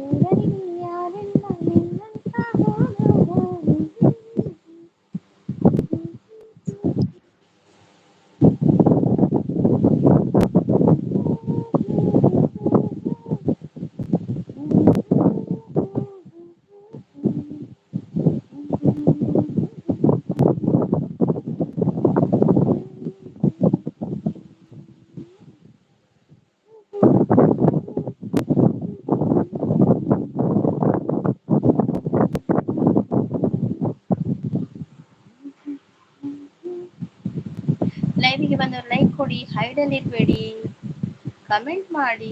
ಊರಲ್ಲಿ ಯಾರಿಲ್ಲ ನಿನ್ನಂತ ಹೋಲುವ. ಲೈವಿಗೆ ಬಂದವರು ಲೈಕ್ ಕೊಡಿ, ಹೈಡಲ್ಲಿ ಇರಬೇಡಿ, ಕಮೆಂಟ್ ಮಾಡಿ.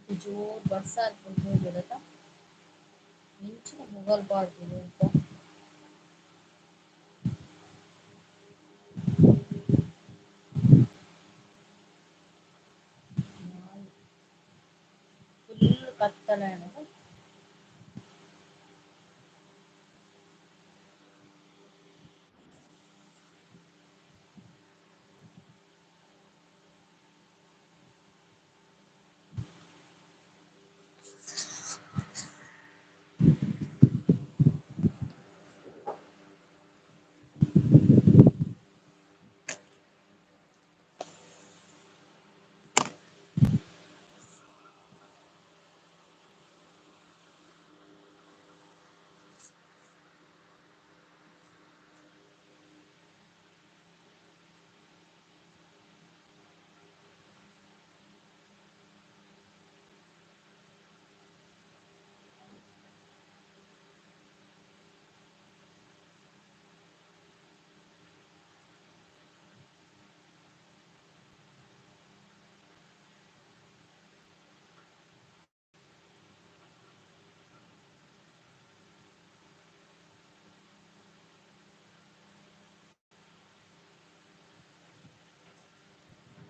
ಜೋರು ಬರ್ಸ ಇಪ್ಪುಂಡು ತೋಜುಂಡತ ಎಂಚಿನ ಮುಗಲ್ ಪಾಡ್ದೆರ್ ಒಲ್ಪ. ಫುಲ್ ಕತ್ತಲೆ ಆಂಡ್.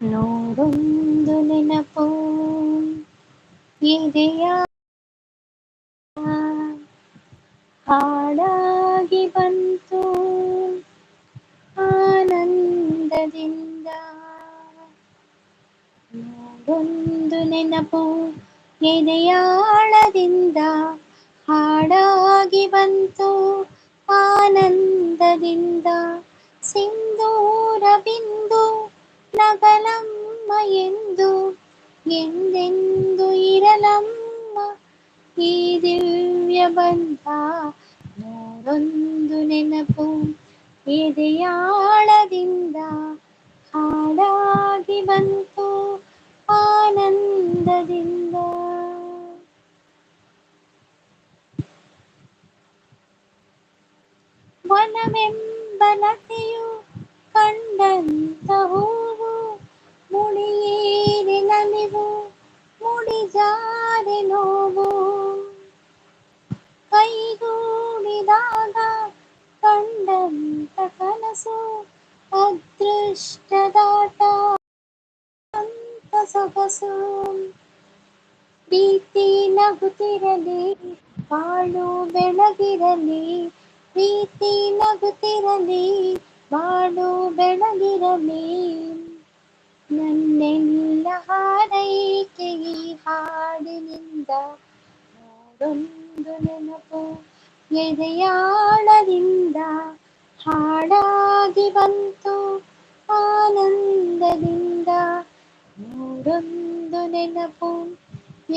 ನೂರೊಂದು ನೆನಪು ಎದೆಯ ಹಾಡಾಗಿ ಬಂತು ಆನಂದದಿಂದ. ನೂರೊಂದು ನೆನಪು ಎದೆಯಾಳದಿಂದ ಹಾಡಾಗಿ ಬಂತು ಆನಂದದಿಂದ. ಸಿಂಧೂರ ಬಿಂದು ನಗಲಮ್ಮ ಎಂದು ಎಂದೆಂದು ಇರಲಮ್ಮ ಈ ದಿವ್ಯ ಬಂಧ. ನೂರೊಂದು ನೆನಪು ಎದೆಯಾಳದಿಂದ ಹಾಡಾಗಿ ಬಂತು ಆನಂದದಿಂದ. ವನವೆಂಬಲತೆಯು ಕಂಡಂತ ಹೂವು ಮುಡಿಯೇರಿ ನಲಿವು ಮುಡಿಜಾರೆ ನೋವು. ಕೈಗೂಡಿದಾಗ ಕಂಡಂತ ಕನಸು ಅದೃಷ್ಟದಾಟ ಅಂತ ಸೊಗಸು. ಪ್ರೀತಿ ನಗುತ್ತಿರಲಿ ಬಾಳು ಬೆಳಗಿರಲಿ, ಪ್ರೀತಿ ನಗುತ್ತಿರಲಿ ಬಾಳು ಬೆಳಗಿರಲಿ. ನನ್ನೆಲ್ಲ ಹಾರೈಕೆ ಈ ಹಾಡಿನಿಂದ. ನೂರೊಂದು ನೆನಪು ಎದೆಯಾಳದಿಂದ ಹಾಡಾಗಿ ಬಂತು ಆನಂದದಿಂದ. ನೂರೊಂದು ನೆನಪು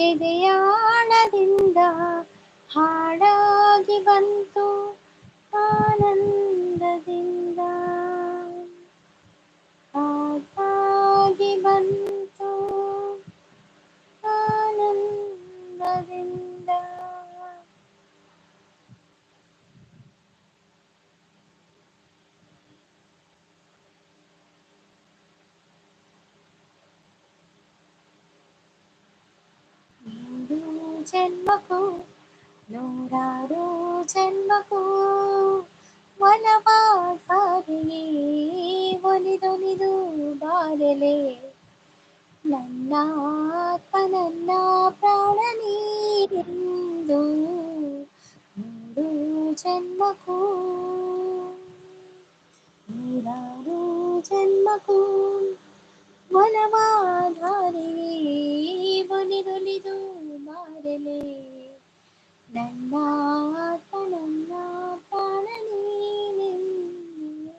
ಎದೆಯಾಳದಿಂದ ಹಾಡಾಗಿ ಬಂತು ಆನಂದದಿಂದ. ಹಾಡಾಗಿ ಬಂತು ಆನಂದದಿಂದ. ನೂರು ಜನ್ಮಕ್ಕೂ ನೂರಾರು ಜನ್ಮಕ್ಕೂ ಒಲವಾಧಾರೆಯೇ ಒಲಿದೊಲಿದು ಬಾರಲೆ. ನನ್ನ ಆತ್ಮ ನನ್ನ ಪ್ರಾಣ ನೀನೆಂದು ನೂರು ಜನ್ಮಕ್ಕೂ ನೂರಾರು ಜನ್ಮಕ್ಕೂ ಒಲವಾಧಾರೆಯೇ ಒಲಿದೊಲಿದು ಬಾರಲೆ. ನನ್ನ ಆತ್ಮ ನನ್ನ ಪ್ರಾಣ ನೀನೆಂದು.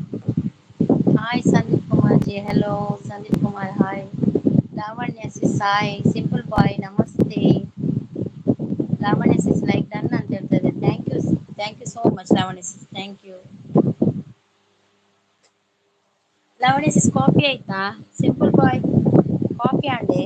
Hi Sandeep Kumar ji, hello Sandeep Kumar, hi. Lavanya sis hi, simple boy ನಮಸ್ತೆ. ಲಾವಣ್ಯ ಸಿಸ್ ಲೈಕ್ ಡನ್ ಅಂತ ಹೇಳ್ತಾ ಇದ್ದಾರೆ. Thank you, thank you so much Lavanya sis, thank you. Lavanya sis coffee ಆಯ್ತಾ? ಸಿಂಪಲ್ ಬಾಯ್ ಕಾಫಿ ಆಂಡೆ?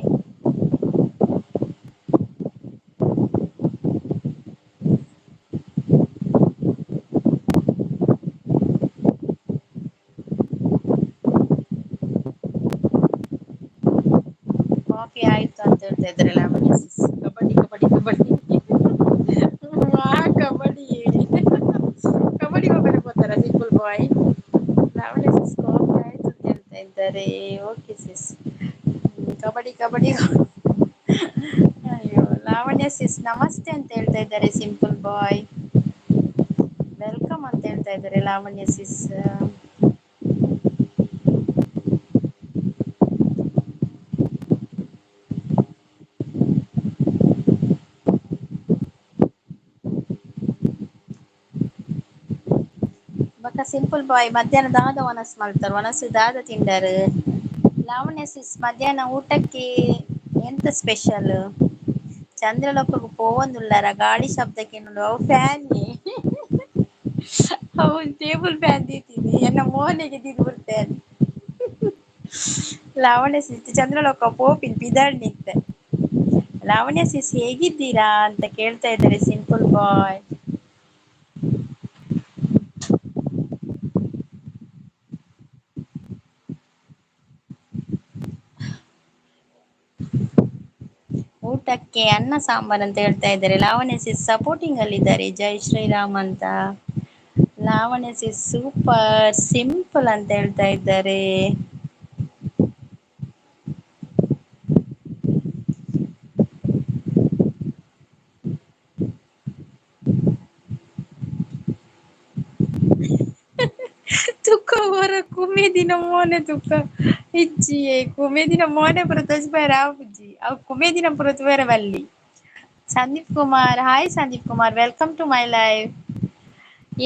Coffee ಆಯ್ತು ಅಂತ ಹೇಳ್ತಾ ಇದ್ದಾರೆ ಲಾವಣ್ಯ ಸಿಸ್. ಕಬಡ್ಡಿ ಕಬಡ್ಡಿ ಕಬಡ್ಡಿ, ಕಬಡ್ಡಿ ಕಬಡ್ಡಿ ಹೋಗಲು ಹೋಗ್ತಾರ simple boy. Lavanya sis coffee ಆಯ್ತು ಅಂತ ಹೇಳ್ತಾ ಇದ್ದಾರೆ. Okay sis. Kabaddi kabaddi, ಅಯ್ಯೋ. ಲಾವಣ್ಯ ಸಿಸ್ ನಮಸ್ತೆ ಅಂತ ಹೇಳ್ತಾ ಇದ್ದಾರೆ. ಸಿಂಪಲ್ ಬಾಯ್ welcome ಅಂತ ಹೇಳ್ತಾ ಇದ್ದಾರೆ ಲಾವಣ್ಯ ಸಿಸ್. ಬೊಕ ಸಿಂಪಲ್ ಬಾಯ್ ಮಧ್ಯಾಹ್ನ ದಾದ ವನಸ್ ಮಲ್ತಾರ, ವನಸ್ ದಾದ ತಿಂಡರು? ಲಾವಣ್ಯ ಸಿಸ್ ಮಧ್ಯಾಹ್ನ ಊಟಕ್ಕೆ ಎಂತ ಸ್ಪೆಷಲ್? ಚಂದ್ರಲೋಕಕ್ಕೆ ಪೋವೊಂದುಲ್ಲಾರ ಗಾಳಿ ಶಬ್ದಕ್ಕೆ ಅವು ಫ್ಯಾನ್, ಅವು ಟೇಬಲ್ ಫ್ಯಾನ್ ದೀತೀನಿ ಎನ್ನ ಮೋನೆಗೆ ದೀದ್ ಬಿಡ್ತೇನೆ. ಲಾವಣ್ಯ ಸಿಸ್ ಚಂದ್ರಲೋಕ ಪೋಪಿನ್ ಪಿದಾಡ್ ನಿತ್ತೆ. ಲಾವಣ್ಯ ಸಿಸ್ ಹೇಗಿದ್ದೀರಾ ಅಂತ ಕೇಳ್ತಾ ಇದ್ದಾರೆ ಸಿಂಪಲ್ ಬಾಯ್. ಊಟಕ್ಕೆ ಅನ್ನ ಸಾಂಬಾರ್ ಅಂತ ಹೇಳ್ತಾ ಇದ್ದಾರೆ. ಲಾವಣ್ಯ ಸಿಸ್ ಸಪೋರ್ಟಿಂಗ್ ಅಲ್ಲಿದ್ದಾರೆ, ಜೈ ಶ್ರೀರಾಮ್ ಅಂತ. ಲಾವಣ್ಯ ಸಿಸ್ ಸೂಪರ್ ಸಿಂಪಲ್ ಅಂತ ಹೇಳ್ತಾ ಇದ್ದಾರೆ. ತುಕ್ಕ ಹೊರ ಕುಮೇದಿನ ಮೋನೆ ತುಕ್ಕ ಇಜ್ಜಿಯೇ, ಕುಮೇದಿನ ಮೋನೆ ಪುರ ತೋಜಿಪಾಯರ ಆಪುಜಿ, ಅವು ಕುಮೇದಿನ ಪುರ ತೂವರೆ ಬಲ್ಲಿ. Sandeep Kumar hi, Sandeep Kumar welcome to my live.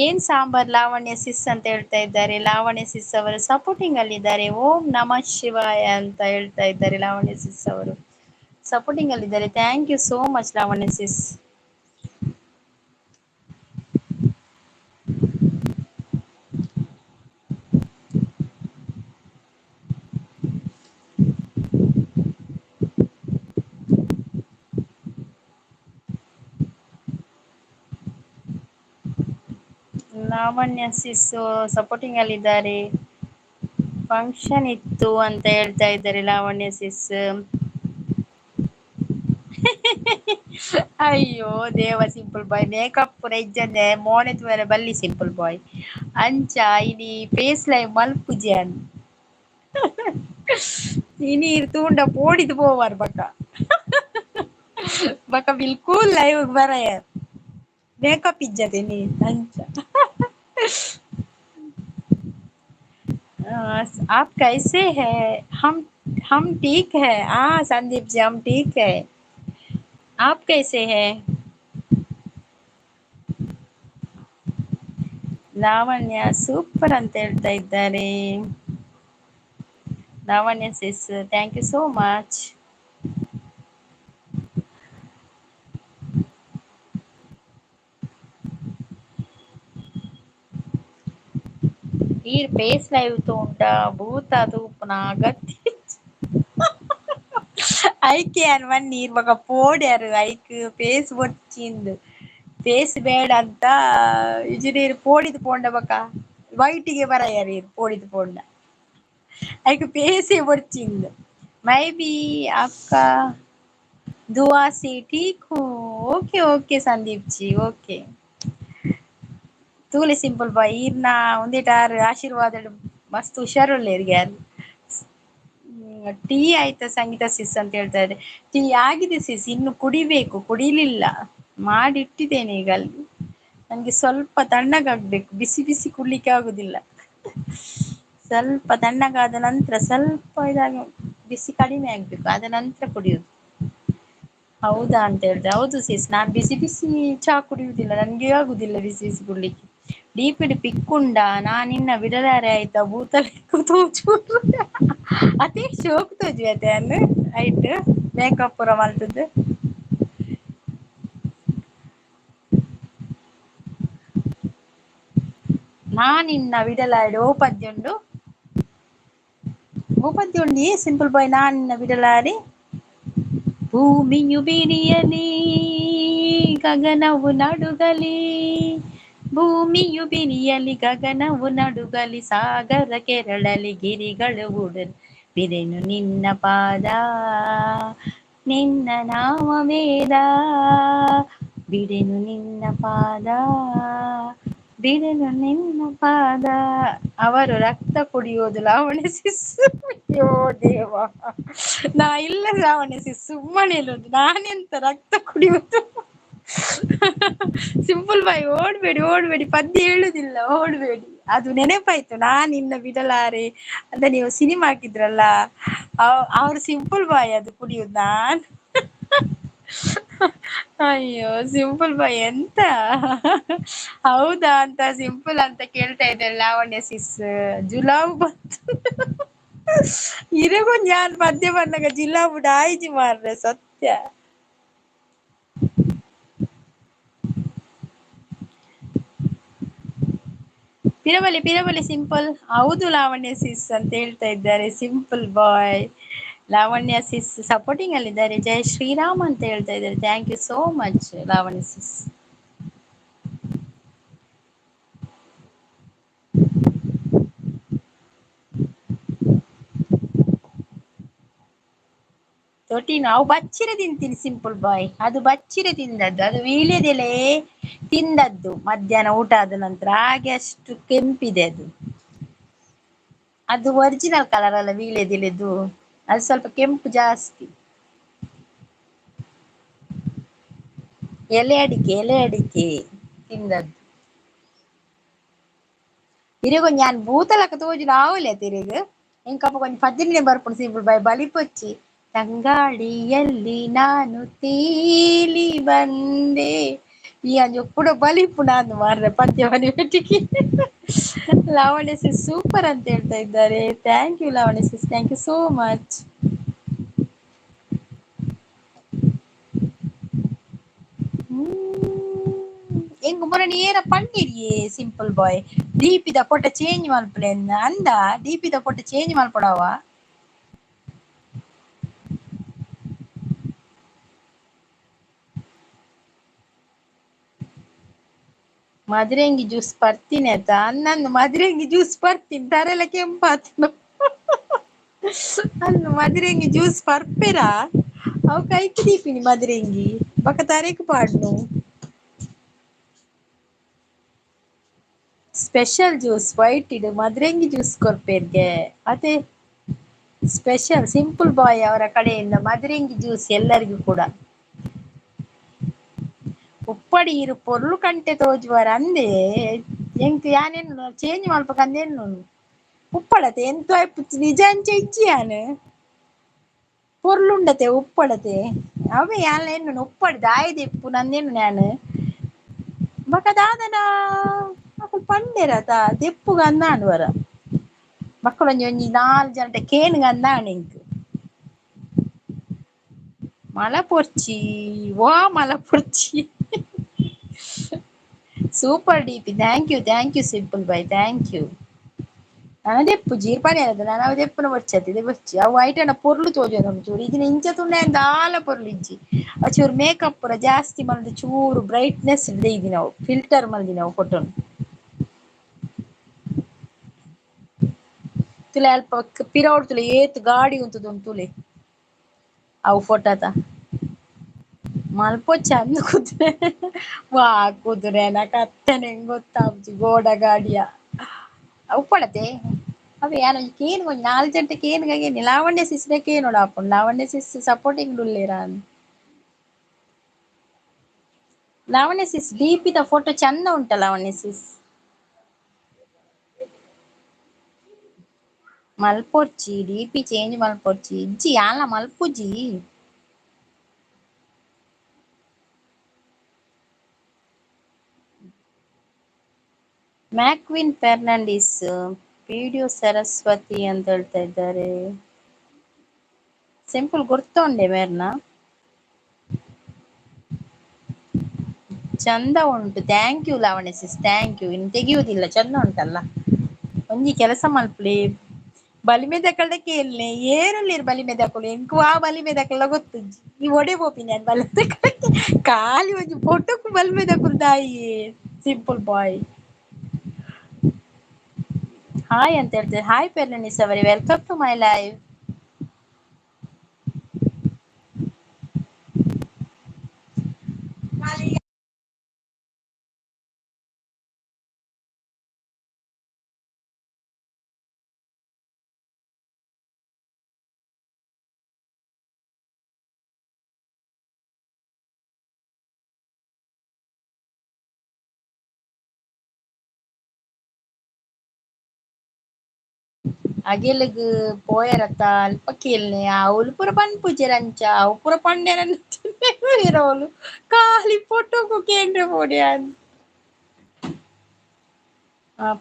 ಏನ್ ಸಾಂಬಾರ್ ಲಾವಣ್ಯ ಸಿಸ್ ಅಂತ ಹೇಳ್ತಾ ಇದ್ದಾರೆ. ಲಾವಣ್ಯ ಸಿಸ್ ಅವರು ಸಪೋರ್ಟಿಂಗ್ ಅಲ್ಲಿದ್ದಾರೆ. ಓಂ ನಮಃ ಶಿವಾಯ ಅಂತ ಹೇಳ್ತಾ ಇದ್ದಾರೆ ಲಾವಣ್ಯ ಸಿಸ್ ಅವರು, ಸಪೋರ್ಟಿಂಗ್ ಅಲ್ಲಿದ್ದಾರೆ. Thank you so much Lavanya sis. Lavanya sis supporting ಅಲ್ಲಿದ್ದಾರೆ. ಫಂಕ್ಷನ್ ಇತ್ತು ಅಂತ ಹೇಳ್ತಾ ಇದ್ದಾರೆ ಲಾವಣ್ಯ ಸಿಸ್. ಅಯ್ಯೋ ದೇವ, ಸಿಂಪಲ್ ಬಾಯ್ ಮೇಕಪ್ ಪೂರ ಇಜ್ಜಂದೆ ಮೋನೆ ತೂವರೆ ಬಲ್ಲಿ ಸಿಂಪಲ್ ಬಾಯ್. ಅಂಚ ಇನಿ ಫೇಸ್ ಲೈವ್ ಮಲ್ಪುಜಿ ಅನ್ ಇನಿ ತೂಂಡ ಪೋಡಿದ್ ಪೋವಾರ್ ಬಕ ಬಕ ಬಿಲ್ಕುಲ್ ಲೈವ್ ಬರಯರ್, ಮೇಕಪ್ ಇಜ್ಜತೆ ನೀ ಅಂಚ. आप कैसे हैं? हम ठीक है। हाँ संदीप जी हम ठीक है, आप कैसे हैं? ಲಾವಣ್ಯ ಸೂಪರ್ ಅಂತ ಹೇಳ್ತಾ ಇದ್ದಾರೆ. Lavanya sis thank you so much. ಈರ್ ಫೇಸ್ ಲೈವ್ ತೂಂಡ ಭೂತ ತೂಪುನ ಗತಿ ಐಕೆ ಅನ್ ನೀರ್ ಬೊಕ ಪೋಡ್ಯಾರ್ ಐಕ್ ಫೇಸ್ ಬೊರ್ಚಿಂದ್ ಫೇಸ್ ಬೇಡ ಅಂತ ಇಜಿನೀರ್ ಪೋಡಿದ್ ಪೋಂಡ ಬೊಕ ವೈಟಿಗೆ ಬರಯರ್ ಈರ್ ಪೋಡಿದ್ ಪೋಂಡ ಐಕ್ ಫೇಸೇ ಬೊರ್ಚಿಂದ್. ಮೈ ಬಿ आपका दुआ से ठीक हूँ। Okay okay Sandeep ji okay. ತೂಲೆ ಸಿಂಪಲ್ ಬಾಯ್ ಈರ್ನ ಒಂದೇಟಾರ್ ಆಶೀರ್ವಾದ ಮಸ್ತ್ ಹುಷಾರುಲ್ಲೇರ್ ಯಾರ್. ಟೀ ಆಯ್ತಾ ಸಂಗೀತ ಸಿಸ್ ಅಂತ ಹೇಳ್ತಾ ಇದ್ದಾರೆ. ಟೀ ಆಗಿದೆ ಸಿಸ್, ಇನ್ನು ಕುಡಿಬೇಕು, ಕುಡಿಲಿಲ್ಲ, ಮಾಡಿಟ್ಟಿದ್ದೇನೆ ಈಗ. ಅಲ್ಲಿ ನನಗೆ ಸ್ವಲ್ಪ ತಣ್ಣಗಾಗ್ಬೇಕು, ಬಿಸಿ ಬಿಸಿ ಕುಡ್ಲಿಕ್ಕೆ ಆಗುದಿಲ್ಲ. ಸ್ವಲ್ಪ ತಣ್ಣಗಾದ ನಂತರ ಸ್ವಲ್ಪ ಇದಾಗ ಬಿಸಿ ಕಡಿಮೆ ಆಗ್ಬೇಕು, ಅದ ನಂತರ ಕುಡಿಯುದು. ಹೌದಾ ಅಂತ ಹೇಳಿದೆ. ಹೌದು ಸಿಸ್, ನಾನು ಬಿಸಿ ಬಿಸಿ ಚಹಾ ಕುಡಿಯುವುದಿಲ್ಲ, ನನಗೆ ಆಗುದಿಲ್ಲ ಬಿಸಿ ಬಿಸಿ ಕುಡ್ಲಿಕ್ಕೆ. ಡಿಪಿಡ್ ಪಿಕ್ಕುಂಡ ನಾ ನಿನ್ನ ಬಿಡಲಾರೆ ಆಯ್ತಾ ಭೂತಲೆಕ್ಕು ತೋಚು ಅತಿ ಶೋಕ್ ತೋಜು ಅತೆ ಅನ್ನು ಐಟ್ ಮೇಕಪ್ ಪೂರ ಮಲ್ತದ್ದು. ನಾ ನಿನ್ನ ಬಿಡಲಾರೆ ಓ ಪದ್ಯ ಉಂಡು, ಓ ಪದ್ಯ ಉಂಡು ಏ ಸಿಂಪಲ್ ಬಾಯ್. ನಾ ನಿನ್ನ ಬಿಡಲಾರೆ. ಭೂಮಿಯು ಬಿರಿಯಲಿ ಗಗನವು ನಡುಗಲಿ, ಭೂಮಿಯು ಬಿರಿಯಲಿ ಗಗನವು ನಡುಗಲಿ, ಸಾಗರ ಕೆರಳಲಿ ಗಿರಿಗಳು ಉಡಲಿ, ಬಿರೆನು ನಿನ್ನ ಪಾದ ನಿನ್ನ ನಾಮ ವೇದ, ಬಿಡೆನು ನಿನ್ನ ಪಾದ ಬಿಡೆನು ನಿನ್ನ ಪಾದ. ಅವರು ರಕ್ತ ಕುಡಿಯೋದು ಲಾವಣ್ಯ ಸಿಸ್ಸು. ಅಯ್ಯೋ ದೇವ, ನಾ ಇಲ್ಲ ಲಾವಣ್ಯ ಸಿಸ್, ಸುಮ್ಮನೆ ಇಲ್ಲೊಂದು ನಾನೆಂತ ರಕ್ತ ಕುಡಿಯೋದು. ಸಿಂಪಲ್ ಬಾಯ್ ಓಡ್ಬೇಡಿ ಓಡ್ಬೇಡಿ, ಪದ್ಯ ಹೇಳುದಿಲ್ಲ, ಓಡ್ಬೇಡಿ. ಅದು ನೆನಪಾಯ್ತು, ನಾನ್ ನಿನ್ನ ಬಿಡಲಾರೆ ಅಂತ ನೀವು ಸಿನಿಮಾ ಹಾಕಿದ್ರಲ್ಲ, ಅವ್ರು ಸಿಂಪಲ್ ಬಾಯ್ ಅದು ಕುಡಿಯುದು. ನಾನ್ ಅಯ್ಯೋ ಸಿಂಪಲ್ ಬಾಯ್ ಎಂತ ಹೌದಾ ಅಂತ ಸಿಂಪಲ್ ಅಂತ ಕೇಳ್ತಾ ಇದ್ದಾರೆ ಲಾವಣ್ಯ ಸಿಸ್. ಜುಲಾಬ್ ಬಂತು ಇರಗು ഞാൻ ಪದ್ಯ ಬಂದಾಗ ಜಿಲಾಬು ಡಾಯ್ಜಿ ಮಾರ್ರೆ ಸತ್ಯ. ಪಿರಬಲಿ ಪಿರಬಲಿ ಸಿಂಪಲ್. ಹೌದು ಲಾವಣ್ಯ ಸಿಸ್ ಅಂತ ಹೇಳ್ತಾ ಇದ್ದಾರೆ simple boy. Lavanya sis supporting ಅಲ್ಲಿದ್ದಾರೆ. ಜೈ ಶ್ರೀರಾಮ್ ಅಂತ ಹೇಳ್ತಾ ಇದ್ದಾರೆ. Thank you so much Lavanya sis. ತೊಟಿ ನಾವು ಬಚ್ಚಿರೆ ತಿಂತೀನಿ ಸಿಂಪಲ್ ಬಾಯ್. ಅದು ಬಚ್ಚಿರೆ ತಿಂದದ್ದು, ಅದು ವೀಳ್ಯದೆಲೆ ತಿಂದದ್ದು ಮಧ್ಯಾಹ್ನ ಊಟ ಆದ ನಂತರ, ಹಾಗೆ ಅಷ್ಟು ಕೆಂಪಿದೆ ಅದು. ಅದು ಒರಿಜಿನಲ್ ಕಲರ್ ಅಲ್ಲ ವೀಳ್ಯದೆಲೆದು, ಅದು ಸ್ವಲ್ಪ ಕೆಂಪು ಜಾಸ್ತಿ. ಎಲೆ ಅಡಿಕೆ, ಎಲೆ ಅಡಿಕೆ ತಿಂದದ್ದು. ತಿರುಗು ഞാൻ ಭೂತಲಕ ತೋಜುನ ಆವಲೆ ತಿರುಗು ಇಂಕಪ್ಪ ಕೊಂಚ ಪದ್ದಿನೇ ಬರ್ಪುಂಡು ಸಿಂಪಲ್ ಬಾಯ್ ಬಲಿಪೊಚ್ಚಿ. ತಂಗಾಳಿಯಲ್ಲಿ ನಾನು ತೇಲಿ ಬಂದೆ ಈ ಅಂಜು ಕೂಡ ಬಲಿಪು ನಾನು ಮಾರ್ರೆ ಪದ್ಯ ಬಲಿಪಟ್ಟಿಗೆ. ಲಾವಣ್ಯ ಸಿಸ್ ಸೂಪರ್ ಅಂತ ಹೇಳ್ತಾ ಇದ್ದಾರೆ. Thank you Lavanya sis, thank you so much. ಎಂಗ್ ಮೊರನಿ ಏನ ಪಂಡಿರಿಯೇ ಸಿಂಪಲ್ ಬಾಯ್. ಡಿಪಿದ ಫೋಟೋ ಚೇಂಜ್ ಮಲ್ಪಲೆ ಅಂದ, ಡಿಪಿದ ಫೋಟೋ ಚೇಂಜ್ ಮಲ್ಪಡವ. ಮದ್ರೆಂಗಿ ಜ್ಯೂಸ್ ಪರ್ತೀನಿ ಆಯ್ತಾ ಅನ್ನಂದು, ಮದ್ರೆಂಗಿ ಜ್ಯೂಸ್ ಪರ್ತೀನಿ ತರೆಲ್ಲ ಕೆಂಪಾತು ಅನ್ನು ಮದ್ರೆಂಗಿ ಜ್ಯೂಸ್ ಪರ್ಪೆರಾ ಅವು ಕೈಕ್ ದೀಪಿನಿ ಮದ್ರೆಂಗಿ ಬಕ ತರೆಕ್ ಪಾಡ್ನು. ಸ್ಪೆಷಲ್ ಜ್ಯೂಸ್ ವೈಟ್ ಇಡು ಮದ್ರೆಂಗಿ ಜ್ಯೂಸ್ ಕೊರ್ಪೇರ್ಗೆ ಅದೇ ಸ್ಪೆಷಲ್ ಸಿಂಪಲ್ ಬಾಯ್ ಅವರ ಕಡೆಯಿಂದ ಮದ್ರೆಂಗಿ ಜ್ಯೂಸ್ ಎಲ್ಲರಿಗೂ ಕೂಡ. ಉಪ್ಪಡಿ ಇರು ಪೊರ್ಲು ಕಂಟೆ ತೋಜುವರ ಅಂದೆ ಎಂಕ್ ಯಾನೇನು ಚೇಂಜ್ ಮಲ್ಪಕಂದೇನು ಉಪ್ಪಡತೆ ಎಂತ ನಿಜ ಅಂಚೆ ಇಜ್ಜಿ ಯಾನ್ ಪೊರ್ಲುಂಡತೆ ಉಪ್ಪಡತೆ ಅವೇ ಯಾನ್ ಎನ್ನು ಉಪ್ಪಡಿ ದಾಯದೆಪ್ಪು ನಂದೇನು ನಾನು ಬಕ ದಾದನ ಅಕುಲು ಪಂಡೆರತ ದೆಪ್ಪುಗ ಅಂದಾಂಡ್ ವರ ಮಕ್ಕಳೊಂಜಿ ಒಂಜಿ ನಾಲ್ ಜನಟ ಕೇನುಗ ಅಂದಾಂಡ್ ಎಂಕ್ ಮಲಪೊರ್ಚಿ ವಾ ಮಲಪೊರ್ಚಿ. Super DP, thank you thank you simple boy, thank you. ನಾನು ದೆಪ್ಪು ಜೀರ್ಪಾನೆ ಅದು ನಾನು ಅವು ದೆಪ್ಪುನ ಬೊಚ್ಚಿ ಇದೆ ಬೊಚ್ಚಿ ಅವು ಐಟನ ಪೊರ್ಲು ತೋಜೊಂದು ಚೂರು ಇದಿನ ಇಂಚ ತುಂಡೆ ದಾಲ ಪೊರ್ಲು ಇಜ್ಜಿ ಅವು ಚೂರು ಮೇಕಪ್ ಪೂರ ಜಾಸ್ತಿ ಮಲ್ದು ಚೂರು ಬ್ರೈಟ್ನೆಸ್ ಇದಿನವು ಫಿಲ್ಟರ್ ಮಲ್ದಿನವು ಫೋಟೋನು. ತುಲೆ ಅಲ್ಪ ಪಿರವುಡು ತುಲೆ ಏತ್ ಗಾಡಿ ಉಂತುದುಂಡು ತುಲೆ ಅವು ಫೋಟೋತ ಮಲ್ಪೊಚ್ಚ ಅಂದ್ ಕುದುರೆ ವಾ ಕುದುರೆ ಕತ್ತನೆ ಗೊತ್ತಾಪುಜಿ ಗೋಡ ಗಾಡಿಯ ಉಪ್ಪಡತೆ ಅವೆ ಯಾನ್ ಒಂಜಿ ಕೇನ್ ಒಂಜಿ ನಾಲ್ ಜಂಟೆ ಕೇನ್ಗ ಲಾವಣ್ಯ ಸಿಸ್ರೆ ಕೇನೋಡು ಆಪುಂಡು. ಲಾವಣ್ಯ ಸಿಸ್ ಸಪೋರ್ಟಿಂಗ್ ಉಲ್ಲೇರಾ ಲಾವಣ್ಯ ಸಿಸ್. ಡಿಪಿದ ಫೋಟೋ ಚಂದ ಉಂಟ ಲಾವಣ್ಯ ಸಿಸ್. ಮಲ್ಪೊರ್ಚಿ ಡಿಪಿ ಚೇಂಜ್ ಮಲ್ಪೊರ್ಚಿ ಇಜ್ಜಿ ಯಾನ್ಲ ಮಲ್ಪುಜಿ. ಮ್ಯಾಕ್ವಿನ್ ಫೆರ್ನಾಂಡಿಸ್, ವಿಡಿಯೋ ಸರಸ್ವತಿ ಅಂತ ಹೇಳ್ತಾ ಇದ್ದಾರೆ. ಸಿಂಪಲ್ ಗುರ್ತೊಂಡೆ ಮೇರ್ನ. ಚಂದ ಉಂಟು, thank you Lavanya sis, thank you. ಇನ್ನು ತೆಗೆಯುವುದಿಲ್ಲ, ಚಂದ ಉಂಟಲ್ಲ. ಒಂಜಿ ಕೆಲಸ ಮಲ್ಪಲಿ, ಬಲಿಮೆ ದಕ್ಕಲ್ದ ಕೇಳ್ನೆ ಏರುಳ್ಳೇರು ಬಲಿಮೆ ದಕ್ಕಲು ಎಂಕು ಆ ಬಲಿಮೆ ದಕ್ಕಲ ಗೊತ್ತುಜ್ಜಿ. ಈ ಒಡೆ ಪೋಪಿನಿ ಯಾನ್ ಬಲಿಮೆ ದಕ್ಕಲಕ್ಕೆ ಖಾಲಿ ಒಂಜಿ ಫೋಟೋಕು ಬಲಿಮೆ ದಕ್ಕಲು ದಾಯಿ. ಸಿಂಪಲ್ ಬಾಯ್ ಹಾಯ್ ಅಂತ ಹೇಳ್ತಾರೆ. ಹಾಯ್ ಫೆರ್ನಾಂಡಿಸ್ ಅವರೇ, welcome to my live. ಅಗೆಲಗ್ ಪೋಯರತ್ತ ಅಲ್ಪ ಕೇಳ್ನೆ ಅವಳು ಪೂರ ಪನ್ಪುಜೆರ್ ಅಂಚ ಅವು ಪೂರ ಪಂಡೆರ ಅವಳು ಖಾಲಿ ಫೋಟೋಕು ಕೇಂದ್ರ ಪೋಡ್ಯಾನ್.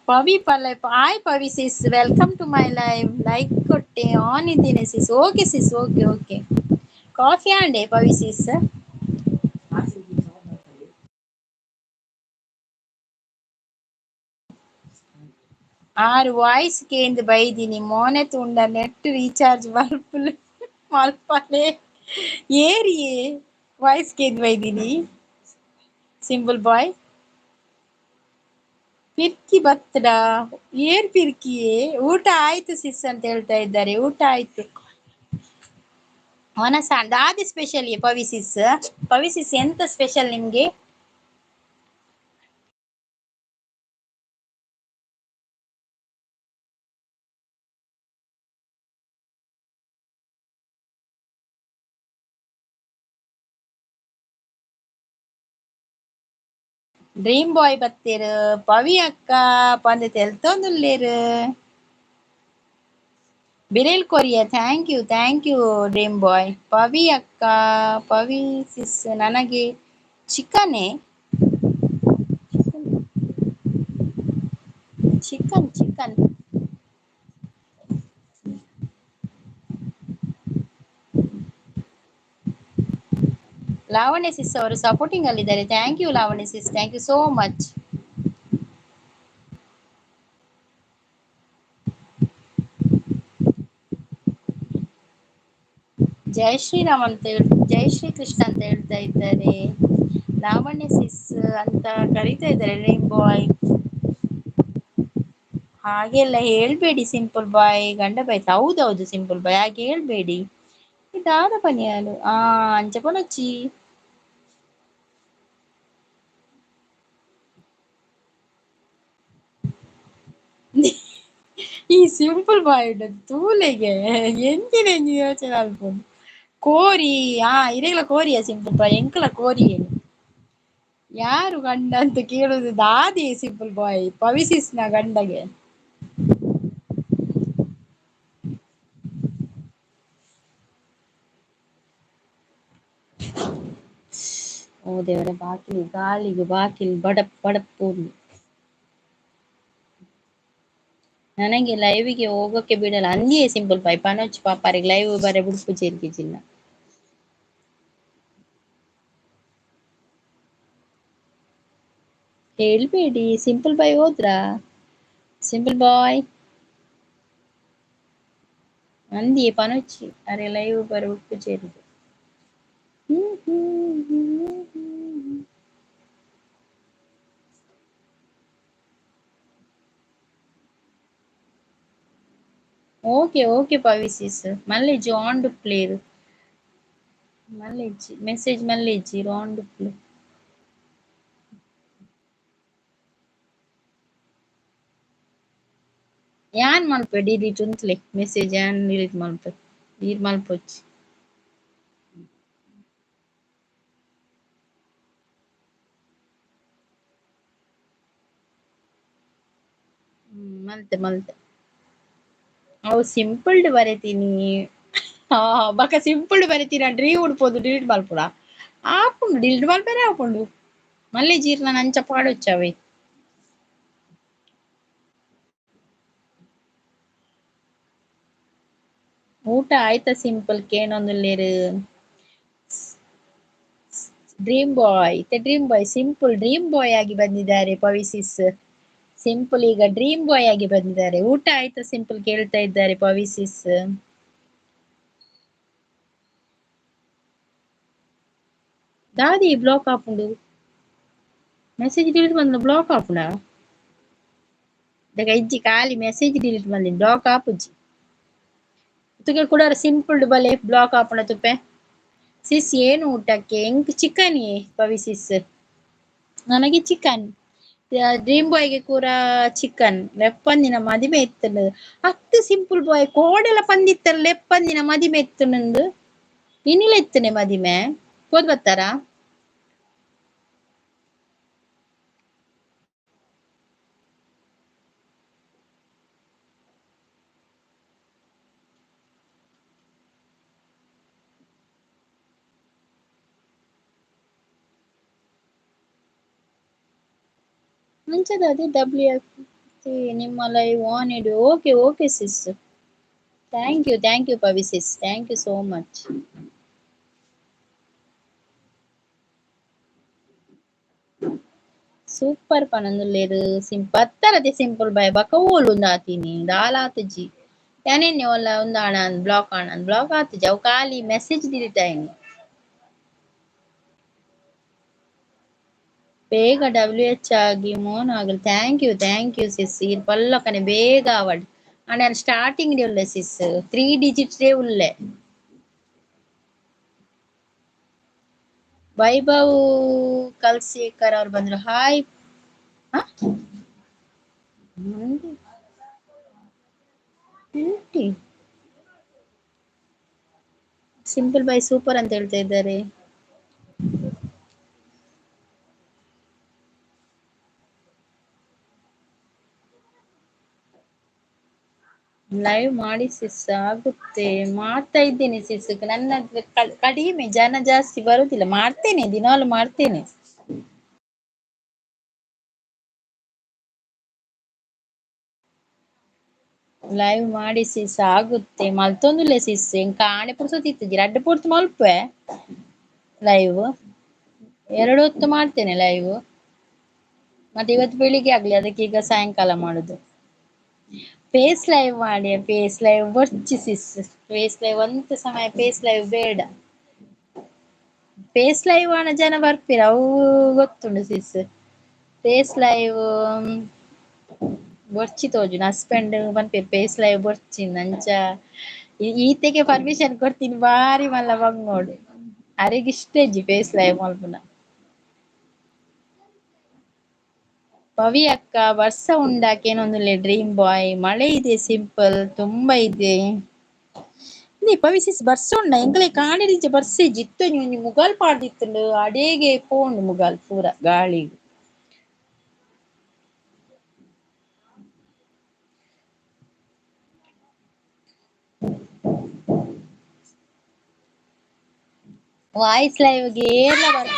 ಪವಿ ಪಲ್ಲೆ, hi Pavi sis, welcome to my live. Like ಕೊಟ್ಟೆ, ಆನ್ ಇದ್ದೇನೆ sis. Okay sis, okay okay. Coffee ಆಂಡೆ Pavi ಸಿಸ್? ಆರು ವಾಯ್ಸ್ ಕೇಂದ್ ಬೈದಿನಿ ಮೋನೆ ತುಂಡ ನೆಟ್ ರೀಚಾರ್ಜ್ ಮಲ್ಪುಲೆ ಮಲ್ಪಲೆ ಏರಿಯೇ ವಾಯ್ಸ್ ಕೇಂದ್ ಬೈದಿನಿ. ಸಿಂಪಲ್ ಬಾಯ್ ಪಿರ್ಕಿ ಬತ್ತಡ ಏರ್ ಪಿರ್ಕಿಯೇ? ಊಟ ಆಯ್ತು ಸಿಸ್ ಅಂತ ಹೇಳ್ತಾ ಇದ್ದಾರೆ. ಊಟ ಆಯ್ತು. ವನಸಾಂಡ್ ದಾದಿ ಸ್ಪೆಷಲ್ ಪವಿ ಸಿಸ್? ಪವಿ ಸಿಸ್ ಎಂತ ಸ್ಪೆಷಲ್ ನಿಮ್ಗೆ? ಡ್ರೀಮ್ ಬಾಯ್ ಬತ್ತೇರು ಪವಿ ಅಕ್ಕ ಪಂದೆ ತೆಲ್ತೊಂದುಲ್ಲೇರು. ಬಿರೇಲ್ Korea, thank you thank you dream boy. Pavi ಅಕ್ಕ, ಪವಿ ಸಿಸ್ ನನಗೆ ಚಿಕನೇ, ಚಿಕನ್ ಚಿಕನ್ ಲಾವಣ್ಯ ಸಿಸ್ ಅವರು ಸಪೋರ್ಟಿಂಗ್ ಅಲ್ಲಿದ್ದಾರೆ. Thank you Lavanya sis, thank you so much. Jai Shriram ಅಂತ ಹೇಳಿ, ಜೈ ಶ್ರೀ ಕೃಷ್ಣ ಅಂತ ಹೇಳ್ತಾ ಇದ್ದಾರೆ. ಲಾವಣ್ಯ ಸಿಸ್ ಅಂತ ಕರೀತಾ ಇದ್ದಾರೆ ಡ್ರೀಮ್ ಬಾಯ್. ಹಾಗೆಲ್ಲ ಹೇಳ್ಬೇಡಿ ಸಿಂಪಲ್ ಬಾಯ್, ಗಂಡ ಬಾಯ್. ಹೌದೌದು ಸಿಂಪಲ್ ಬಾಯ್, ಹಾಗೆ ಹೇಳ್ಬೇಡಿ. ಇದಾದ ಪನಿಯಾಲು ಆ ಅಂಚ ಪೊನಚ್ಚಿ. ಈ ಸಿಂಪಲ್ ಬಾಯ್ ತೂಲೆಗೆ ಎಂಚಿನ ಎಂಜಿ ಯೋಚನೆ ಅಲ್ಪುಂಡು. ಕೋರಿ ಆ ಇರೆಗ್ಲ ಕೋರಿಯ ಸಿಂಪಲ್ ಬಾಯ್, ಎಂಕಲ ಕೋರಿ ಯಾರು ಗಂಡ ಅಂತ ಕೇಳುದು ದಾದಿ ಸಿಂಪಲ್ ಬಾಯ್ ಪವಿಸಿಸ್ನ ಗಂಡಗೆ. ಓ ದೇವರೇ, ಬಾಕಿಲಿ ಗಾಳಿಗೆ ಬಾಕಿಲ್ ಬಡಪ್ ಬಡಪ್. ನನಗೆ ಲೈವಿಗೆ ಹೋಗೋಕೆ ಬಿಡಲ್ಲ ಅಂದಿಯೇ ಸಿಂಪಲ್ ಬಾಯ್. ಪನೋಚ್ ಪಾಪಾರಿಗೆ ಲೈವ್ ಬರೆ ಬುಡ್ಪು ಜಿಲ್ಲ. ಹೇಳ್ಬೇಡಿ ಸಿಂಪಲ್ ಬಾಯ್ ಹೋದ್ರಾ? ಸಿಂಪಲ್ ಬಾಯ್ ಅಂದಿಯೇ ಪನೋಚಿ ಅರೆ ಲೈವ್ ಬರೆ ಬುಡ್ಪು ಜೇರಿಗೆ. ಓಕೆ ಓಕೆ ಪವಿ ಸಿಸ್, ಮಲ್ಲೆಜ್ಜಿ ಆನ್ ಡುಪ್ಲೇರು ಮಲ್ಲೆಜ್ಜಿ ಮೆಸೇಜ್ ಮಲ್ಲೆಜ್ಜಿ ಆನ್ ಡುಪ್ಲು. ಯಾನ್ ಮಲ್ಪೆ ಡಿಲೀಟ್ ಉಂತ್ಲೆ ಮೆಸೇಜ್ ಯಾನ್ ಡಿಲೀಟ್ ಮಲ್ಪೆ ಈರ್ ಮಲ್ಪೊಚ್ಚಿ. ಮಲ್ತೆ ಮಲ್ತೆ ಅವು ಸಿಂಪಲ್ಡ್ ಬರೆತೀನಿ. ಬಕ ಸಿಂಪಲ್ಡ್ ಬರೆತೀನಿ ಡ್ರೀ ಉಡ್ಪೋದು ಡಿಲೀಟ್ ಮಲ್ಪುಡ ಆಪುಂಡು ಡಿಲೀಟ್ ಮಲ್ಪೆರೆ ಆಪುಂಡು. ಮಲ್ಲೆ ಜೀರ್ಣ ಅಂಚ ಪಾಡೊಚ್ಚವೇ. ಊಟ ಆಯ್ತಾ ಸಿಂಪಲ್ ಕೇನೊಂದುಲ್ಲೇರು. ಡ್ರೀಮ್ ಬಾಯ್ ಇತ್ತೆ dream boy simple dream boy ಆಗಿ ಬಂದಿದ್ದಾರೆ ಪವಿಸಿಸ್. ಸಿಂಪಲ್ ಈಗ ಡ್ರೀಮ್ ಬಾಯ್ ಆಗಿ ಬಂದಿದ್ದಾರೆ. ಊಟ ಆಯ್ತಾ ಸಿಂಪಲ್ ಕೇಳ್ತಾ ಇದ್ದಾರೆ ಪವಿಸಿಸ್. ದಾದಿ ಬ್ಲಾಕ್ ಆಪುಂಡು ಮೆಸೇಜ್ ಡಿಲೀಟ್ ಬಂದ ಬ್ಲಾಕ್ ಆಪುಂಡ ದಗ ಇಜ್ಜಿ ಖಾಲಿ ಮೆಸೇಜ್ ಡಿಲೀಟ್ ಬಂದಿನಿ ಬ್ಲಾಕ್ ಆಪುಜಿ. ತುಗೆ ಕೂಡ ಸಿಂಪಲ್ ಬಲೆ ಬ್ಲಾಕ್ ಆಪುಂಡ ತುಪ್ಪೆ. ಸಿಸ್ ಏನು ಊಟಕ್ಕೆ? ಎಂಕ್ ಚಿಕನ್ ಪವಿ ಸಿಸ್, ನನಗೆ ಚಿಕನ್. ಡ್ರೀಮ್ ಬಾಯ್ಗೆ ಕೂಡ ಚಿಕನ್. ಲೆಪ್ಪಂದಿನ ಮದಿಮೆ ಇತ್ತು ಅತ್ತು ಸಿಂಪಲ್ ಬಾಯ್ ಕೋಡೆಲ ಪಂದಿತ್ತಲ್ಲ ಲೆಪ್ಪಂದಿನ ಮದಿಮೆ ಇತ್ತು ನಂದು. ಇನಿಲ ಇತ್ತನೆ ಮದಿಮೆ ಪೋದ್ ಬತ್ತಾರಾ? ಮುಂಚೆದ ಅದೇ ಡಬ್ಲ್ಯೂ ಎಫ್ ನಿಮ್ಮ ಲೈವ್ ಆನ್ ಇಡು. Okay okay sis, thank you thank you Pavi sis, thank you so much. Super ಪನೊಂದುಲ್ಲೆರ್ ಸಿಂಪ್ ಬತ್ತಾರತೆ ಸಿಂಪಲ್ ಬಾಯ್ ಬಕ ಓಲು ಉಂದಾತೀನಿ ದಾಲ ಆತುಜಿ. ಯಾನೆನ್ನೆ ಓಲ ಉಂದಾಣ ಬ್ಲಾಕ್ ಆಣ ಬ್ಲಾಕ್ ಆತುಜಿ ಅವು ಖಾಲಿ ಮೆಸೇಜ್ ಡಿಲೀಟ್ ಆಯಿನಿ. ಬೇಗ ಡಬ್ಲ್ಯೂ ಎಚ್ ಆಗಿ ಮೋನ್ ಆಗಲಿ. Thank you sis. ಈರ್ ಪಲ್ಲಕನೆ ಬೇಗ ಆವಡ್. ಆಂಡ ಯಾನ್ ಸ್ಟಾರ್ಟಿಂಗ್ ಡೇ ಉಲ್ಲೆ ಸಿಸ್, 3 ಡಿಜಿಟ್ಸ್ ಡೇ ಉಲ್ಲೆ. ವೈಭವ್ ಕಲ್ಸೇಕರ್ ಅವ್ರು ಬಂದ್ರು. ಹಾಯ್. ಸಿಂಪಲ್ ಬಾಯ್ ಸೂಪರ್ ಅಂತ ಹೇಳ್ತಾ ಇದ್ದಾರೆ. ಲೈವ್ ಮಾಡಿ ಸಿಸ್, ಆಗುತ್ತೆ ಮಾಡ್ತಾ ಇದ್ದೇನೆ ಸಿಸ್. ನನ್ನ ಕಡಿಮೆ ಜನ ಜಾಸ್ತಿ ಬರುದಿಲ್ಲ, ಮಾಡ್ತೇನೆ ದಿನಾಲು ಮಾಡ್ತೇನೆ. ಲೈವ್ ಮಾಡಿ ಸಿಸ್, ಆಗುತ್ತೆ ಮಲ್ತೊಂದುಲ್ಲೆ ಸಿಸ್. ಎಂಕ ಆಣೆ ಪುರ್ಸೊತ್ತಿತ್ತಿಜಿ ರಡ್ಡ್ ಪೊರ್ತು ಮಲ್ಪೆ ಲೈವ್, 2 ಹೊತ್ತು ಮಾಡ್ತೇನೆ ಲೈವ್. ಮತ್ತೆ ಇವತ್ತು ಬೆಳಿಗ್ಗೆ ಆಗ್ಲಿ, ಅದಕ್ಕೆ ಈಗ ಸಾಯಂಕಾಲ ಮಾಡುದು. ಫೇಸ್ ಲೈವ್ ಮಾಡಿ, ಫೇಸ್ ಲೈವ್ ಬೊರ್ಚಿ ಸಿಸ್. ಫೇಸ್ ಲೈವ್ ಒಂತ ಸಮಯ ಫೇಸ್ ಲೈವ್ ಬೇಡ. ಫೇಸ್ ಲೈವ್ ಆನ ಜನ ಬರ್ಪಿರ ಅವು ಗೊತ್ತುಂಡು ಸಿಸ್. ಫೇಸ್ ಲೈವ್ ಬೊರ್ಚಿ ತೋಜುಂಡು. ಹಸ್ಬೆಂಡ್ ಪನ್ಪೆರ್ ಫೇಸ್ ಲೈವ್ ಬೊರ್ಚಿ ಅಂಚ ಈತೆಗೆ ಪರ್ಮಿಷನ್ ಕೊಡ್ತೀನಿ ಬಾರಿ ಮಲ್ಲ ಬಂಗೋಡು. ಅರೆಗ್ ಇಷ್ಟ ಇಜ್ಜಿ ಫೇಸ್ ಲೈವ್ ಮಲ್ಪುನ. ಪವಿ ಅಕ್ಕ ವರ್ಷ ಉಂಡಾಕೇನೊಂದುಲ್ಲೆ ಡ್ರೀಮ್ ಬಾಯ್. ಮಳೆ ಇದೆ ಸಿಂಪಲ್ ತುಂಬಾ ಇದೆ. ಪವಿ ಸಿಸ್ ಬರ್ಸ ಉಂಡ ಎಂಕಲೆ ಕಾಣಿಡಿಜ ಬರ್ಸ ಇಜ್ಜಿ. ಇತ್ತು ಒಂಜಿ ಮುಗಾಲ್ ಪಾಡ್ದಿತ್ತುಂಡು ಅಡೇಗೆ ಪೋಂಡು ಮುಗಾಲ್ ಪೂರ ಗಾಳಿ. ವಾಯ್ಸ್ ಲೈವ್ಗೆ ಏರ್ಲ ಬರ್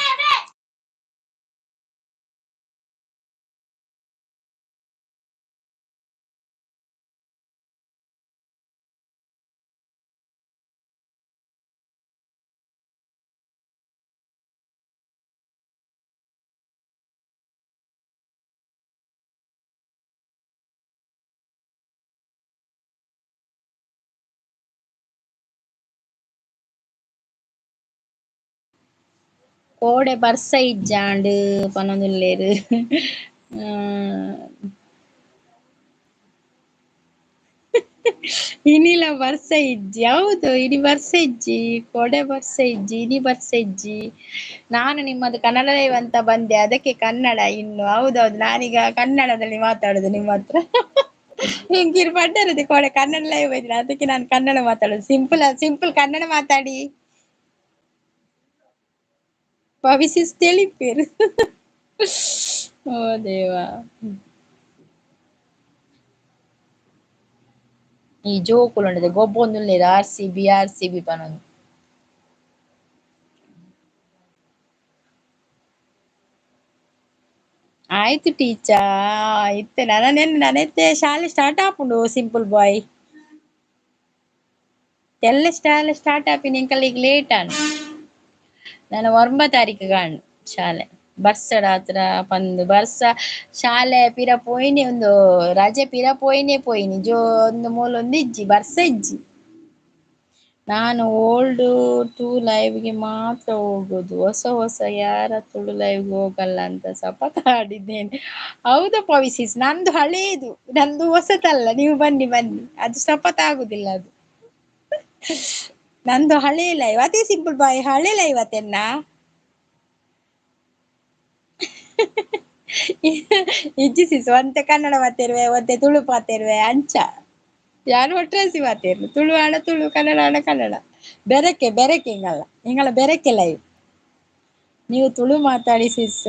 ಕೋಡೆ ಬರ್ಸ ಇಜ್ಜಾಂಡ್ ಪನೊಂದುಲ್ಲೆರ್. ಇನಿಲ ಬರ್ಸ ಇಜ್ಜಿ. ಹೌದು ಇನಿ ಬರ್ಸ ಇಜ್ಜಿ, ಕೋಡೆ ಬರ್ಸ ಇಜ್ಜಿ, ಇನಿ ಬರ್ಸ ಇಜ್ಜಿ. ನಾನು ನಿಮ್ಮದು ಕನ್ನಡ ಲೈವ್ ಅಂತ ಬಂದೆ, ಅದಕ್ಕೆ ಕನ್ನಡ ಇನ್ನು. ಹೌದೌದು, ನಾನೀಗ ಕನ್ನಡದಲ್ಲಿ ಮಾತಾಡುದು ನಿಮ್ಮ ಹತ್ರ. ಹಿಂಗಿರ್ ಪಡ್ಡರದು ಕೋಡೆ ಕನ್ನಡ ಲೈವ್ ಇದ್ರೆ ಅದಕ್ಕೆ ನಾನು ಕನ್ನಡ ಮಾತಾಡುದು. ಸಿಂಪಲ್ ಸಿಂಪಲ್ ಕನ್ನಡ ಮಾತಾಡಿ ಪವಿಸಿಸ್ ತಿಳಿಪೇರು. ಓ ದೇವಾ. ಈ ಜೋಕುಲು ಗೊಬ್ಬೊಂದುಲ್ಲೆರ್ R C B R C B ಪನೊಂದು. ಆಯ್ತು ಟೀಚರ್ ಇತ್ತೆ ನನ ನೆನ್ನೆ ನನೆತ್ತೆ ಶಾಲೆ ಸ್ಟಾರ್ಟ್ ಆಪುಂಡು ಸಿಂಪಲ್ ಬಾಯ್. ಎಲ್ಲ ಶಾಲೆ ಸ್ಟಾರ್ಟ್ ಆಪಿನ ಎಂಕಲಿಗ್ ಲೇಟ್ ಆಂಡ್. ನನ 9 ತಾರೀಕು ಕಾಣ್ ಶಾಲೆ ಬರ್ಸಡ ಆತ್ರ ಪಂದ್ ಬರ್ಸ ಶಾಲೆ ಪಿರ ಪೋಯಿನಿ ಒಂದು ರಜೆ ಪಿರ ಪೋಯಿನೇ ಪೋಯಿನಿ ಜೋ ಒಂದು ಮೂಲೊಂದು ಇಜ್ಜಿ ಬರ್ಸ ಇಜ್ಜಿ. ನಾನು ಓಲ್ಡ್ ಟು ಲೈವ್ಗೆ ಮಾತ್ರ ಹೋಗುದು, ಹೊಸ ಹೊಸ ಯಾರ ತುಳು ಲೈವ್ಗೆ ಹೋಗಲ್ಲ ಅಂತ ಶಪಥ ಆಡಿದ್ದೇನೆ. ಹೌದಾ ಪವಿಸಿಸ್, ನಂದು ಹಳೇದು, ನಂದು ಹೊಸತಲ್ಲ. ನೀವು ಬನ್ನಿ ಬನ್ನಿ, ಅದು ಶಪಥ ಆಗುದಿಲ್ಲ. ಅದು ನಂದು ಹಳೇ ಲೈವ್. ಅದೇ ಸಿಂಪಲ್ ಬಾಯ್, ಹಳೆ ಲೈವ್ ಅತೆನ್ನ ಇಜ್ಜಿ ಸಿಸ್. ಒಂತೆ ಕನ್ನಡ ಮಾತೇರುವೆ, ಒಂತೆ ತುಳು ಪಾತೆರುವೆ, ಅಂಚ ಯಾರು ಒಟ್ರಾಸಿ ಮಾತೇರು. ತುಳು ಆಡ ತುಳು, ಕನ್ನಡ ಆಡ ಕನ್ನಡ. ಬೆರಕೆ ಬೆರಕೆ ಹಿಂಗಲ್ಲ ಹಿಂಗಲ್ಲ ಬೆರಕೆ ಲೈವ್. ನೀವು ತುಳು ಮಾತಾಡಿ ಸಿಸ್,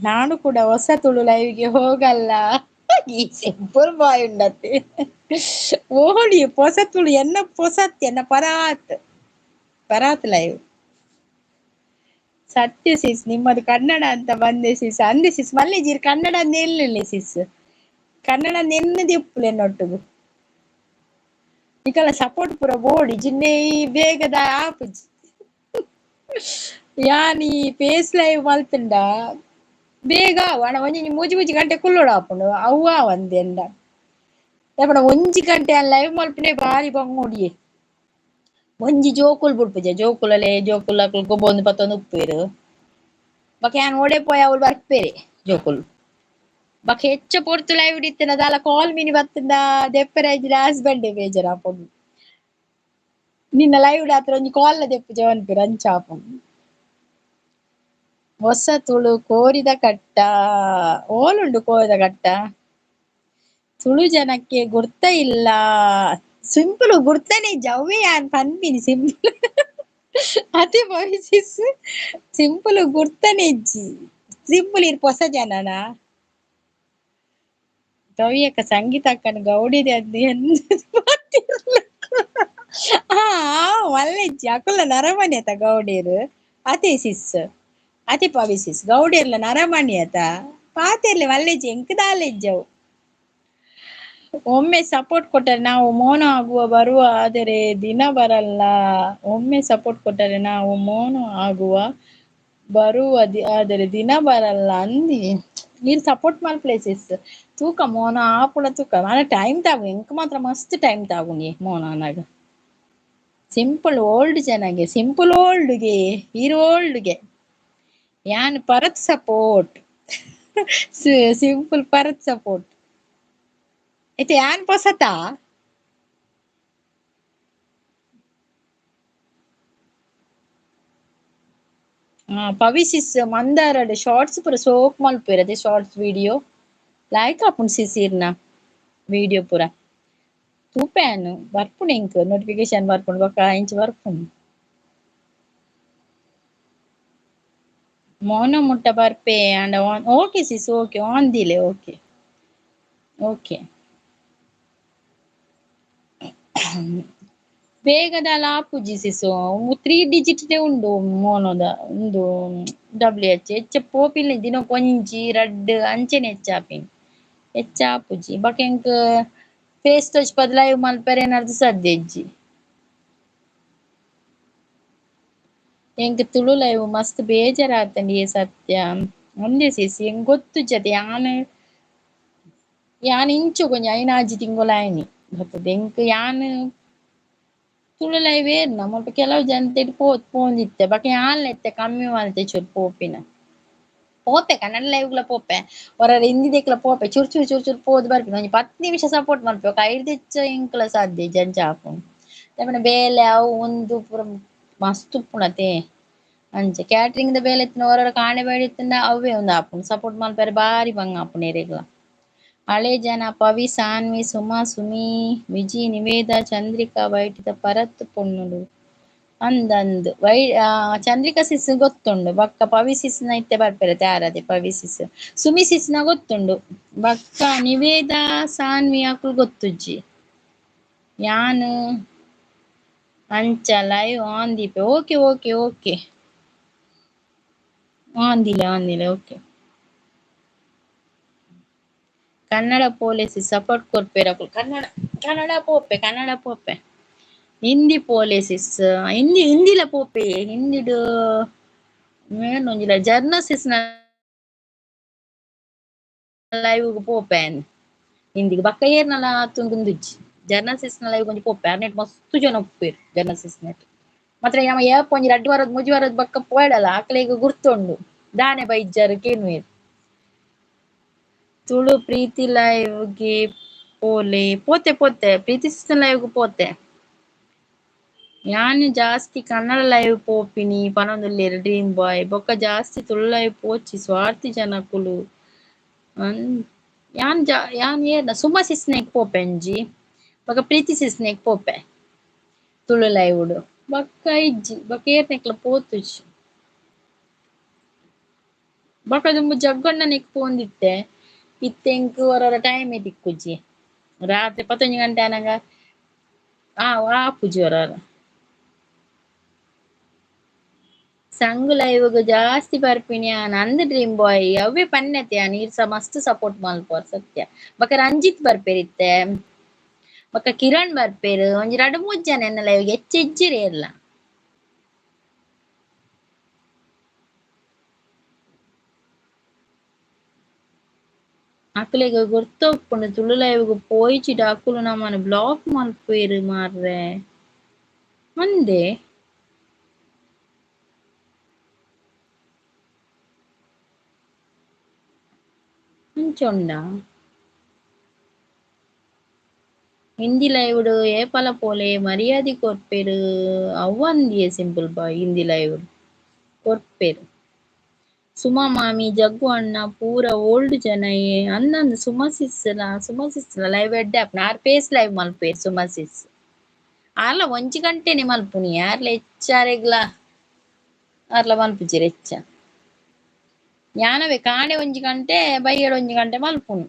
ನಾನು ಕೂಡ ಹೊಸ ತುಳು ಲೈವ್ಗೆ ಹೋಗಲ್ಲ. ಈ ಸಿಂಪಲ್ ಬಾಯ್ ಉಂಡತ್ತೆ ಓಡಿ ಹೊಸ ತುಳು ಎನ್ನ ಪೊಸತ್ ಎನ್ನ ಪರಾತ್ ಪರಾತ್ ಲೈವ್. ಸತ್ಯ ಸಿಸ್, ನಿಮ್ಮದು ಕನ್ನಡ ಅಂತ ಬಂದೆ ಸಿಸ್. ಅಂದೆ ಸಿಸ್ ಮಲ್ಲೇಜಿರ್ ಕನ್ನಡ ಅಂದ ಸಿಸ್, ಕನ್ನಡ ನೆನ್ನದಿ ಉಪ್ಪುಲೆ ಎನ್ನೊಟ್ಟುಗು. ನಿಕಲ ಸಪೋರ್ಟ್ ಪೂರ ಬೋಡಿ ಜಿನ್ನೆ ಬೇಗದ ಆಪುಜಿ. ಯಾನಿ ಫೇಸ್ ಲೈವ್ ಮಲ್ತುಂಡ ಬೇಗ ಅಣ ಒಂಜಿ ಮೂಜಿ ಮೂಜಿ ಗಂಟೆ ಕುಲ್ಲೋಡು ಆಪುಂಡು. ಅವ್ವ ಒಂದೆಂಡ ದಾಪಣ ಒಂಜಿ ಗಂಟೆ ಲೈವ್ ಮಲ್ಪುನೆ ಬಾರಿ ಬಂಗೋಡಿಯೆ. ಒಂಜಿ ಜೋಕುಲು ಬುಡ್ಪುಜ, ಜೋಕುಲಲೆ ಜೋಕುಲು ಅಕುಲು ಗೊಬ್ಬೊಂದು ಪತ್ತೊಂದು ಉಪ್ಪೇರು. ಬೊಕ ಯಾನ್ ಓಡೆ ಪೋಯ ಅವ್ಲು ಬರ್ಪೇರೆ ಜೋಕುಲು. ಬೊಕ ಹೆಚ್ಚ ಪೊರ್ತು ಲೈವ್ ಇತ್ತಿನ ದಾಲ ಕಾಲ್ ಮಿನಿ ಬತ್ತುಂಡ ದೆಪ್ಪರೆ ಇಜ್ಜಿಡ ಹಸ್ಬೆಂಡ್ ಬೇಜಾರ್ ಆಪುಂಡು. ನಿನ್ನ ಲೈವ್ ಆತ್ರ ಒಂಜಿ ಕಾಲ್ ದೆಪ್ಪುಜ ಪನ್ಪೆರ್ ಅಂಚ ಆಪುಂಡು. ಹೊಸ ತುಳು ಕೋರಿದ ಕಟ್ಟ ಓಲುಂಡು ಕೋರಿದ ಕಟ್ಟ. ತುಳು ಜನಕ್ಕೆ ಗುರ್ತ ಇಲ್ಲ, ಸಿಂಪಲ್ ಗುರ್ತನೆ ಇಜ್ಜಿ. ಅವೇ ಯಾನ್ ಪನ್ಪಿನಿ ಸಿಂಪಲ್ ಅದೇ ಭವಿಷ್ಯ ಸಿಂಪಲ್ ಗುರ್ತನೆ ಇಜ್ಜಿ. ಸಿಂಪಲ್ ಇರ್ ಹೊಸ ಜನನ ಕವಿಯಕ್ಕ ಸಂಗೀತ ಅಕ್ಕನ ಗೌಡಿದೆ ಅದು ಹಾ ಮಲ್ಲೆಜ್ಜಿ. ಅಕುಲ ನರಮಣಿ ಆತ ಗೌಡೇರು. ಅದೇ ಸಿಸ್ ಅದೇ ಪವಿ ಸಿಸ್, ಗೌಡೇರ್ಲ ನರಮಣಿ ಆತ ಪಾತೆರ್ಲೆ ಮಲ್ಲೆಜ್ಜಿ ಎಂಕ್ ದಾಲೆಜ್ಜವು. ಒಮ್ಮೆ ಸಪೋರ್ಟ್ ಕೊಟ್ಟರೆ ನಾವು ಮೋನ ಆಗುವ ಬರುವ, ಆದರೆ ದಿನ ಬರಲ್ಲ. ಒಮ್ಮೆ ಸಪೋರ್ಟ್ ಕೊಟ್ಟರೆ ನಾವು ಮೋನ ಆಗುವ ಬರುವ, ಆದರೆ ದಿನ ಬರಲ್ಲ ಅಂದಿ. ನೀರು ಸಪೋರ್ಟ್ ಮಲ್ಪಲೆ ಸಿಸ್. ತೂಕ ಮೋನ ಆಪುಣ ತೂಕ ಮಾನ ಟೈಮ್ ತಾಗು, ಎಂಕ್ ಮಾತ್ರ ಮಸ್ತ್ ಟೈಮ್ ತಾಗುನಿ ಮೋನ ಅನ್ನಾಗ. ಸಿಂಪಲ್ ಓಲ್ಡ್ ಜನಗೆ, ಸಿಂಪಲ್ ಓಲ್ಡ್ಗೆ, ಹೀರೋ ಓಲ್ಡ್ಗೆ ಯಾನ್ ಪರತ್ ಸಪೋರ್ಟ್, ಸಿಂಪಲ್ ಪರತ್ ಸಪೋರ್ಟ್. ಇತ್ತೆ ಯಾನ್ ಪೊಸತಾ ಪವಿಸಿಸ್ ಮಂದಾರಡ್ ಶಾರ್ಟ್ಸ್ ಪೂರ ಸೋಕ್ ಮಲ್ಪುವೆರ್ ಅದೇ ಶಾರ್ಟ್ಸ್ ವಿಡಿಯೋ ಲಾಯ್ಕ್ ಆಪುಂಡು ಸಿಸ್ ಇರ್ನ ವಿಡಿಯೋ ಪೂರ ತೂಪೆ ಯಾನ್. ಬರ್ಪುಂಡು ಎಂಕ್ ನೋಟಿಫಿಕೇಶನ್ ಬರ್ಪುಂಡು ಬೊಕ ಇಂಚ ಬರ್ಪುಂಡು. ಮೋನ ಮುಟ್ಟ ಬರ್ಪೆ and on. Okay sis, okay on ದಿಲೆ. Okay okay ಬೇಗದಾಲ ಆಪುಜಿ ಸಿಸು. 3 ಡಿಜಿಟ್ ಉಂಡು ಮೋನೋದ ಉಂದು ಡಬ್ಲ್ಯೂ ಎಚ್ ಹೆಚ್ಚ ಪೋಪಿಲ್ಲ. ದಿನಕ್ಕೆ ಒಂಜಿ ರಡ್ಡ್ ಅಂಚೆನೆ ಹೆಚ್ಚಾಪಿನಿ, ಹೆಚ್ಚಾಪುಜಿ. ಬೊಕ ಎಂಕ್ ಫೇಸ್ ತೋಜ್ಪಾದ್ ಲೈವ್ ಮಲ್ಪೆರೆ ಏನಾದ್ರು ಸಾಧ್ಯ ಇಜ್ಜಿ. ಎಂಕ್ ತುಳು ಲೈವ್ ಮಸ್ತ್ ಬೇಜಾರಾತಂಡ್ ಈ ಸತ್ಯ. ಒಂದೇ ಸಿಸ್ ಎಂಕ್ ಗೊತ್ತುಜ್ಜತೆ. ಯಾನ್ ಯಾನ್ ಇಂಚ ಒಂಜಿ 5-6 ತಿಂಗಳು ಆಯ್ನಿ ಬರ್ತದೆ. ಎಂಕ್ ಯಾನ್ ತುಳು ಲೈವ್ ಏರ್ನ ಮುಲ್ಪ ಕೆಲವು ಜನತೆಡ್ ಪೋಂದಿತ್ತೆ. ಬೊಕ ಯಾನ್ಲ ಇತ್ತೆ ಕಮ್ಮಿ ಮಲ್ತೆ ಚೂರು ಪೋಪಿನ. ಪೋಪೆ ಕನ್ನಡ ಲೈವ್ಗ್ಲ ಪೋಪೆ, ಹೊರ ಹಿಂದಿ ದೆಕ್ಲ ಪೋಪೆ. ಚೂರು ಚೂರು ಚೂರು ಚೂರು ಪೋದು ಬರ್ಪಿನ. ಒಂಜಿ 10 ನಿಮಿಷ ಸಪೋರ್ಟ್ ಮಲ್ಪೆ, ಬೊಕ ಐರ್ದ್ ಹೆಚ್ಚ ಎಂಕ್ಲ ಸಾಧ್ಯ ಇಜ್ಜಿ ಅಂಚ ಆಪುಂಡು. ದಾಯೆ ಬೇಲೆ ಅವು ಉಂದು ಪೂರ ಮಸ್ತ್ ಉಪ್ಪುಂಡತೆ. ಅಂಚ ಕ್ಯಾಟ್ರಿಂಗ್ ದ ಬೇಲೆ ಇತ್ತಿನ ಹೊರ ಕಾಣೆ ಬೇಡ ಇತ್ತಿಂಡ ಅವೇ ಒಂದು ಆಪುಂಡು. ಸಪೋರ್ಟ್ ಮಲ್ಪೆರೆ ಬಾರಿ ಬಂಗ ಆಪುಂಡು ಎರೆಗ್ಲ. ಹಳೆ ಜನ ಪವಿ, ಸಾನ್ವಿ, ಸುಮಾ, ಸುಮಿ, ವಿಜಿ, ನಿವೇದ, ಚಂದ್ರಿಕಾ ವೈಟಿದ ಪರತ್ ಪೊಣ್ಣುಲು ಅಂದಂದ್ ವೈ. ಚಂದ್ರಿಕಾ ಸಿಸ್ ಗೊತ್ತುಂಡು. ಬೊಕ್ಕ ಪವಿ ಸಿಸ್ನ ಇತ್ತೆ ಬರ್ಪೆರೆ ತಯಾರದೆ. ಪವಿ ಸಿಸ್ ಸುಮಿ ಸಿಸ್ನ ಗೊತ್ತುಂಡು. ಬೊಕ್ಕ ನಿವೇದ ಸಾನ್ವಿ ಅಕುಲು ಗೊತ್ತುಜ್ಜಿ. ಯಾನ್ ಅಂಚ ಲೈವ್ ಆನ್ ದೀಪೆ. ಓಕೆ ಓಕೆ ಓಕೆ ಆನ್ ದಿಲೆ ಆನ್ ದಿಲೆ ಓಕೆ. ಕನ್ನಡ ಪೊಲೀಸ್ ಸಪೋರ್ಟ್ ಕೊರ್ಪೆರ್ ಅಕುಲು. ಕನ್ನಡ ಕನ್ನಡ ಪೋಪೆ ಕನ್ನಡ ಪೋಪೆ. ಹಿಂದಿ ಪೋಲೆ ಸಿಸ್ ಹಿಂದಿ ಹಿಂದಿಲ ಪೋಪೆ ಹಿಂದಿಡು ಮೇನೊಂಜಿಲ ಜರ್ನಸಿಸ್ ಲೈವ್ ಪೋಪೆ ಹಿಂದಿಗ್ ಬಕ್ಕ ಏರ್ನಲ ತುಂದುಜ್ಜಿ ಜರ್ನಸಿಸ್ ನ ಲೈವ್ ಒಂಜಿ ಪೋಪೆ ಅರ್ನೆಟ್ ಮಸ್ತ್ ಜನ ಉಪ್ಪುವೆರ್ ಜರ್ನಸಿಸ್ ನೆಟ್ ಮಾತ್ರ ಯಮ ಏಪ ಒಂಜಿ ರಡ್ಡ್ ವಾರದ್ ಮೂಜಿ ವಾರದ್ ಬಕ್ಕ ಪೋಯಡಲ ಅಕ್ಲೆಗ್ ಗುರ್ತುಂಡು ದಾನೆ ಬೈಜಾರ್ ಕೇನುವೆರ್. ತುಳು ಪ್ರೀತಿ ಲೈವ್ ಗೆ ಪೋಲೆ ಪೋತೆ ಪೋತೆ ಪ್ರೀತಿ ಸಿಸ್ ಲೈವ್ ಗ್ ಪೋತೆ. ಯಾನ್ ಜಾಸ್ತಿ ಕನ್ನಡ ಲೈವ್ ಪೋಪಿನಿ ಪನೊಂದುಲ್ಲೆರ್ ಡ್ರೀಮ್ ಬಾಯ್ ಬೊಕ್ಕ ಜಾಸ್ತಿ ತುಳು ಲೈವ್ ಪೋಚಿ ಸ್ವಾರ್ಥಿ ಜನಕುಲು. ಯಾನ್ ಯಾನ್ ಏರ್ನ ಸುಮಾ ಸಿಸ್ನೆಗ್ ಪೋಪೆ ಒಂಜಿ ಬೊಕ್ಕ ಪ್ರೀತಿ ಸಿಸ್ನೆಗ್ ಪೋಪೆ ತುಳು ಲೈವ್ ಬೊಕ್ಕ ಇಜ್ಜಿ ಬೊಕ್ಕ ಏರ್ನೆಕ್ಲ ಪೋತುಜಿ. ಬೊಕ್ಕ ದುಂಬು ಜಗ್ಗಣ್ಣನೆಗ್ ಪೋಂದಿತ್ತೆ ಇತ್ತೆ ಎಂಕ್ ಒರೊರ ಟೈಮೇ ತಿಕ್ಕುಜಿ ರಾತ್ರಿ 11 ಗಂಟೆ ಆನಗ ಆ ಆಪುಜಿ ಒರೊರ. ಸಂಗು ಲೈವ್ ಜಾಸ್ತಿ ಬರ್ಪಿನಿ ಯಾನ್ ಅಂದ್ ಡ್ರೀಮ್ ಬಾಯ್ ಅವೇ ಪನ್ನೆತೆ ಯಾನ್ ಈರ್ಸ ಮಸ್ತ್ ಸಪೋರ್ಟ್ ಮಲ್ಪುವರ್ ಸತ್ಯ. ಬೊಕ್ಕ ರಂಜಿತ್ ಬರ್ಪೆರ್ ಇತ್ತೆ ಬೊಕ್ಕ ಕಿರಣ್ ಬರ್ಪೆರ್ ಒಂಜಿ ರಡ್ಡ್ ಮೂಜಿ ಜನ ಎನ್ನ ಲೈವ್ ಹೆಚ್ಚ ಇಜ್ಜೆರ್ ಏರ್ಲ. ಅಕ್ಲೆಗ್ ಗುರ್ತ ಉಪ್ಪುಂಡು ತುಳು ಲೈವ್ ಗ್ ಪೋಯಿಜಿಡ ಅಕುಲು ನಮನ್ ಬ್ಲಾಕ್ ಮಲ್ಪುವೆರ್ ಮಾರ್ರೆ ಅಂದೆ. ಅಂಚ ಉಂಡಾ? ಹಿಂದಿ ಲೈವ್ ಡ್ ಏಪಲ ಪೋಲೆ ಮರ್ಯಾದಿ ಕೊರ್ಪೆರ್ ಅವ್ವಂದಿಯೇ ಸಿಂಪಲ್ ಬಾಯ್ ಹಿಂದಿ ಲೈವ್ ಕೊರ್ಪೆರ್. ಸುಮಾ ಮಾಮಿ ಜಗ್ಗು ಅಣ್ಣ ಪೂರ ಓಲ್ಡ್ ಜನ ಯೇ ಅಂದಂದ್ ಸುಮಾ ಸಿಸ್ ಸುಮಾ ಸಿಸ್ ಲೈವ್ ಎಡ್ಡೆ ಆಪುಂಡು ಆರ್ ಫೇಸ್ ಲೈವ್ ಮಲ್ಪುವೆರ್ ಸುಮಾ ಸಿಸ್. ಆರ್ಲ ಒಂಜಿ ಗಂಟೆನೆ ಮಲ್ಪುನಿ ಆರ್ಲ ಹೆಚ್ಚ ಆರೆಗ್ಲ ಆರ್ಲ ಮಲ್ಪುಜೆರ್ ಹೆಚ್ಚ. ಯಾನವೇ ಕಾಂಡೆ ಒಂಜಿ ಗಂಟೆ ಬಯ್ಯಡ್ ಒಂಜಿ ಗಂಟೆ ಮಲ್ಪುನು.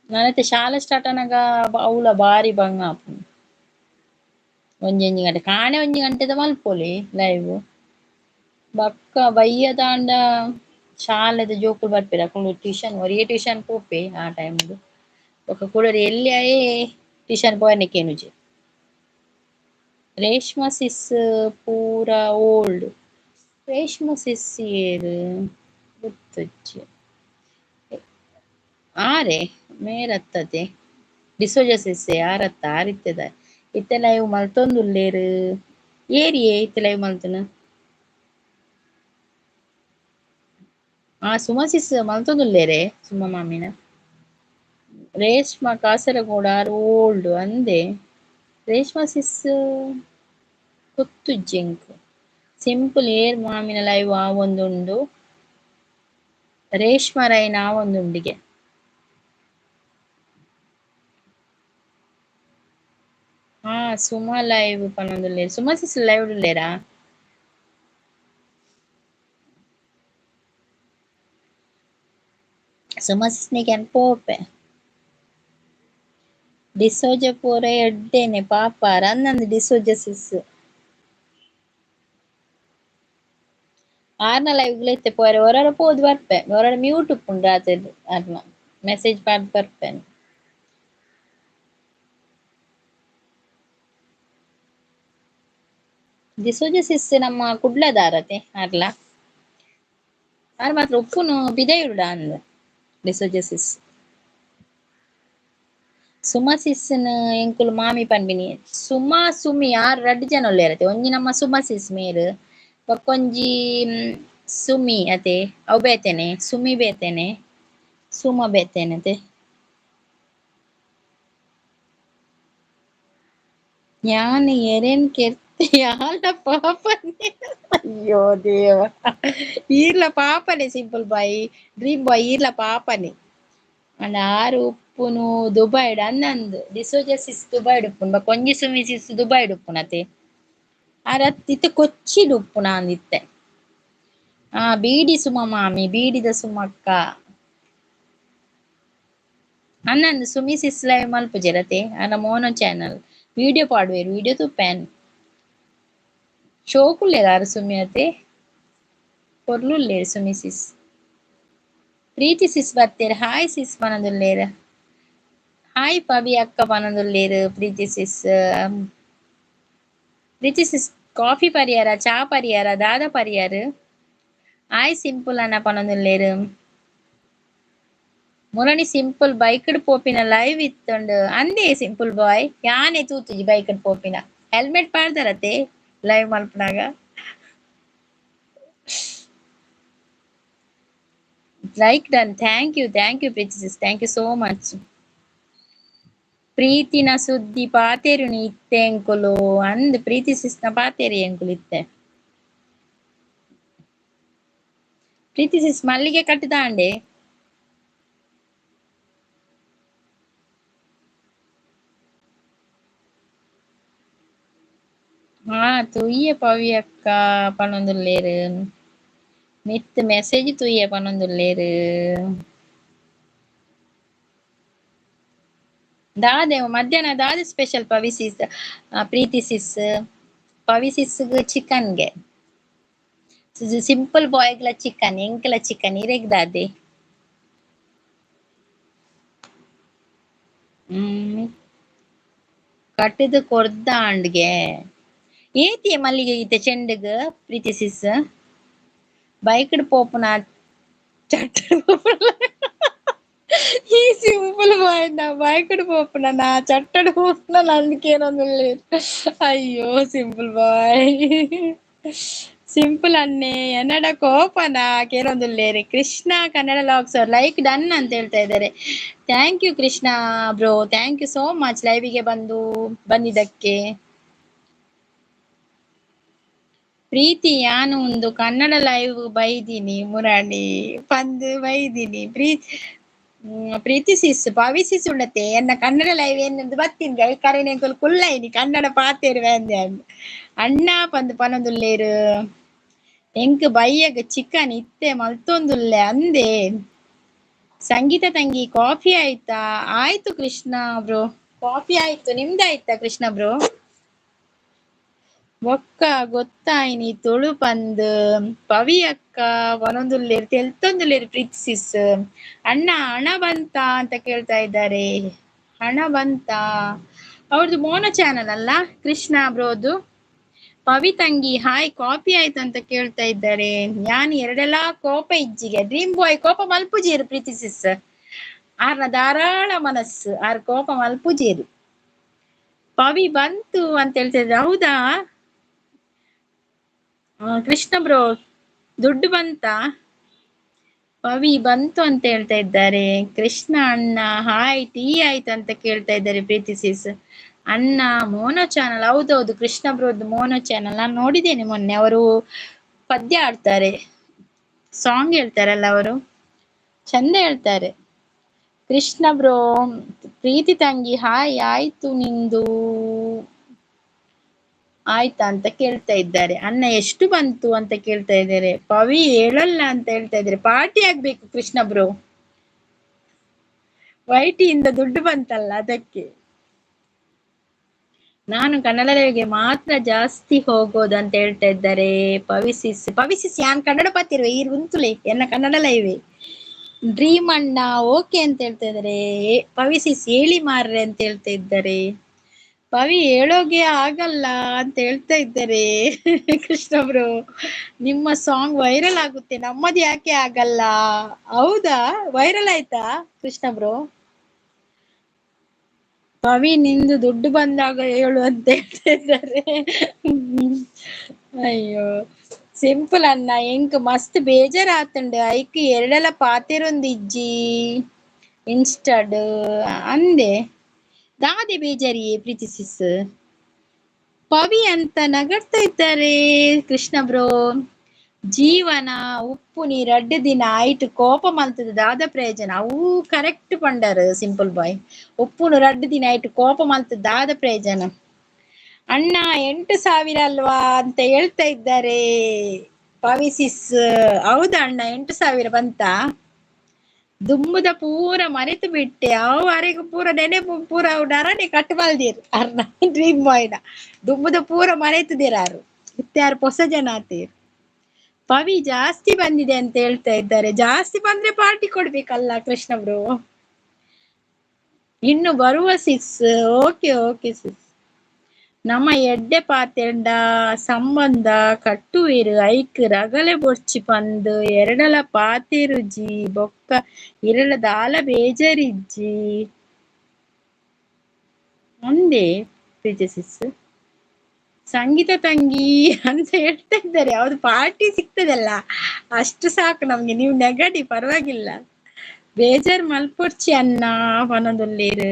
ನನತೆ ಶಾಲೆ ಸ್ಟಾರ್ಟ್ ಆನಗ ಅವ್ಲ ಬಾರಿ ಬಂಗ ಆಪುಂಡು. ಒಂಜೊಂಜಿ ಗಂಟೆ ಕಾಂಡೆ ಒಂಜಿ ಗಂಟೆದ ಮಲ್ಪೊಲಿ ಲೈವ್ ಬೊಕ್ಕ ಬಯ್ಯದಾಂಡ ಶಾಲೆದ ಜೋಕುಲು ಬರ್ಪೆರ್ ಅಕುಲು ಟ್ಯೂಷನ್ ಒರಿಯೇ ಟ್ಯೂಷನ್ ಪೋಪೆ ಆ ಟೈಮ್ ಬೊಕ್ಕ ಕುಡೊರಿ ಎಲ್ಯಾಯೆ ಟ್ಯೂಷನ್ ಪೋಯೆರೆ ಕೇನುಜೆ. ರೇಷ್ಮಾ ಸಿಸ್ ಪೂರ ಓಲ್ಡ್ ರೇಷ್ಮಾ ಸಿಸ್ ಏರ್ ಗೊತ್ತುಜ್ಜಿ. ಆರೆ ಮೇರತ್ತದೆ ಡಿಸೋಜ ಸಿಸ್ ಆರತ್ತ ಆರಿತ್ತೆದ ಇತ್ತೆ ಲೈವ್ ಮಲ್ತೊಂದುಲ್ಲೆರ್ ಏರಿಯೇ ಇತ್ತೆ ಲೈವ್ ಮಲ್ತುನ. ಆ ಸುಮಾ ಸಿಸ್ ಮಲ್ತೊಂದುಲ್ಲೆರೆ ಸುಮಾ ಮಾಮಿನ. ರೇಷ್ಮಾ ಕಾಸರಗೋಡು ಆರ್ ಓಲ್ಡ್ ಅಂದೆ ರೇಷ್ಮಾ ಸಿಸ್ ಗೊತ್ತುಜ್ಜಿ ಎಂಕ್. ಸಿಂಪಲ್ ಏರ್ ಮಾಮಿನ ಲೈವ್ ಆವೊಂದುಂಡು ರೇಷ್ಮಾ ರೈನ ಆವೊಂದುಂಡಿಗೆ. ಹಾ ಸುಮಾ ಲೈವ್ ಪನೊಂದುಲ್ಲೆರ್ ಸುಮಾ ಸಿಸ್ ಲೈವ್ ಉಲ್ಲೆರಾ? ಸುಮಾ ಸಿಸ್ನಿಗ್ ಯಾನ್ ಪೋಪೆ. ಡಿಸೋಜ ಪೂರ ಎಡ್ಡೇನೆ ಪಾಪ ಅಂದಂದ್ ಡಿಸೋಜ ಸಿಸ್. ಆರ್ನ ಲೈವ್ ಇತ್ತೆ ಪೋರೆ ಒರೊರ ಪೋದು ಬರ್ಪೆ ಒರೊರ ಮ್ಯೂಟ್ ಉಪ್ಪುಂಡು ರಾತ್ರಿ ಆರ್ನ ಮೆಸೇಜ್ ಪಾಡ್ದ್ ಬರ್ಪೆ. ಡಿಸೋಜ ಸಿಸ್ ನಮ್ಮ ಕುಡ್ಲದಾರತೆ ಆರ್ಲ ಆರ್ ಮಾತ್ರ ಉಪ್ಪುನು ಪಿದಯೂರುಡ ಅಂದ್ ಡಿಸೋಜ ಸಿಸ್. ಸುಮಾ ಸಿಸ್ನ್ ಎಂಕುಲು ಮಾಮಿ ಪನ್ಪಿನಿ ಸುಮಾ ಸುಮಿ ಆರ್ ರಡ್ಡ್ ಜನ ಉಲ್ಲೆರತೆ ಒಂಜಿ ನಮ್ಮ ಸುಮಾ ಸಿಸ್ ಮೇರ್ ಬೊಕ್ಕೊಂಜಿ ಸುಮಿ ಅತೆ ಅವು ಬೇತೆನೆ ಸುಮಿ ಬೇತೆನೆ ಸುಮಾ ಬೇತೆನೆ ಅತೆ. ಯಾನ್ ಎರೆನ್ ಕೆರ್ತೆ ಯಾನ್ಲ ಪಾಪನೆ ಅಯ್ಯೋ ದೇವ ಈರ್ಲ ಪಾಪನೆ ಸಿಂಪಲ್ ಬಾಯ್ ಡ್ರೀಮ್ ಬಾಯ್ ಈರ್ಲ ಪಾಪನೆ. ಅಂಡ ಆರ್ ಉಪ್ಪುನು ದುಬೈಡ್ ಅಂದಂದ್ ಡಿಸೋಜ ಸಿಸ್ ದುಬೈಡ್ ಉಪ್ಪುನು ಬೊಕ್ಕ ಒಂಜಿ ಸುಮಿ ಸಿಸ್ ದುಬೈಡ್ ಉಪ್ಪುನತೆ. ಆರ್ ಅತ್ತ್ ಇತ್ತೆ ಕೊಚ್ಚಿಡ್ ಉಪ್ಪುನ ಅಂದಿತ್ತೆ. ಆ ಬೀಡಿ ಸುಮ ಮಾಮಿ ಬೀಡಿದ ಸುಮಕ್ಕ ಅಂದಂದ್ ಸುಮಿ ಸಿಸ್ ಲೈವ್ ಮಲ್ಪುಜೆರತೆ ಆರ್ನ ಮೋನೋ ಚಾನಲ್ ವಿಡಿಯೋ ಪಾಡುವೆರ್ ವಿಡಿಯೋ ತೂಪೆ ಯಾನ್. ಶೋಕುಲ್ಲೆರ್ ಆರ್ ಸುಮಿ ಅತೆ ಪೊರ್ಲುಲ್ಲೆರ್ ಸುಮಿ ಸಿಸ್. ಪ್ರೀತಿ ಸಿಸ್ ಬತ್ತೆರ್ ಹಾಯ್ ಸಿಸ್ ಪನೊಂದುಲ್ಲೆರ್. ಹಾಯ್ ಪವಿ ಅಕ್ಕ ಪನೊಂದುಲ್ಲೇರು Preethi sis. Preethi sis coffee ಪರಿಯಾರ ಚಾ ಪರಿಯಾರ ದಾದ ಪರಿಯಾರು? ಹಾಯ್ ಸಿಂಪಲ್ ಅನ್ನ ಪನೊಂದುಲ್ಲೇರು. ಮುರಣಿ ಸಿಂಪಲ್ ಬೈಕ್ಡ್ ಪೋಪಿನ ಲೈವ್ ಇತ್ತುಂಡು ಅಂದೇ ಸಿಂಪಲ್ ಬಾಯ್ ಯಾನೆ ತೂತುಜಿ ಬೈಕ್ಡ್ ಪೋಪಿನ ಹೆಲ್ಮೆಟ್ ಪಾಡ್ದರತೆ ಲೈವ್ ಮಲ್ಪುನಾಗ. Like done, thank you thank you Preethi sis, thank you so much. ಪ್ರೀತಿನ ಸುದ್ದಿ ಪಾತೆರುನಿ ಇತ್ತೆ ಎಂಕುಲು ಅಂದ್ ಪ್ರೀತಿ ಸಿಸ್ನ ಪಾತೆರಿ ಎಂಕುಲು ಇತ್ತೆ. ಪ್ರೀತಿ ಸಿಸ್ ಮಲ್ಲಿಗೆ ಕಟ್ಟುದಾಂಡೆ. ಹಾ ತುಯ್ಯ ಪವಿ ಅಕ್ಕ ಪನೊಂದುಲ್ಲೇರು ಮಿತ್ ಮೆಸೇಜ್ ತುಯ್ಯ ಪನೊಂದುಲ್ಲೇರು. ದಾದೆ ಮಧ್ಯಾಹ್ನ ದಾದೆ ಸ್ಪೆಷಲ್ ಪವಿ ಸಿಸ್ ಪ್ರೀತಿ ಸಿಸ್? ಪವಿ ಸಿಸ್ಗ್ ಚಿಕನ್ಗೆ ಸಿಂಪಲ್ ಬಾಯ್ಗ್ಲ ಚಿಕನ್ ಎಂಕಲ ಚಿಕನ್ ಇರೆಗ್ ದಾದೆ? ಹ್ಮ್ ಕಟ್ಟುದು ಕೊರ್ದಾಂಡ್ಗೆ ಏತಿಯ ಮಲ್ಲಿಗೆ ಇತ್ತೆ ಚೆಂಡುಗ್ ಪ್ರೀತಿ ಸಿಸ್? ಬೈಕ್ಡ್ ಪೋಪುನ ಚಟ್ಟಡ್ ಪೋಪುನ ಈ ಸಿಂಪಲ್ ಬಾಯ್ ನಾ ಬೈಕ್ಡ್ ಪೋಪುನ ನಾ ಚಟ್ಟಡ್ ಪೋಪುನ ನಂದ್ಕೇನೊಂದುಲ್ಲೇರ್. ಅಯ್ಯೋ ಸಿಂಪಲ್ ಬಾಯ್ ಸಿಂಪಲ್ ಅನ್ನೆ ಎನ್ನಡ ಕೋಪನ ಕೇನೊಂದುಲ್ಲೇರು. ಕೃಷ್ಣ ಕನ್ನಡ ಲಾಗ್ಸ್ ಅವ್ರು ಲೈಕ್ ಡನ್ ಅಂತ ಹೇಳ್ತಾ ಇದ್ದಾರೆ. Thank you Krishna bro, thank you so much ಲೈವಿಗೆ ಬಂದಿದ್ದಕ್ಕೆ. ಪ್ರೀತಿ ಯಾನು ಒಂದು ಕನ್ನಡ ಲೈವ್ ಬೈದೀನಿ ಮುರಾಣಿ ಪಂದ್ ಬೈದೀನಿ. ಪ್ರೀತಿ ಪ್ರೀತಿ ಸಿಸ್ ಪವಿ ಸಿಸ್ ಉಂಡತೆ ಎನ್ನ ಕನ್ನಡ ಲೈವ್ ಏನಂದು ಬತ್ತೀನಿ ಗೈ ಕರೆನೆ ಎಂಕುಲು ಕುಲ್ಲೈನಿ ಕನ್ನಡ ಪಾತೇರು ಅಂದೆ ಅಣ್ಣ ಪಂದ್ ಪನೊಂದುಲ್ಲೇರು. ಎಂಕ್ ಬಯ್ಯಗ್ ಚಿಕನ್ ಇತ್ತೆ ಮಲ್ತೊಂದುಲ್ಲೆ ಅಂದೆ. ಸಂಗೀತ ತಂಗಿ ಕಾಫಿ ಆಯ್ತಾ? ಆಯ್ತು ಕೃಷ್ಣ ಬ್ರೋ, ಕಾಫಿ ಆಯ್ತು. ನಿಮ್ದಾಯ್ತಾ ಕೃಷ್ಣ ಬ್ರೋ? ಬೊಕ್ಕ ಗೊತ್ತಾಯಿನಿ ತುಳು ಪಂದ್ ಪವಿ ಅಕ್ಕ ಪನೊಂದುಲ್ಲೇರು ತೆಲ್ತೊಂದುಲ್ಲೇರು ಪ್ರೀತಿ ಸಿಸ್. ಅಣ್ಣ ಹಣ ಬಂತ ಅಂತ ಕೇಳ್ತಾ ಇದ್ದಾರೆ. ಹಣ ಬಂತ ಅವ್ರದ್ದು ಮೋನೋ ಚಾನಲ್ ಅಲ್ಲ ಕೃಷ್ಣ ಬ್ರೋದು. ಪವಿ ತಂಗಿ ಹಾಯ್ ಕಾಫಿ ಆಯ್ತು ಅಂತ ಕೇಳ್ತಾ ಇದ್ದಾರೆ. ಯಾನ್ ಎರಡೆಲ್ಲಾ ಕೋಪ ಇಜ್ಜಿಗೆ ಡ್ರೀಮ್ ಬಾಯ್ ಕೋಪ ಮಲ್ಪುಜೇರು ಪ್ರೀತಿ ಸಿಸ್. ಆರ್ನ ಧಾರಾಳ ಮನಸ್ಸು ಆರ್ ಕೋಪ ಮಲ್ಪುಜೇರು. ಪವಿ ಬಂತು ಅಂತ ಹೇಳ್ತಾ ಇದ್ದಾರೆ. ಹೌದಾ ಕೃಷ್ಣ ಬ್ರೋ ದುಡ್ಡು ಬಂತ? ಪವಿ ಬಂತು ಅಂತ ಹೇಳ್ತಾ ಇದ್ದಾರೆ. ಕೃಷ್ಣ ಅಣ್ಣ ಹಾಯ್ ಟೀ ಆಯ್ತು ಅಂತ ಕೇಳ್ತಾ ಇದ್ದಾರೆ ಪ್ರೀತಿ ಸಿಸ್. ಅಣ್ಣ ಮೋನೋ ಚಾನಲ್, ಹೌದೌದು ಕೃಷ್ಣ ಬ್ರೋದು ಮೋನೋ ಚಾನಲ್ ನಾನು ನೋಡಿದ್ದೇನೆ ಮೊನ್ನೆ. ಅವರು ಪದ್ಯ ಆಡ್ತಾರೆ, ಸಾಂಗ್ ಹೇಳ್ತಾರಲ್ಲ ಅವರು, ಚಂದ ಹೇಳ್ತಾರೆ. ಕೃಷ್ಣ ಬ್ರೋ ಪ್ರೀತಿ ತಂಗಿ ಹಾಯ್ ಆಯ್ತು ನಿಂದು ಆಯ್ತಾ ಅಂತ ಕೇಳ್ತಾ ಇದ್ದಾರೆ. ಅಣ್ಣ ಎಷ್ಟು ಬಂತು ಅಂತ ಕೇಳ್ತಾ ಇದ್ದಾರೆ. ಪವಿ ಹೇಳಲ್ಲ ಅಂತ ಹೇಳ್ತಾ ಇದ್ದಾರೆ. ಪಾರ್ಟಿ ಆಗ್ಬೇಕು ಕೃಷ್ಣ ಬ್ರೋ, ವೈಟಿಯಿಂದ ದುಡ್ಡು ಬಂತಲ್ಲ ಅದಕ್ಕೆ. ನಾನು ಕನ್ನಡರಿಗೆ ಮಾತ್ರ ಜಾಸ್ತಿ ಹೋಗೋದು ಅಂತ ಹೇಳ್ತಾ ಇದ್ದಾರೆ ಪವಿಸಿಸ್. ಪವಿಸಿಸ್ ಯಾನ್ ಕನ್ನಡ ಪಾತಿರುವೆ ಈ ಉಂತುಲೆ ಎನ್ನ ಕನ್ನಡ ಲೈವೆ. ಡ್ರೀಮ್ ಅಣ್ಣ ಓಕೆ ಅಂತ ಹೇಳ್ತಾ ಇದ್ದಾರೆ. ಪವಿಸಿಸ್ ಹೇಳಿ ಮಾರ್ರೆ ಅಂತ ಹೇಳ್ತಾ ಇದ್ದಾರೆ. ಪವಿ ಹೇಳೋಗೆ ಆಗಲ್ಲ ಅಂತ ಹೇಳ್ತಾ ಇದ್ದಾರೆ ಕೃಷ್ಣ ಬ್ರೋ. ನಿಮ್ಮ ಸಾಂಗ್ ವೈರಲ್ ಆಗುತ್ತೆ, ನಮ್ಮದು ಯಾಕೆ ಆಗಲ್ಲ? ಹೌದಾ, ವೈರಲ್ ಆಯ್ತಾ ಕೃಷ್ಣ ಬ್ರೋ? ಪವಿ ನಿಂದು ದುಡ್ಡು ಬಂದಾಗ ಹೇಳು ಅಂತ ಹೇಳ್ತಾ ಇದ್ದಾರೆ. ಅಯ್ಯೋ ಸಿಂಪಲ್ ಅಣ್ಣ ಎಂಕ್ ಮಸ್ತ್ ಬೇಜಾರಾತುಂಡು ಐಕ್ ಎರಡೆಲ ಪಾತೆರೊಂದು ಇಜ್ಜಿ ಇನ್ಸ್ಟಾಡ್ ಅಂದೆ. ದಾದೆ ಬೇಜಾರಿಯೇ ಪ್ರೀತಿ ಸಿಸ್? ಪವಿ ಅಂತ ನಗಡ್ತಾ ಇದ್ದಾರೆ ಕೃಷ್ಣ ಬ್ರೋ. ಜೀವನ ಉಪ್ಪು ನೀರ್ ಅಡ್ಡ ದಿನ ಆಯ್ತು ಕೋಪ ಮಲ್ತದ ದಾದ ಪ್ರಯೋಜನ. ಅವು ಕರೆಕ್ಟ್ ಪಂಡರ್ ಸಿಂಪಲ್ ಬಾಯ್. ಉಪ್ಪುನು ರಡ್ಡು ದಿನ ಆಯ್ತು ಕೋಪ ಮಲ್ತದ ದಾದ ಪ್ರಯೋಜನ. ಅಣ್ಣ 8,000 ಅಲ್ವಾ ಅಂತ ಹೇಳ್ತಾ ಇದ್ದಾರೆ ಪವಿಸಿಸ್. ಹೌದಾ ಅಣ್ಣ 8,000 ಬಂತ? ದುಮ್ಮುದ ಪೂರ ಮರೆತು ಬಿಟ್ಟೆ. ಅವು ಅರೆಗು ಪೂರ ನೆನೆಪು ಪೂರ ಅವು ನರನೆ ಕಟ್ ಮಲ್ದಿರ್ ಅರ್ನ ಡ್ರೀಮ್ ಬಾಯ್ನ. ದುಮ್ಮುದ ಪೂರ ಮರೆತುದಿರಾರು ಇತ್ಯಾರು ಹೊಸ ಜನ ಆತೀರ್. ಪವಿ ಜಾಸ್ತಿ ಬಂದಿದೆ ಅಂತ ಹೇಳ್ತಾ ಇದ್ದಾರೆ. ಜಾಸ್ತಿ ಬಂದ್ರೆ ಪಾರ್ಟಿ ಕೊಡ್ಬೇಕಲ್ಲ ಕೃಷ್ಣ ಬ್ರೋ. ಇನ್ನು ಬರುವ ಸಿಸ್. ಓಕೆ ಓಕೆ ಸಿಸ್. ನಮ್ಮ ಎಡ್ಡೆ ಪಾತೆಂಡ ಸಂಬಂಧ ಕಟ್ಟುವೆರು ಐಕ್ ರಗಲೆ ಬೊರ್ಚಿ ಪಂದ್ ಎರಡಲ ಪಾತೆರುಜಿ ಬೊಕ್ಕ ಇರಳ ದಾಲ ಬೇಜಾರಿಜ್ಜಿ ಒಂದೇ ಪ್ರೀತಿ ಸಿಸ್. ಸಂಗೀತ ತಂಗಿ ಅಂತ ಹೇಳ್ತಾ ಇದ್ದಾರೆ. ಯಾವ್ದು ಪಾರ್ಟಿ ಸಿಗ್ತದಲ್ಲ ಅಷ್ಟು ಸಾಕು ನಮ್ಗೆ, ನೀವು ನೆಗಡಿ ಪರವಾಗಿಲ್ಲ. ಬೇಜಾರ್ ಮಲ್ಪೊರ್ಚಿ ಅನ್ನ ಪನೊಂದುಲ್ಲೇರು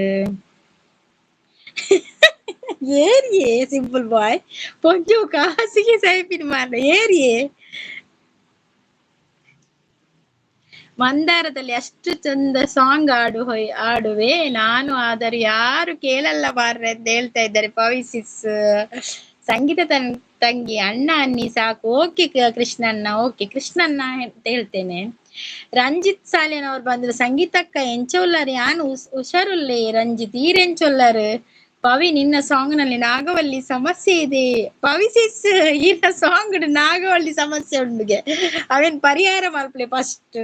ಏರಿಯೇ ಸಿಂಪಲ್ ಬಾಯ್ ಪೊಂಜು ಕಾಸಿಗೆ ಸೈಪಿನ ಮಾರ್ರೆ ಏರಿಯೇ. ಮಂದಾರದಲ್ಲಿ ಅಷ್ಟು ಚಂದ ಸಾಂಗ್ ಆಡುವೆ ನಾನು, ಆದರೆ ಯಾರು ಕೇಳಲ್ಲ ಮಾರ್ರೆ ಅಂತ ಹೇಳ್ತಾ ಇದ್ದಾರೆ ಪವಿಸಿಸ್. ಸಂಗೀತ ತಂಗಿ ಅಣ್ಣ ಅನ್ನಿ ಸಾಕು. ಓಕೆ ಕೃಷ್ಣಣ್ಣ, ಓಕೆ ಕೃಷ್ಣಣ್ಣ ಅಂತ ಹೇಳ್ತೇನೆ. ರಂಜಿತ್ ಸಾಲಿಯನ್ ಬಂದ್ರು. ಸಂಗೀತಕ್ಕ ಎಂಚೊಲ್ಲಾರ್ ಯಾನು ಹುಷಾರುಲ್ಲೆ ರಂಜಿತ್ ಈರೆಂಚೊಲ್ಲಾರ್. ಪವಿ ನಿನ್ನ ಸಾಂಗ್ ನಲ್ಲಿ ನಾಗವಲ್ಲಿ ಸಮಸ್ಯೆ ಇದೆ. ಪವಿ ಸಿಸ್ ಈನ ಸಾಂಗ್ ನಾಗವಲ್ಲಿ ಸಮಸ್ಯೆ ಉಂಡುಗೆ ಅವೇನ್ ಪರಿಹಾರ ಮಲ್ಪಲೆ ಫಸ್ಟ್.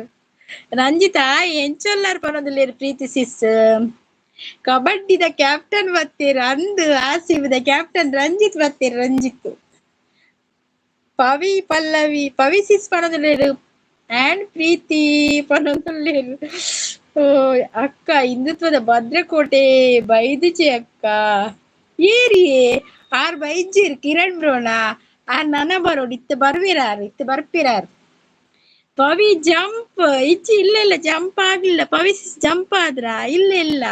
ರಂಜಿತಾ ಎಂಚೊಲ್ಲಾರ್ ಪನೊಂದುಲ್ಲೇರ್ ಪ್ರೀತಿ ಸಿಸ್. ಕಬಡ್ಡಿದ ಕ್ಯಾಪ್ಟನ್ ಬತ್ತೀರ್ ಅಂದು ಆಸಿಬಿದ ಕ್ಯಾಪ್ಟನ್ ರಂಜಿತ್ ಬತ್ತೀರ್ ರಂಜಿತ್. ಪವಿ ಪಲ್ಲವಿ ಪವಿ ಸಿಸ್ ಪನೊಂದುಲ್ಲೇರ್ ಅಂಡ್ ಪ್ರೀತಿ ಪನೊಂದುಲ್ಲೇರ್. ಓ ಅಕ್ಕ ಹಿಂದುತ್ವದ ಭದ್ರಕೋಟೆ ಬೈದುಚೆ ಅಕ್ಕ ಏರಿಯೇ ಆರ್ ಬೈಜೀರ್ ಕಿರಣ್ ಬ್ರೋಣ ಆರ್ ನನ ಬರೋಡು ಇತ್ತ ಬರ್ವಿರಾರ್ ಇತ್ತ ಬರ್ಪಿರಾರ್. ಪವಿ ಜಂಪ್ ಇಚ್ಚಿ ಇಲ್ಲ ಇಲ್ಲ ಜಂಪ್ ಆಗ್ಲಿಲ್ಲ. ಪವಿ ಜಂಪ್ ಆದ್ರ ಇಲ್ಲ ಇಲ್ಲ.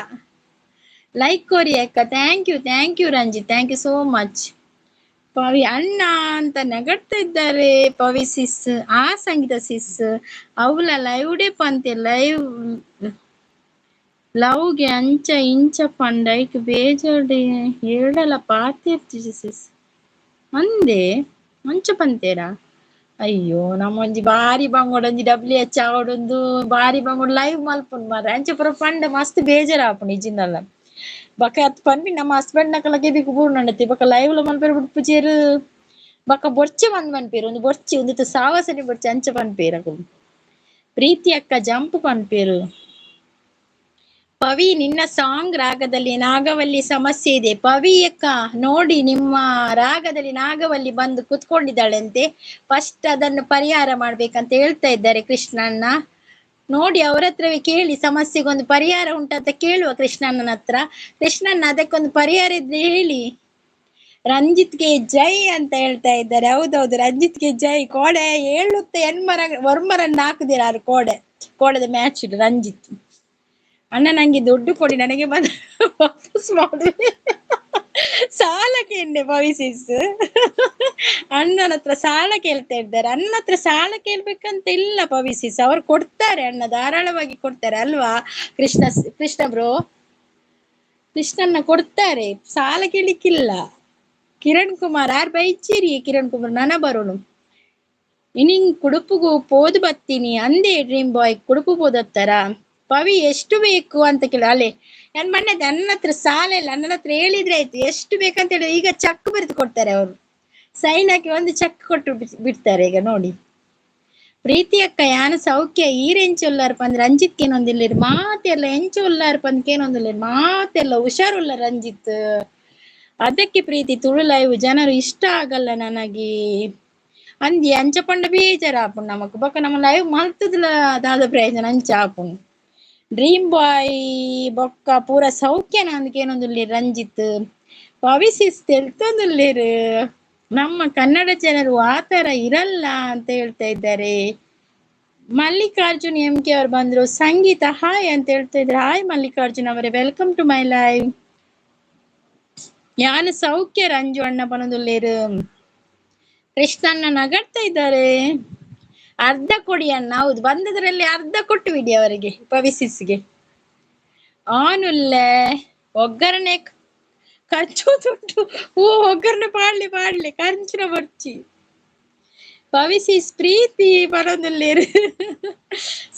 ಲೈಕ್ ಕೊರಿ ಅಕ್ಕ. Thank you thank you Ranjith, thank you so much. Pavi ಅಣ್ಣ ಅಂತ ನಗಡ್ತಾ ಇದ್ದಾರೆ ಪವಿ ಸಿಸ್. ಆ ಸಂಗೀತ ಸಿಸ್ ಅವಳ ಲೈವ್ ಡೇ ಪಂತೆ ಲೈವ್ ಲವ್ಗೆ ಅಂಚ ಇಂಚ ಪಂಡ ಐಕ್ ಬೇಜಾರ್ಡೆ ಹೇಳಲ್ಲ ಪಾತೆರ್ತಿ ಸಿಸ್ ಅಂದೆ ಅಂಚ ಪಂತೇರಾ. ಅಯ್ಯೋ ನಮ್ಮೊಂಜಿ ಬಾರಿ ಬಂಗೋಡೊಂಜಿ ಡಬ್ಲ್ಯೂ ಎಚ್ ಆವಡೊಂದು ಬಾರಿ ಬಂಗೋಡು ಲೈವ್ ಮಲ್ಪುಂಡು ಮಾರ್ರೆ ಅಂಚ ಪೂರ ಪಂಡ ಮಸ್ತ್ ಬೇಜಾರಾಪುಂಡು ಇಜಿಂದಲ್ಲ. ಬಕ ಅತ್ ಪನ್ಪಿ ನಮ್ಮ ಹಸ್ಬೆಂಡ್ ನಕಲ ಕೆಬಿಕ್ ಬೂರ್ನಂಡತಿ ಬೊಕ ಲೈವ್ ಲ ಮನ್ಪೆರ್ ಬುಡ್ಪುಜೆರ್ ಬೊಕ ಬೊರ್ಚೆ ಬಂದ್ ಪನ್ಪೆರ್ ಒಂದು ಬೊರ್ಚಿ ಒಂದಿತ್ತ ಸಾವಸನೆ ಬೊರ್ಚಿ ಅಂಚ ಪನ್ಪೆರ್ ಅಕುಲು. ಪ್ರೀತಿ ಅಕ್ಕ ಜಂಪ್ ಪನ್ಪೆರ್. ಪವಿ ನಿನ್ನ ಸಾಂಗ್ ರಾಗದಲ್ಲಿ ನಾಗವಲ್ಲಿ ಸಮಸ್ಯೆ ಇದೆ. ಪವಿ ಅಕ್ಕ ನೋಡಿ ನಿಮ್ಮ ರಾಗದಲ್ಲಿ ನಾಗವಲ್ಲಿ ಬಂದು ಕುತ್ಕೊಂಡಿದ್ದಾಳಂತೆ, ಫಸ್ಟ್ ಅದನ್ನು ಪರಿಹಾರ ಮಾಡ್ಬೇಕಂತ ಹೇಳ್ತಾ ಇದ್ದಾರೆ ಕೃಷ್ಣಣ್ಣ. ನೋಡಿ ಅವ್ರ ಹತ್ರವೇ ಕೇಳಿ ಸಮಸ್ಯೆಗೊಂದು ಪರಿಹಾರ ಉಂಟಂತ ಕೇಳುವ ಕೃಷ್ಣಣ್ಣನ ಹತ್ರ. ಕೃಷ್ಣಣ್ಣ ಅದಕ್ಕೊಂದು ಪರಿಹಾರ ಇದ್ರೆ ಹೇಳಿ. ರಂಜಿತ್ಗೆ ಜೈ ಅಂತ ಹೇಳ್ತಾ ಇದ್ದಾರೆ. ಹೌದೌದು ರಂಜಿತ್ಗೆ ಜೈ. ಕೋಡೆ ಏಳುತ್ತ ಎನ್ಮರ ಒರ್ಮರನ್ನು ಹಾಕುದಿರ ಕೋಡೆ ಕೋಡೆದ ಮ್ಯಾಚ್ ರಂಜಿತ್ ಅಣ್ಣ ನಂಗೆ ದುಡ್ಡು ಕೊಡಿ ನನಗೆ ಬಂದು ವಾಪಸ್ ಮಾಡುವೆ ಸಾಲ ಕೇಂಡೆ ಭವಿಸಿಸ್. ಅಣ್ಣನ ಹತ್ರ ಸಾಲ ಕೇಳ್ತಾ ಇದ್ದಾರೆ. ಅಣ್ಣನ ಹತ್ರ ಸಾಲ ಕೇಳ್ಬೇಕಂತ ಇಲ್ಲ ಪವಿಸಿಸ್, ಅವ್ರು ಕೊಡ್ತಾರೆ, ಅಣ್ಣ ಧಾರಾಳವಾಗಿ ಕೊಡ್ತಾರೆ ಅಲ್ವಾ ಕೃಷ್ಣ? ಕೃಷ್ಣ ಬ್ರೋ ಕೃಷ್ಣನ್ನ ಕೊಡ್ತಾರೆ, ಸಾಲ ಕೇಳಿಕ್ಕಿಲ್ಲ. ಕಿರಣ್ ಕುಮಾರ್ ಆರ್ ಬೈಚಿರಿ ಕಿರಣ್ ಕುಮಾರ್ ನನ ಬರೋನು ಇನಿಂಗ್ ಕುಡುಪುಗು ಪೋದು ಬತ್ತೀನಿ ಅಂದೇ ಡ್ರೀಮ್ ಬಾಯ್ ಕುಡುಪು ಪೋದತ್ತಾರ. ಪವಿ ಎಷ್ಟು ಬೇಕು ಅಂತ ಕೇಳ ಅಲ್ಲೇ ನನ್ ಮೊನ್ನೆ ನನ್ನ ಹತ್ರ ಸಾಲ ಇಲ್ಲ, ನನ್ನ ಹತ್ರ ಹೇಳಿದ್ರೆ ಆಯ್ತು ಎಷ್ಟು ಬೇಕಂತ ಹೇಳಿ ಈಗ ಚೆಕ್ ಬರೆದು ಕೊಡ್ತಾರೆ ಅವರು, ಸೈನ್ ಹಾಕಿ ಒಂದು ಚೆಕ್ ಕೊಟ್ಟು ಬಿಡ್ತಾರೆ ಈಗ ನೋಡಿ. ಪ್ರೀತಿ ಅಕ್ಕ ಯಾನ ಸೌಖ್ಯ ಈರೆಂಚೊಲ್ಲಾರ್ ಪಂದ್ ರಂಜಿತ್ ಕೇನೊಂದಿಲ್ಲ ಮಾತೆಲ್ಲ ಎಂಚೊಲ್ಲಾರ್ ಪಂದ್ ಕೇನೊಂದಿಲ್ಲ ಮಾತೆಲ್ಲ ಹುಷಾರುಲ್ಲ ರಂಜಿತ್. ಅದಕ್ಕೆ ಪ್ರೀತಿ ತುಳು ಲೈವ್ ಜನರು ಇಷ್ಟ ಆಗಲ್ಲ ನನಗೆ ಅಂದಿ ಅಂಚ ಪಂಡ ಬೇಜಾರ ಆಪುಂಡು ನಮಕ್ ಬೊಕ ನಮ್ಮ ಲೈವ್ ಮಲ್ತುದುಲ ದಾದ ಪ್ರಯೋಜನ ಅಂಚ ಆಪುಂಡು. ಡ್ರೀಮ್ ಬಾಯ್ ಬೊಕ್ಕ ಪೂರ ಸೌಖ್ಯ ನಂದಕೇನೊಂದುಲ್ಲೇರ್ ರಂಜಿತ್ ಪವಿಸಿಸ್ ತೆಲ್ತೊಂದುಲ್ಲೇರು ನಮ್ಮ ಕನ್ನಡ ಜನರು ಆತರ ಇರಲ್ಲ ಅಂತ ಹೇಳ್ತಾ ಇದ್ದಾರೆ. ಮಲ್ಲಿಕಾರ್ಜುನ್ ಎಂ ಕೆ ಅವರು ಬಂದ್ರು. ಸಂಗೀತ ಹಾಯ್ ಅಂತ ಹೇಳ್ತಾ ಇದ್ದಾರೆ. ಹಾಯ್ ಮಲ್ಲಿಕಾರ್ಜುನ್ ಅವರೇ, welcome to my live. ಯಾನು ಸೌಖ್ಯ ರಂಜು ಅಣ್ಣ ಬನದುಲ್ಲೇರು. ಕೃಷ್ಣಣ್ಣ ನಗಡ್ತಾ ಇದ್ದಾರೆ. ಅರ್ಧ ಕೊಡಿ ಅಣ್ಣ, ಹೌದು ಬಂದದ್ರಲ್ಲಿ ಅರ್ಧ ಕೊಟ್ಟು ಬಿಡಿ ಅವರಿಗೆ ಪವಿಸಿಸ್ಗೆ. ಆನುಲ್ಲೆ ಒಗ್ಗರಣೆ ಖರ್ಚು ದುಡ್ಡು ಓ ಒಗ್ಗರಣೆ ಪಾಡ್ಲಿ ಪಾಡ್ಲಿ ಖರ್ಚಿನ ಬರ್ಚಿ. ಪವಿಸಿಸ್ ಪ್ರೀತಿ ಬರೋದುಲ್ಲೇರು.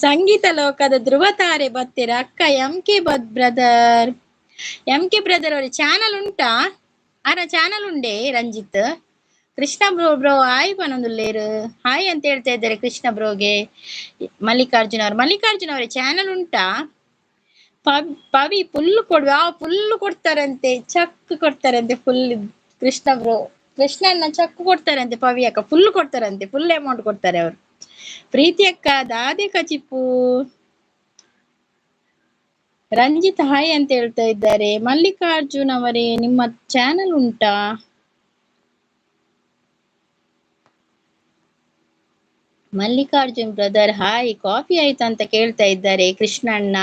ಸಂಗೀತ ಲೋಕದ ಧ್ರುವ ತಾರೆ ಬತ್ತೀರ ಅಕ್ಕ. M K brother, M K brother ಅವ್ರ ಚಾನಲ್ ಉಂಟಾ? ಆರ ಚಾನಲ್ ಉಂಡೆ Ranjith. Krishna bro bro hi ಪನೊಂದುಲ್ಲೇರು ಹಾಯ್ ಅಂತ ಹೇಳ್ತಾ ಇದ್ದಾರೆ ಕೃಷ್ಣ ಬ್ರೋಗೆ ಮಲ್ಲಿಕಾರ್ಜುನ್ ಅವರು. ಮಲ್ಲಿಕಾರ್ಜುನ್ ಅವರೇ ಚಾನಲ್ ಉಂಟಾ? Pavi full ಕೊಡುವ, ಫುಲ್ ಕೊಡ್ತಾರಂತೆ, ಚಕ್ ಕೊಡ್ತಾರಂತೆ ಫುಲ್. ಕೃಷ್ಣ ಬ್ರೋ, ಕೃಷ್ಣನ್ನ ಚಕ್ ಕೊಡ್ತಾರಂತೆ ಪವಿ ಅಕ್ಕ, ಫುಲ್ ಕೊಡ್ತಾರಂತೆ, ಫುಲ್ ಅಮೌಂಟ್ ಕೊಡ್ತಾರೆ ಅವರು. ಪ್ರೀತಿ ಅಕ್ಕ ದಾದೆ ಕಚಿಪ್ಪು. ರಂಜಿತ್ ಹಾಯ್ ಅಂತ ಹೇಳ್ತಾ ಇದ್ದಾರೆ. ಮಲ್ಲಿಕಾರ್ಜುನ್ ಅವರೇ, ನಿಮ್ಮ ಚಾನೆಲ್ ಉಂಟಾ? ಮಲ್ಲಿಕಾರ್ಜುನ್ ಬ್ರದರ್ ಹಾಯ್, ಕಾಫಿ ಆಯ್ತಾ ಅಂತ ಕೇಳ್ತಾ ಇದ್ದಾರೆ. ಕೃಷ್ಣಣ್ಣ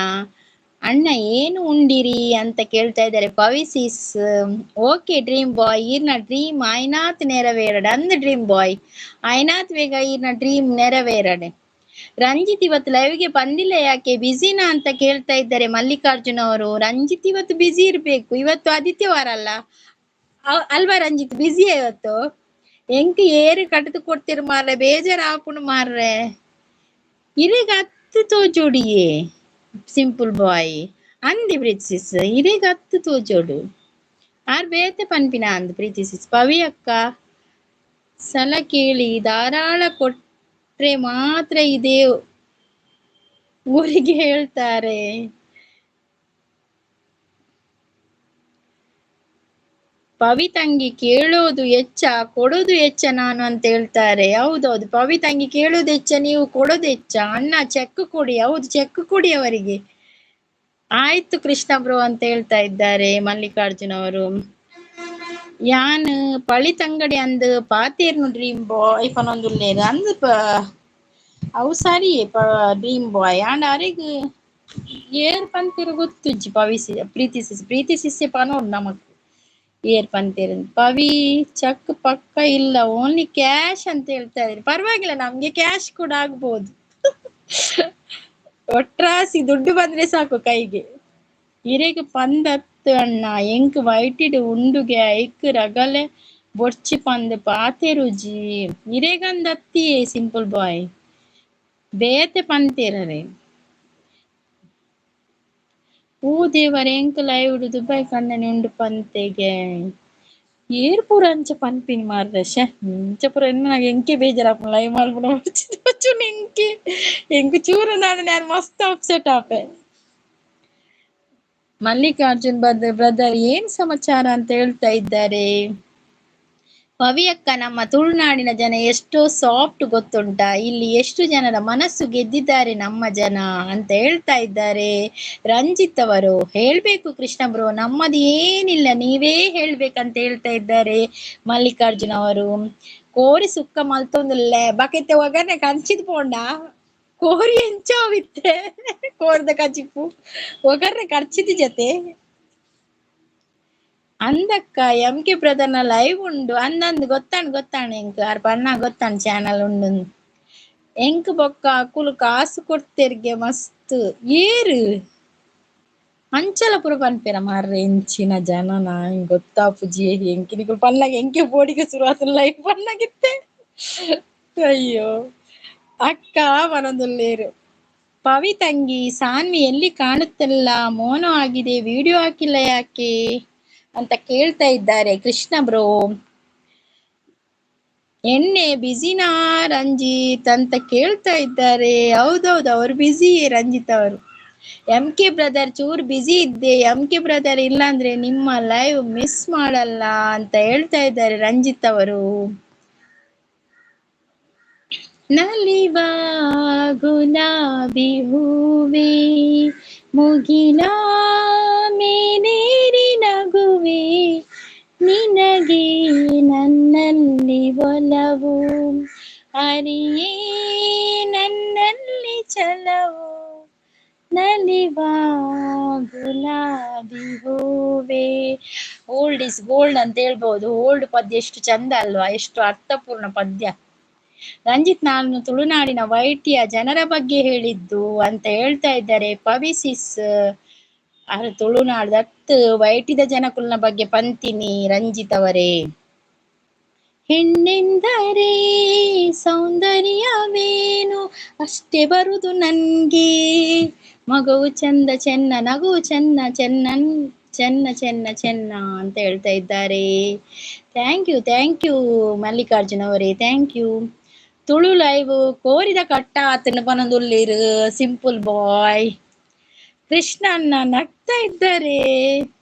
ಅಣ್ಣ ಏನು ಉಂಡಿರಿ ಅಂತ ಕೇಳ್ತಾ ಇದ್ದಾರೆ. ಪವಿಸಿಸ್ ಓಕೆ ಡ್ರೀಮ್ ಬಾಯ್, ಈರ್ನ ಡ್ರೀಮ್ ಆಯ್ನಾಥ್ ನೆರವೇರಡ ಅಂದ್ ಡ್ರೀಮ್ ಬಾಯ್ ಆಯ್ನಾಥ್ ಬೇಗ ಈರ್ನ ಡ್ರೀಮ್ ನೆರವೇರಡೆ. ರಂಜಿತ್ ಇವತ್ತು ಲೈವ್ಗೆ ಬಂದಿಲ್ಲ ಯಾಕೆ, ಬ್ಯುಸಿನಾ ಅಂತ ಕೇಳ್ತಾ ಇದ್ದಾರೆ ಮಲ್ಲಿಕಾರ್ಜುನ್ ಅವರು. ರಂಜಿತ್ ಇವತ್ತು ಬ್ಯುಸಿ ಇರ್ಬೇಕು, ಇವತ್ತು ಆದಿತ್ಯವಾರ ಅಲ್ಲ ಅಲ್ವಾ ರಂಜಿತ್, ಬ್ಯುಸಿ ಇವತ್ತು. ಎಂಕ್ ಏರು ಕಟ್ಟದು ಕೊಡ್ತೀರ ಮಾರ್ರೆ, ಬೇಜಾರ್ ಆಪುಂಡು ಮಾರ್ರೆ. ಇರೆಗ್ ಅತ್ತು ತೋಜೋಡಿಯೇ ಸಿಂಪಲ್ ಬಾಯ್ ಅಂದಿ ಪ್ರೀತಿಸಿಸ್, ಇರೆಗ್ ಅತ್ತು ತೋಜೋಡು ಆರ್ ಬೇತೆ ಪನ್ಪಿನ ಅಂದ್ ಪ್ರೀತಿಸಿಸ್. ಪವಿ ಅಕ್ಕ ಸಲ ಕೇಳಿ ಧಾರಾಳ ಕೊಟ್ರೆ ಮಾತ್ರ ಇದೇ ಊರಿಗೆ ಹೇಳ್ತಾರೆ. ಪವಿ ತಂಗಿ ಕೇಳೋದು ಹೆಚ್ಚ ಕೊಡೋದು ಹೆಚ್ಚ ನಾನು ಅಂತ ಹೇಳ್ತಾರೆ. ಹೌದೌದು, ಪವಿ ತಂಗಿ ಕೇಳೋದು ಹೆಚ್ಚ, ನೀವು ಕೊಡೋದು ಹೆಚ್ಚ. ಅಣ್ಣ ಚೆಕ್ ಕೊಡಿ, ಹೌದು ಚೆಕ್ ಕೊಡಿ ಅವರಿಗೆ. ಆಯ್ತು ಕೃಷ್ಣ ಬ್ರೋ ಅಂತ ಹೇಳ್ತಾ ಇದ್ದಾರೆ ಮಲ್ಲಿಕಾರ್ಜುನ್ ಅವರು. ಯಾನ್ ಪಳಿ ತಂಗಡಿ ಅಂದ್ ಪಾತೇರ್ನು ಡ್ರೀಮ್ ಬಾಯ್ ಪನೊಂದುಲ್ಲೇರು ಅಂದ್ ಅವು ಸರಿ ಡ್ರೀಮ್ ಬಾಯ್ ಆಂಡ ಅರೆಗ್ ಏರ್ ಪಂತಿರು ಗೊತ್ತುಜ್ಜಿ. ಪವಿಸಿ ಪ್ರೀತಿ ಸಿಸ್, ಪ್ರೀತಿ ಸಿಸ್ಸೆ ಪನೋಡು ನಮಕ್ ಏರ್ ಪಂತೇರು. ಪವಿ ಚಕ್ ಪಕ್ಕ ಇಲ್ಲ, ಓನ್ಲಿ ಕ್ಯಾಶ್ ಅಂತ ಹೇಳ್ತಾ ಇದ್ದಾರೆ. ಪರವಾಗಿಲ್ಲ, ನಮ್ಗೆ ಕ್ಯಾಶ್ ಕೂಡ ಆಗ್ಬೋದು, ಒಟ್ರಾಸಿ ದುಡ್ಡು ಬಂದ್ರೆ ಸಾಕು ಕೈಗೆ. ಇರೆಗ್ ಪಂದತ್ತು ಅಣ್ಣ ಎಂಕ್ ವೈಟಿಡ್ ಉಂಡುಗೆ ಐಕ್ ರಗಲೆ ಬೊರ್ಚಿ ಪಂದ್ ಪಾತೆರುಜಿ. ಇರೆಗಂದತ್ತಿಯೇ ಸಿಂಪಲ್ ಬಾಯ್ ಬೇತೆ ಪಂತೇರರೆ. ಓ ದೇವರೇ, ಎಂಕ್ ಲೈವ್ ದುಬೈ ಕಣ್ಣನೆ ಉಂಡು ಪಂತೆಗೆ ಏರ್ ಪೂರ ಅಂಚ ಪನ್ಪಿನಿ ಮಾರ್ರೆ. ಶ್ಯೆ ಇಂಚ ಪೂರ ಎನ್ನ ಎಂಕೆ ಬೇಜಾರಾಪುಂಡು ಲೈವ್ ಮಲ್ಪುನ ಎಂಕೆ ಎಂಕ್ ಚೂರು ನಾನು ಮಸ್ತ್ ಅಪ್ಸೆಟ್ ಆಪೆ. ಮಲ್ಲಿಕಾರ್ಜುನ್ ಬ್ರದರ್ ಏನ್ ಸಮಾಚಾರ ಅಂತ ಹೇಳ್ತಾ ಇದ್ದಾರೆ. ಪವಿ ಅಕ್ಕ ನಮ್ಮ ತುಳುನಾಡಿನ ಜನ ಎಷ್ಟೋ ಸಾಫ್ಟ್ ಗೊತ್ತುಂಟಾ, ಇಲ್ಲಿ ಎಷ್ಟು ಜನರ ಮನಸ್ಸು ಗೆದ್ದಿದ್ದಾರೆ ನಮ್ಮ ಜನ ಅಂತ ಹೇಳ್ತಾ ಇದ್ದಾರೆ ರಂಜಿತ್ ಅವರು. ಹೇಳ್ಬೇಕು ಕೃಷ್ಣ ಬ್ರೋ, ನಮ್ಮದು ಏನಿಲ್ಲ ನೀವೇ ಹೇಳ್ಬೇಕಂತ ಹೇಳ್ತಾ ಇದ್ದಾರೆ ಮಲ್ಲಿಕಾರ್ಜುನ್ ಅವರು. ಕೋರಿ ಸುಕ್ಕ ಮಲ್ತೊಂದುಲ್ಲೆ ಬಕೆತ್ತೆ ಒಗರ್ನೆ ಕಂಚಿದ್ ಪೋಂಡ ಕೋರಿ ಎಂಚಾವಿತ್ತೆ ಕೋರ್ದ ಕಚಿಪ್ಪು ಒಗರ್ನೆ ಖರ್ಚಿದ ಜೊತೆ. ಅಂದಕ್ಕ ಎಂ ಕೆ ಬ್ರದರ್ನ ಲೈವ್ ಉಂಡು ಅಂದಂದು ಗೊತ್ತಾಣ್ ಗೊತ್ತಾಣ್ ಎಂಕ್ ಆರ್ ಪಣ್ಣ ಗೊತ್ತಾಣ್ ಚಾನಲ್ ಉಂಡು. ಎಂಕ್ ಬೊಕ್ಕ ಅಕುಲು ಕಾಸು ಕೊಡ್ತೆರ್ಗೆ ಮಸ್ತ್ ಏರು ಅಂಚಲ ಪೂರ ಪನ್ಪೆರ ಮಾರ್ರೆ ಎಂಚಿನ ಜನನ ಗೊತ್ತಾಪುಜಿ ಎಂಕಿನಿಕುಲು ಪನ್ನಾಗ ಎಂಕೆ ಬೋಡಿಗೆ ಶುರು ಆತನ ಲೈವ್ ಪನ್ನಾಗಿತ್ತೆ. ಅಯ್ಯೋ ಅಕ್ಕ ಪನೊಂದುಲ್ಲೇರು. ಪವಿ ತಂಗಿ ಸಾನ್ವಿ ಎಲ್ಲಿ ಕಾಣುತ್ತಲ್ಲ, ಮೋನೋ ಆಗಿದೆ, ವಿಡಿಯೋ ಹಾಕಿಲ್ಲ ಯಾಕೆ ಅಂತ ಕೇಳ್ತಾ ಇದ್ದಾರೆ ಕೃಷ್ಣ ಬ್ರೋ. ಎಣ್ಣೆ ಬಿಸಿನಾ ರಂಜಿತ್ ಅಂತ ಕೇಳ್ತಾ ಇದ್ದಾರೆ. ಹೌದೌದು, ಅವರು ಬಿಸಿ ರಂಜಿತ್ ಅವರು. ಎಂ ಕೆ ಬ್ರದರ್ ಚೂರ್ ಬಿಸಿ ಇದ್ದೆ, ಎಂ ಕೆ ಬ್ರದರ್ ಇಲ್ಲಾಂದ್ರೆ ನಿಮ್ಮ ಲೈವ್ ಮಿಸ್ ಮಾಡಲ್ಲ ಅಂತ ಹೇಳ್ತಾ ಇದ್ದಾರೆ ರಂಜಿತ್ ಅವರು. ನಲಿವ ಗುಲಾಬಿ ಹೂವೆ ಮುಗಿಲ ಮೇಲೇರಿ ನಗುವೆ, ನಿನಗೆ ನನ್ನಲ್ಲಿ ಒಲವು ಅರಿಯೇ ನನ್ನಲ್ಲಿ ಛಲವು, ನಲಿವ ಗುಲಾಬಿ ಹೂವೆ. ಓಲ್ಡ್ is gold ಅಂತ ಹೇಳ್ಬೋದು. ಓಲ್ಡ್ ಪದ್ಯ ಎಷ್ಟು ಚಂದ ಅಲ್ವಾ, ಎಷ್ಟು ಅರ್ಥಪೂರ್ಣ ಪದ್ಯ. ರಂಜಿತ್ ನಾನು ತುಳುನಾಡಿನ ವೈಟಿಯ ಜನರ ಬಗ್ಗೆ ಹೇಳಿದ್ದು ಅಂತ ಹೇಳ್ತಾ ಇದ್ದಾರೆ ಪವಿಸಿಸ್. ತುಳುನಾಡ್ದತ್ತು ವೈಟಿದ ಜನಕುಲ್ನ ಬಗ್ಗೆ ಪಂತಿನಿ ರಂಜಿತ್ ಅವರೇ. ಹೆಣ್ಣೆಂದರೆ ಸೌಂದರ್ಯವೇನು ಅಷ್ಟೇ ಬರುದು ನನ್ಗೆ, ಮಗವು ಚಂದ ಚೆನ್ನ ನಗು ಚೆನ್ನ ಚೆನ್ನನ್ ಚೆನ್ನ ಚೆನ್ನ ಚೆನ್ನ ಅಂತ ಹೇಳ್ತಾ ಇದ್ದಾರೆ. Thank you, thank you Mallikarjun ಅವರೇ, thank you. Tulu live ಕೋರಿದ ಕಟ್ಟ ಆತನ ಪನೊಂದುಲ್ಲೇರು ಸಿಂಪಲ್ ಬಾಯ್. ಕೃಷ್ಣ ಅಣ್ಣ ನಗ್ತಾ ಇದ್ದಾರೆ.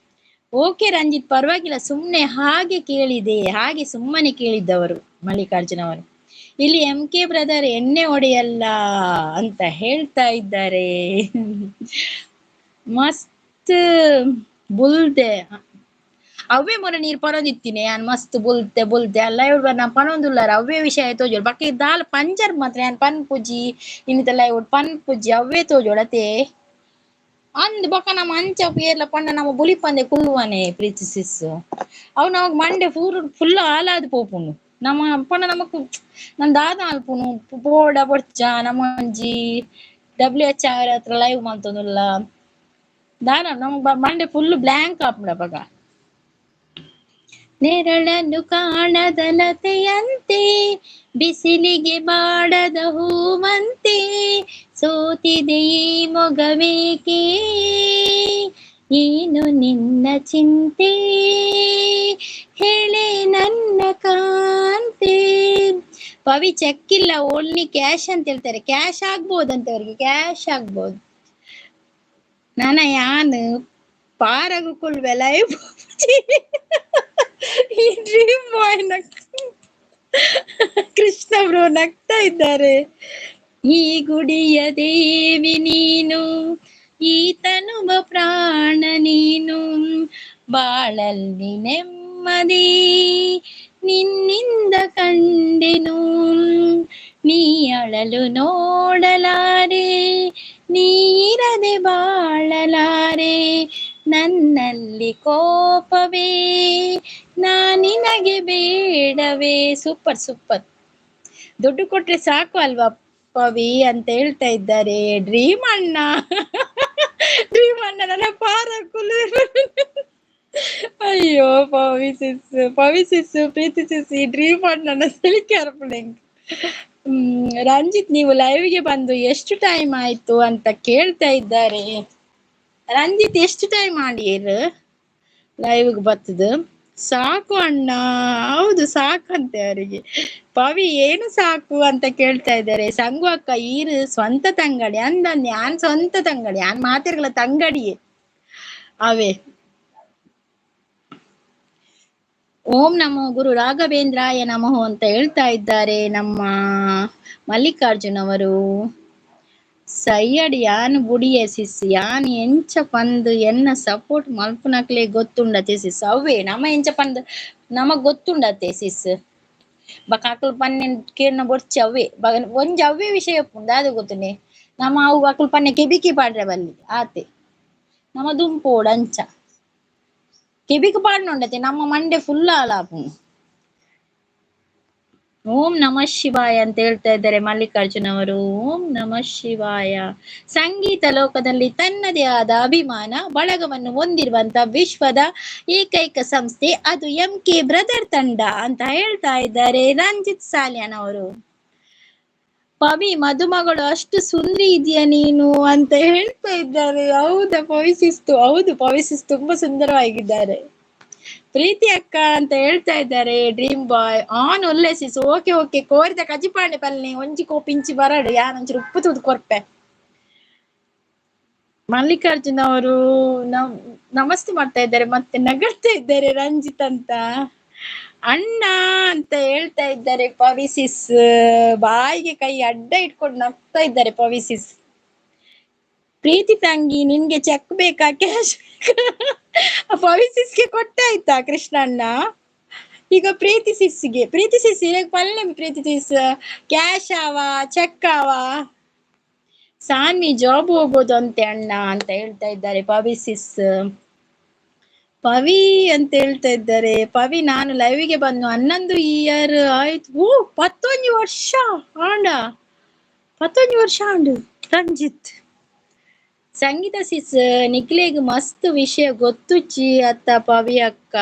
ಓಕೆ ರಂಜಿತ್, ಪರವಾಗಿಲ್ಲ, ಸುಮ್ಮನೆ ಹಾಗೆ ಕೇಳಿದೆ, ಹಾಗೆ ಸುಮ್ಮನೆ ಕೇಳಿದ್ದವರು ಮಲ್ಲಿಕಾರ್ಜುನ್ ಅವರು. ಇಲ್ಲಿ M K brother ಎಣ್ಣೆ ಹೊಡೆಯಲ್ಲ ಅಂತ ಹೇಳ್ತಾ ಇದ್ದಾರೆ. ಮಸ್ತ್ ಬುಲ್ದೆ ಅವೇ ಮೊರ ನೀರು ಪರೊಂದಿತ್ತೀನಿ ಯಾನ್ ಮಸ್ತ್ ಬುಲ್ತೆ ಬುಲ್ತೆ ಅಲ್ಲ ಇವ್ರು ನಾ ಪನೊಂದುಲ್ಲಾರ ಅವೇ ವಿಷಯ ತೋಜೋಡು. ಬಾಕಿ ದಾಲ್ ಪಂಜರ್ ಮಾತ್ರ ಯಾನ್ ಪನ್ಪುಜಿ ಇನ್ನಿತ ಲೈವ್ ಪನ್ಪುಜಿ ಅವೇ ತೋಜೋಡತೆ ಅಂದ್. ಬೊಕ ನಮ್ಮ ಅಂಚ ಏರ್ಲ ಪಂಡ ನಮ್ಮ ಬುಲಿಪಂದೆ ಕುಲ್ಲುವನೆ ಪ್ರೀತಿ ಸಿಸ್. ಅವು ನಮಗ್ ಮಂಡೆ ಫೂರ್ ಫುಲ್ ಹಾಲಾದ್ ಪೋಪುಂಡು. ನಮ್ಮ ಪಂಡ ನಮಕ್ ನನ್ ದಾದ ಅಲ್ಪುನು ಪೋಡ ಬೊಡ್ಚ ನಮ್ಮ ಒಂಜಿ ಡಬ್ಲ್ಯೂ ಎಚ್ ಆರ್ ಹತ್ರ ಲೈವ್ ಮಲ್ತೊಂದುಲ್ಲ ದಾನ ನಮಗ್ ಮಂಡೆ ಫುಲ್ ಬ್ಲ್ಯಾಂಕ್ ಆಪುಂಡು ಅಪಗ. ನೆರಳನ್ನು ಕಾಣದ ಲತೆಯಂತೆ, ಬಿಸಿಲಿಗೆ ಬಾಡದ ಹೂವಂತೆ, ಸೋತಿದೆ ಈ ಮೊಗವೇಕೆ, ಏನು ನಿನ್ನ ಚಿಂತೆ, ಹೇಳೆ ನನ್ನ ಕಾಂತೆ. ಪವಿ ಚೆಕ್ ಇಲ್ಲ, ಓನ್ಲಿ ಕ್ಯಾಶ್ ಅಂತ ಹೇಳ್ತಾರೆ. ಕ್ಯಾಶ್ ಆಗ್ಬೋದಂತೆ ಅವರಿಗೆ, ಕ್ಯಾಶ್ ಆಗ್ಬೋದು. ನಾನ ಯಾನ್ ಪಾರಗು ಕುಲ್ವೆ ಲೈವ್. ಈ ಡ್ರೀಮ್ ಬಾಯ್ ಕೃಷ್ಣ ಬ್ರೋ ನಗ್ತಾ ಇದ್ದಾರೆ. ಈ ಗುಡಿಯ ದೇವಿ ನೀನು, ಈ ತನುವ ಪ್ರಾಣ ನೀನು, ಬಾಳಲ್ಲಿ ನೆಮ್ಮದಿ ನಿನ್ನಿಂದ ಕಂಡೆನು. ನೀ ಅಳಲು ನೋಡಲಾರೆ, ನೀರದೆ ಬಾಳಲಾರೆ, ನನ್ನಲ್ಲಿ ಕೋಪವೇ, ನಾ ನಿನಗೆ ಬೇಡವೇ. ಸೂಪರ್ ಸೂಪರ್, ದುಡ್ಡು ಕೊಟ್ರೆ ಸಾಕು ಅಲ್ವಾ ಪವಿ ಅಂತ ಹೇಳ್ತಾ ಇದ್ದಾರೆ ಡ್ರೀಮ್ ಅಣ್ಣ. ಡ್ರೀಮ್ ಅಣ್ಣ ನನ್ನ ಪಾರ ಕುಲು. ಅಯ್ಯೋ ಪವಿ ಸಿಸ್, ಪವಿ ಸಿಸ್, ಪ್ರೀತಿ ಸಿಸ್, ಈ ಡ್ರೀಮ್ ಅಣ್ಣನ ಸಲಿಕೆ ಅರ್ಪಣೆ. ರಂಜಿತ್ ನೀವು ಲೈವ್ಗೆ ಬಂದು ಎಷ್ಟು ಟೈಮ್ ಆಯ್ತು ಅಂತ ಕೇಳ್ತಾ ಇದ್ದಾರೆ. ರಂಜಿತ್ ಎಷ್ಟು ಟೈಮ್ ಆಡಿಯರ್ ಲೈವ್ಗೆ ಬರ್ತದ? ಸಾಕು ಅಣ್ಣ. ಹೌದು ಸಾಕಂತೆ ಅವರಿಗೆ. ಪವಿ ಏನು ಸಾಕು ಅಂತ ಕೇಳ್ತಾ ಇದ್ದಾರೆ. ಸಂಗು ಅಕ್ಕ ಈರು ಸ್ವಂತ ತಂಗಡಿ ಅಂದ. ಯಾನ್ ಸ್ವಂತ ತಂಗಡಿ, ಯಾನ್ ಮಾತಿರ್ಗಲ ತಂಗಡಿಯೇ ಅವೇ. ಓಂ ನಮೋ ಗುರು ರಾಘವೇಂದ್ರಾಯ ನಮಃ ಅಂತ ಹೇಳ್ತಾ ಇದ್ದಾರೆ ನಮ್ಮ ಮಲ್ಲಿಕಾರ್ಜುನ್ ಅವರು. ಸಯ್ಯಡ್ ಯಾನ್ ಬುಡಿಯ ಸಿಸ್, ಯಾನ್ ಎಂಚ ಪಂದ್ ಎನ್ನ ಸಪೋರ್ಟ್ ಮಲ್ಪುನಕ್ಲೆ ಗೊತ್ತುಂಡತೆ ಸಿಸ್. ಅವೇ ನಮ್ಮ ಎಂಚ ಪಂದ್ ನಮಗ್ ಗೊತ್ತುಂಡತೆ ಸಿಸ್. ಬಕ ಅಕ್ಲು ಪನ್ನೆ ಕೇರ್ನ ಬೊರ್ಚಿ ಅವೇ ಒಂಜಿ ಅವೇ ವಿಷಯ ದಾದ ಗೊತ್ತುನೆ. ನಮ್ಮ ಅವು ಅಕ್ಲು ಪನ್ನೆ ಕೆಬಿಕಿ ಪಾಡ್ರೆ ಬಲ್ಲಿ ಆತೆ ನಮ್ಮ ದುಂಪೋಡು ಅಂಚ ಕೆಬಿಕ್ ಪಾಡ್ನುಂಡತೆ ನಮ್ಮ ಮಂಡೆ ಫುಲ್ ಹಾಳಾಪುಂಡು. ಓಂ ನಮಃ ಶಿವಾಯ ಅಂತ ಹೇಳ್ತಾ ಇದ್ದಾರೆ ಮಲ್ಲಿಕಾರ್ಜುನ್ ಅವರು. ಓಂ ನಮಃ ಶಿವಾಯ. ಸಂಗೀತ ಲೋಕದಲ್ಲಿ ತನ್ನದೇ ಆದ ಅಭಿಮಾನ ಬಳಗವನ್ನು ಹೊಂದಿರುವಂತ ವಿಶ್ವದ ಏಕೈಕ ಸಂಸ್ಥೆ ಅದು M K brother ತಂಡ ಅಂತ ಹೇಳ್ತಾ ಇದ್ದಾರೆ ರಂಜಿತ್ ಸಾಲಿಯಾನ್ ಅವರು. ಪವಿ ಮದುಮಗಳು ಅಷ್ಟು ಸುಂದ್ರಿ ಇದೆಯಾ ನೀನು ಅಂತ ಹೇಳ್ತಾ ಇದ್ದಾರೆ. ಹೌದಾ ಪವಿ ಸಿಸ್ತು? ಹೌದು ಪವಿ ಸಿಸ್ ತುಂಬಾ ಸುಂದರವಾಗಿದ್ದಾರೆ. ಪ್ರೀತಿ ಅಕ್ಕ ಅಂತ ಹೇಳ್ತಾ ಇದ್ದಾರೆ ಡ್ರೀಮ್ ಬಾಯ್. ಆನ್ ಒಲ್ಲೆ ಸಿಸ್. ಓಕೆ ಓಕೆ ಕೋರಿದ ಕಜಿಪಾಂಡೆ ಪಲ್ನೆ ಒಂಜಿ ಕೋಪಿಂಚಿ ಬರಡು ಯಾನ್ ಒಂಚೂರು ಉಪ್ಪು ತೂದು ಕೊರ್ಪೆ. ಮಲ್ಲಿಕಾರ್ಜುನ್ ಅವರು ನಮಸ್ತೆ ಮಾಡ್ತಾ ಇದ್ದಾರೆ, ಮತ್ತೆ ನಗಡ್ತಾ ಇದ್ದಾರೆ ರಂಜಿತ್ ಅಂತ. ಅಣ್ಣ ಅಂತ ಹೇಳ್ತಾ ಇದ್ದಾರೆ ಪವಿ ಸಿಸ್. ಬಾಯಿಗೆ ಕೈ ಅಡ್ಡ ಇಟ್ಕೊಂಡು ನಗ್ತಾ ಇದ್ದಾರೆ ಪವಿ ಸಿಸ್. ಪ್ರೀತಿ ತಂಗಿ ನಿನ್ಗೆ ಚೆಕ್ ಬೇಕಾ ಕ್ಯಾಶ್ ಪವಿ ಸಿಸ್ಗೆ ಕೊಟ್ಟಾಯ್ತಾ ಕೃಷ್ಣಣ್ಣ? ಈಗ ಪ್ರೀತಿ ಸಿಸ್ಗೆ, ಪ್ರೀತಿ ಸಿಸ್ ಈಗ ಪಲ್ಲೆ ಪ್ರೀತಿ ಸಿಸ್ ಕ್ಯಾಶ್ ಆವ ಚೆಕ್ ಆವ? ಸಾನ್ವಿ ಜಾಬ್ ಹೋಗೋದು ಅಂತೆ ಅಣ್ಣ ಅಂತ ಹೇಳ್ತಾ ಇದ್ದಾರೆ ಪವಿ ಸಿಸ್. ಪವಿ ಅಂತ ಹೇಳ್ತಾ ಇದ್ದಾರೆ. ಪವಿ ನಾನು ಲೈವ್ಗೆ ಬಂದು 11 ಇಯರ್ ಆಯ್ತು. ಓ 11 ವರ್ಷ ಆಂಡ, 11 ವರ್ಷ ಆಂಡು ರಂಜಿತ್. ಸಂಗೀತ ಸಿಸ್ ನಿಕ್ಲೆಗ್ ಮಸ್ತ್ ವಿಷಯ ಗೊತ್ತುಚ್ಚಿ ಅತ್ತ ಪವಿ ಅಕ್ಕ.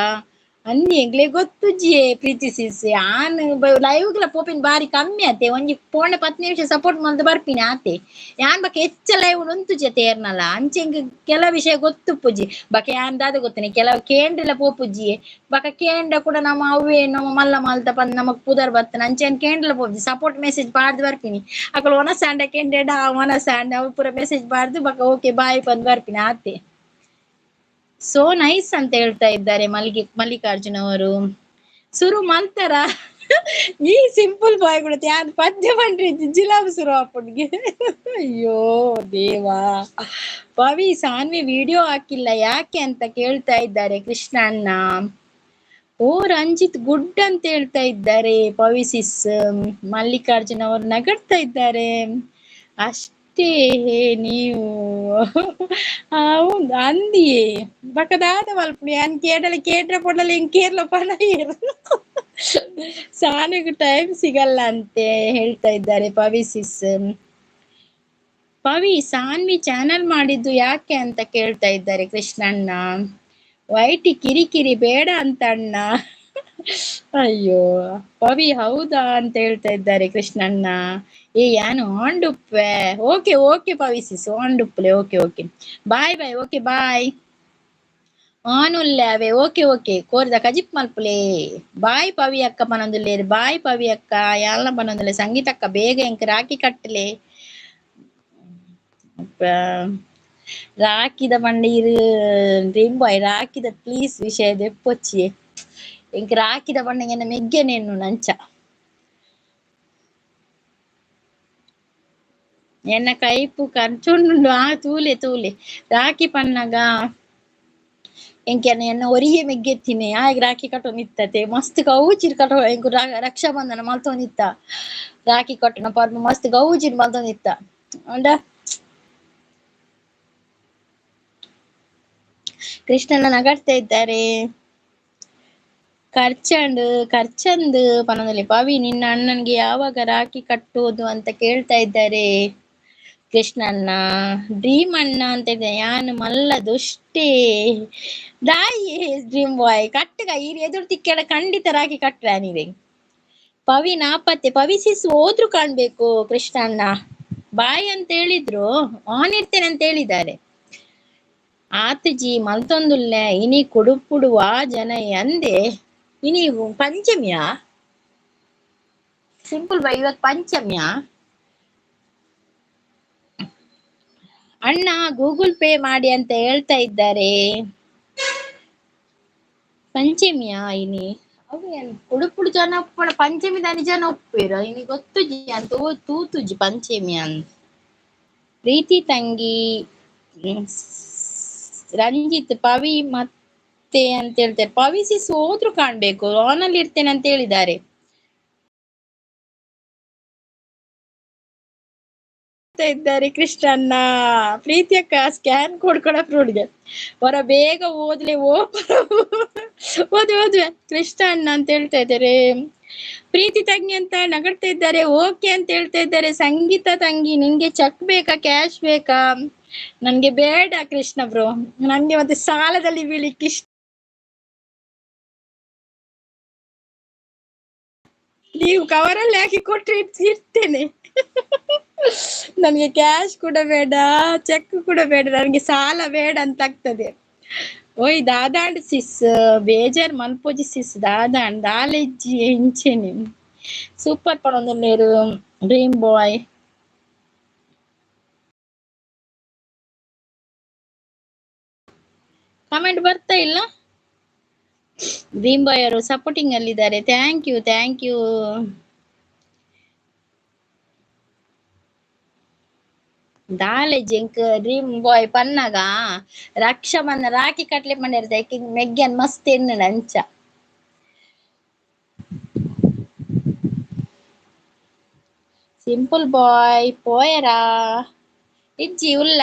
ಅಂದಿ ಎಂಕ್ಲೆ ಗೊತ್ತುಜ್ಜಿಯೇ ಪ್ರೀತಿ ಸಿಸ್. ಆನ್ ಲೈವ್ಗ್ಲ ಪೋಪಿನ ಬಾರಿ ಕಮ್ಮಿ ಆತೆ, ಒಂಜಿ ಪೋಣೆ 10 ನಿಮಿಷ ಸಪೋರ್ಟ್ ಮಲ್ತ್ ಬರ್ಪಿನಿ ಆತೆ. ಯಾನ್ ಬಕ ಹೆಚ್ಚ ಲೈವ್ ಉಂತುಜೆ ತೇರ್ನಲ, ಅಂಚೆ ಎಂಕ್ ಕೆಲ ವಿಷಯ ಗೊತ್ತುಪ್ಪುಜಿ. ಬಕ ಯಾನ್ ದಾದ ಗೊತ್ತನೆ ಕೆಲವು ಕೇಂದ್ರಲ ಪೋಪುಜ್ಜಿಯೇ, ಬಕ ಕೇಂದ್ರ ಕೂಡ ನಮ್ಮ ಅವ್ವೇ ನಮ್ಮ ಮಲ್ಲ ಮಲ್ತ ಪಂದ್ ನಮಕ್ ಪುದರ್ ಬತ್ತನ, ಅಂಚೆ ಏನ್ ಕೇಂದ್ರ ಪೋಪುಜಿ. Support message ಪಾಡ್ದು ಬರ್ಪಿನಿ. ಅಕುಲು ಒನಸಾಂಡ ಕೇಂದ್ರ ಒನಸಾಂಡ ಅವು ಪೂರ ಮೆಸೇಜ್ ಪಾಡ್ದು ಬಕ ಓಕೆ ಬಾಯ್ ಪಂದ್ ಬರ್ಪಿನಿ ಆತೆ. ಸೋ ನೈಸ್ ಅಂತ ಹೇಳ್ತಾ ಇದ್ದಾರೆ ಮಲ್ಲಿಕಾರ್ಜುನ್ ಅವರು. ಸುರು ಮಲ್ತಾರ ಈ ಸಿಂಪಲ್ ಬಾಯ್ ಕೂಡ ಯಾನ್ ಪದ್ಯ ಪಂಡ್ರಿ ಜಿಲಾಬ್ ಸುರು ಆಪುಂಡ್ಗೆ. ಅಯ್ಯೋ ದೇವಾ. ಪವಿ ಸಾನ್ವಿ ವಿಡಿಯೋ ಹಾಕಿಲ್ಲ ಯಾಕೆ ಅಂತ ಕೇಳ್ತಾ ಇದ್ದಾರೆ ಕೃಷ್ಣ ಅಣ್ಣ. ಓ ರಂಜಿತ್ ಗುಡ್ ಅಂತ ಹೇಳ್ತಾ ಇದ್ದಾರೆ ಪವಿ ಸಿಸ್. ಮಲ್ಲಿಕಾರ್ಜುನ್ ಅವರು ನಗಡ್ತಾ ಇದ್ದಾರೆ ಅಷ್ಟೇ. ನೀವು ಹೌದು ಅಂದಿಯೇ ಬಕದಾದ ಮಲ್ಪುಣಿ ಅನ್ ಕೇಡಲ ಕೇಟ್ರೆ ಪೊಡಲ ಹಿಂಗ್ ಕೇರ್ಲ ಪಣ ಸಾನಿಗೆ ಟೈಮ್ ಸಿಗಲ್ಲ ಅಂತೆ ಹೇಳ್ತಾ ಇದ್ದಾರೆ ಪವಿ ಸಿಸ್. ಪವಿ ಸಾನ್ವಿ ಚಾನಲ್ ಮಾಡಿದ್ದು ಯಾಕೆ ಅಂತ ಕೇಳ್ತಾ ಇದ್ದಾರೆ ಕೃಷ್ಣಣ್ಣ. ವೈಟಿ ಕಿರಿಕಿರಿ ಬೇಡ ಅಂತ ಅಣ್ಣ. ಅಯ್ಯೋ ಪವಿ ಹೌದಾ ಅಂತ ಹೇಳ್ತಾ ಇದ್ದಾರೆ ಕೃಷ್ಣಣ್ಣ. ಏ ಯಾನು ಆಂಡುಪ್ಪೆ. ಓಕೆ ಓಕೆ ಪವಿ ಸಿಸ್ ಆಂಡುಪ್ಪಲೆ. Okay okay bye bye. Okay bye. ಆನುಲ್ಲೆ okay okay ಕೋರಿದ ಕಜಿಪ್ ಮಲ್ಪುಲೆ. ಬಾಯ್ ಪವಿ ಅಕ್ಕ ಪನೊಂದುಲ್ಲೇರು. ಬಾಯ್ ಪವಿ ಅಕ್ಕ ಯಾಲ್ನ ಪನೊಂದುಲ್ಲೆ. ಸಂಗೀತ ಅಕ್ಕ ಬೇಗ ಎಂಕ್ ರಾಖಿ ಕಟ್ಟಲೆ. ರಾಖಿದ ಪಂಡ ಇರು ಡ್ರೀಮ್ ಬಾಯ್ ರಾಖಿದ ಪ್ಲೀಸ್ ವಿಷಯ ದೆಪ್ಪೊಚ್ಚಿಯೇ. ಎಂಕ್ ರಾಖಿದ ಪಂಡ ಎನ್ನ ಮೆಗ್ಗೆನೇನು ನಂಚ. ಎನ್ನ ಕೈಪು ಖರ್ಚುಂಡು ಆ ತೂಲೆ ತೂಲೆ ರಾಖಿ ಪನ್ನಗ ಎಂಕೆನ ಎನ್ನ ಒರಿಯೆ ಮೆಗ್ಗೆತ್ತಿನಿ ಆಯಗ್ ರಾಖಿ ಕಟ್ಟೊಂದಿತ್ತತೆ ಮಸ್ತ್ ಗೌಜಿಡ್ ಕಟ್ಟೋ. ಎಂಕು ರಕ್ಷಾ ಬಂಧನ ಮಲ್ತೊಂದಿತ್ತ ರಾಖಿ ಕಟ್ಟುನ ಪರ್ಬ ಮಸ್ತ್ ಗೌಜಿಡ್ ಮಲ್ತೊಂದಿತ್ತ. ಅಂಡ ಕೃಷ್ಣನ ನಗಡ್ತಾ ಇದ್ದಾರೆ. ಖರ್ಚಂಡ್ ಖರ್ಚಂದ್ ಪನೊಂದುಲ್ಲೆ. ಪವಿ ನಿನ್ನ ಅಣ್ಣನ್ಗೆ ಯಾವಾಗ ರಾಖಿ ಕಟ್ಟುವುದು ಅಂತ ಕೇಳ್ತಾ ಇದ್ದಾರೆ ಕೃಷ್ಣಣ್ಣ. ಡ್ರೀಮ್ ಅಣ್ಣ ಅಂತ ಇದ್ದೆ ಯಾನ್ ಮಲ್ಲ ದುಷ್ಟೇ ದಾಯಿ ಡ್ರೀಮ್ ಬಾಯ್ ಕಟ್ಟಗ ಈ ಎದುರು ತಿಕ್ಕೆಡ ಖಂಡಿತ ರಾಖಿ ಕಟ್ಟರ ನೀವೇ. ಪವಿ ನಾಪತ್ತೆ. ಪವಿ ಸಿಸ್ ಹೋದ್ರು ಕಾಣ್ಬೇಕು ಕೃಷ್ಣಣ್ಣ. ಬಾಯ್ ಅಂತ ಹೇಳಿದ್ರು, ಆನ್ ಇರ್ತೇನೆ ಅಂತ ಹೇಳಿದ್ದಾರೆ. ಆತಜಿ ಮಲ್ತೊಂದುಲ್ಲೆ ಇನಿ ಕುಡುಪುಡುವ ಜನ ಅಂದೆ. ಇನಿ ಪಂಚಮಿಯಾ? ಸಿಂಪಲ್ ಬಾಯ್ ಇವತ್ತು ಪಂಚಮಿಯಾ? ಅಣ್ಣ ಗೂಗಲ್ ಪೇ ಮಾಡಿ ಅಂತ ಹೇಳ್ತಾ ಇದ್ದಾರೆ. ಪಂಚಮಿಯಾ ಇನಿ? ಉಡುಪುಡು ಜನ ಉಪ್ಪುಡ ಪಂಚಮಿ ದಾನಿ ಜನ ಒಪ್ಪೇರ ಇನಿ ಗೊತ್ತುಜಿ ಅಂತ ತೂತುಜಿ ಪಂಚಮಿ ಅಂತ. ಪ್ರೀತಿ ತಂಗಿ ರಂಜಿತ್ ಪವಿ ಮತ್ತೆ ಅಂತ ಹೇಳ್ತಾರೆ. ಪವಿ ಸಿಸ್ ಹೋದ್ರು ಕಾಣ್ಬೇಕು, ಆನ್ ಅಲ್ಲಿ ಇರ್ತೇನೆ ಅಂತ ಹೇಳಿದ್ದಾರೆ. ಇದ್ದಾರೆ ಕೃಷ್ಣಣ್ಣ. ಪ್ರೀತಿಯಕ್ಕ ಸ್ಕ್ಯಾನ್ ಕೋಡ್ ಕೊಡ ಹೊರ ಬೇಗ ಓದ್ಲೆ ಓ ಓದಿ ಓದ್ವೆ ಕೃಷ್ಣ ಅಣ್ಣ ಅಂತ ಹೇಳ್ತಾ ಇದ್ದಾರೆ. ಪ್ರೀತಿ ತಂಗಿ ಅಂತ ನಗಡ್ತಾ ಇದ್ದಾರೆ. ಓಕೆ ಅಂತ ಹೇಳ್ತಾ ಇದ್ದಾರೆ. ಸಂಗೀತ ತಂಗಿ ನಿನ್ಗೆ ಚೆಕ್ ಬೇಕಾ ಕ್ಯಾಶ್ ಬೇಕಾ? ನನ್ಗೆ ಬೇಡ ಕೃಷ್ಣ ಬ್ರೋ, ನನ್ಗೆ ಮತ್ತೆ ಸಾಲದಲ್ಲಿ ಬೀಳಿಕ್ಕೆ ಇಷ್ಟ. ನೀವು ಕವರಲ್ಲಿ ಹಾಕಿ ಕೊಟ್ಟರೆ ಇರ್ತೇನೆ. ನನ್ಗೆ ಕ್ಯಾಶ್ ಕೂಡ ಬೇಡ, ಚೆಕ್ ಕೂಡ ಬೇಡ, ನನಗೆ ಸಾಲ ಬೇಡ ಅಂತ ಆಗ್ತದೆ. ಓಯ್ ದಾದಾಂಡ್ ಸಿಸ್ ಬೇಜಾರ್ ಮಲ್ಪೊಜಿ ಸಿಸ್ ದಾದಾಂಡ್ ದಾಲೆಜ್ಜಿ ಇಂಚೆನೆ ಸೂಪರ್ ಪಣೊಂದುಲ್ಲೇರು ಡ್ರೀಮ್ ಬಾಯ್. ಕಮೆಂಟ್ ಬರ್ತಾ ಇಲ್ಲ. ಡ್ರೀಮ್ ಬಾಯ್ ಅವರು ಸಪೋರ್ಟಿಂಗ್ ಅಲ್ಲಿದ್ದಾರೆ. Thank you thank you. ದಾಲೆ ಜಿಂಕ್ ಡ್ರೀಮ್ ಬಾಯ್ ಪನ್ನಗ ರಕ್ಷಾ ಬಂಧನ ರಾಖಿ ಕಟ್ಲೆ ಪಂಡೆರ್ ಮೆಗ್ಯನ್ ಮಸ್ತ್ ಎಣ್ಣೆ ಅಂಚ. ಸಿಂಪಲ್ ಬಾಯ್ ಪೋಯರಾ ಇಜ್ಜಿ ಉಲ್ಲ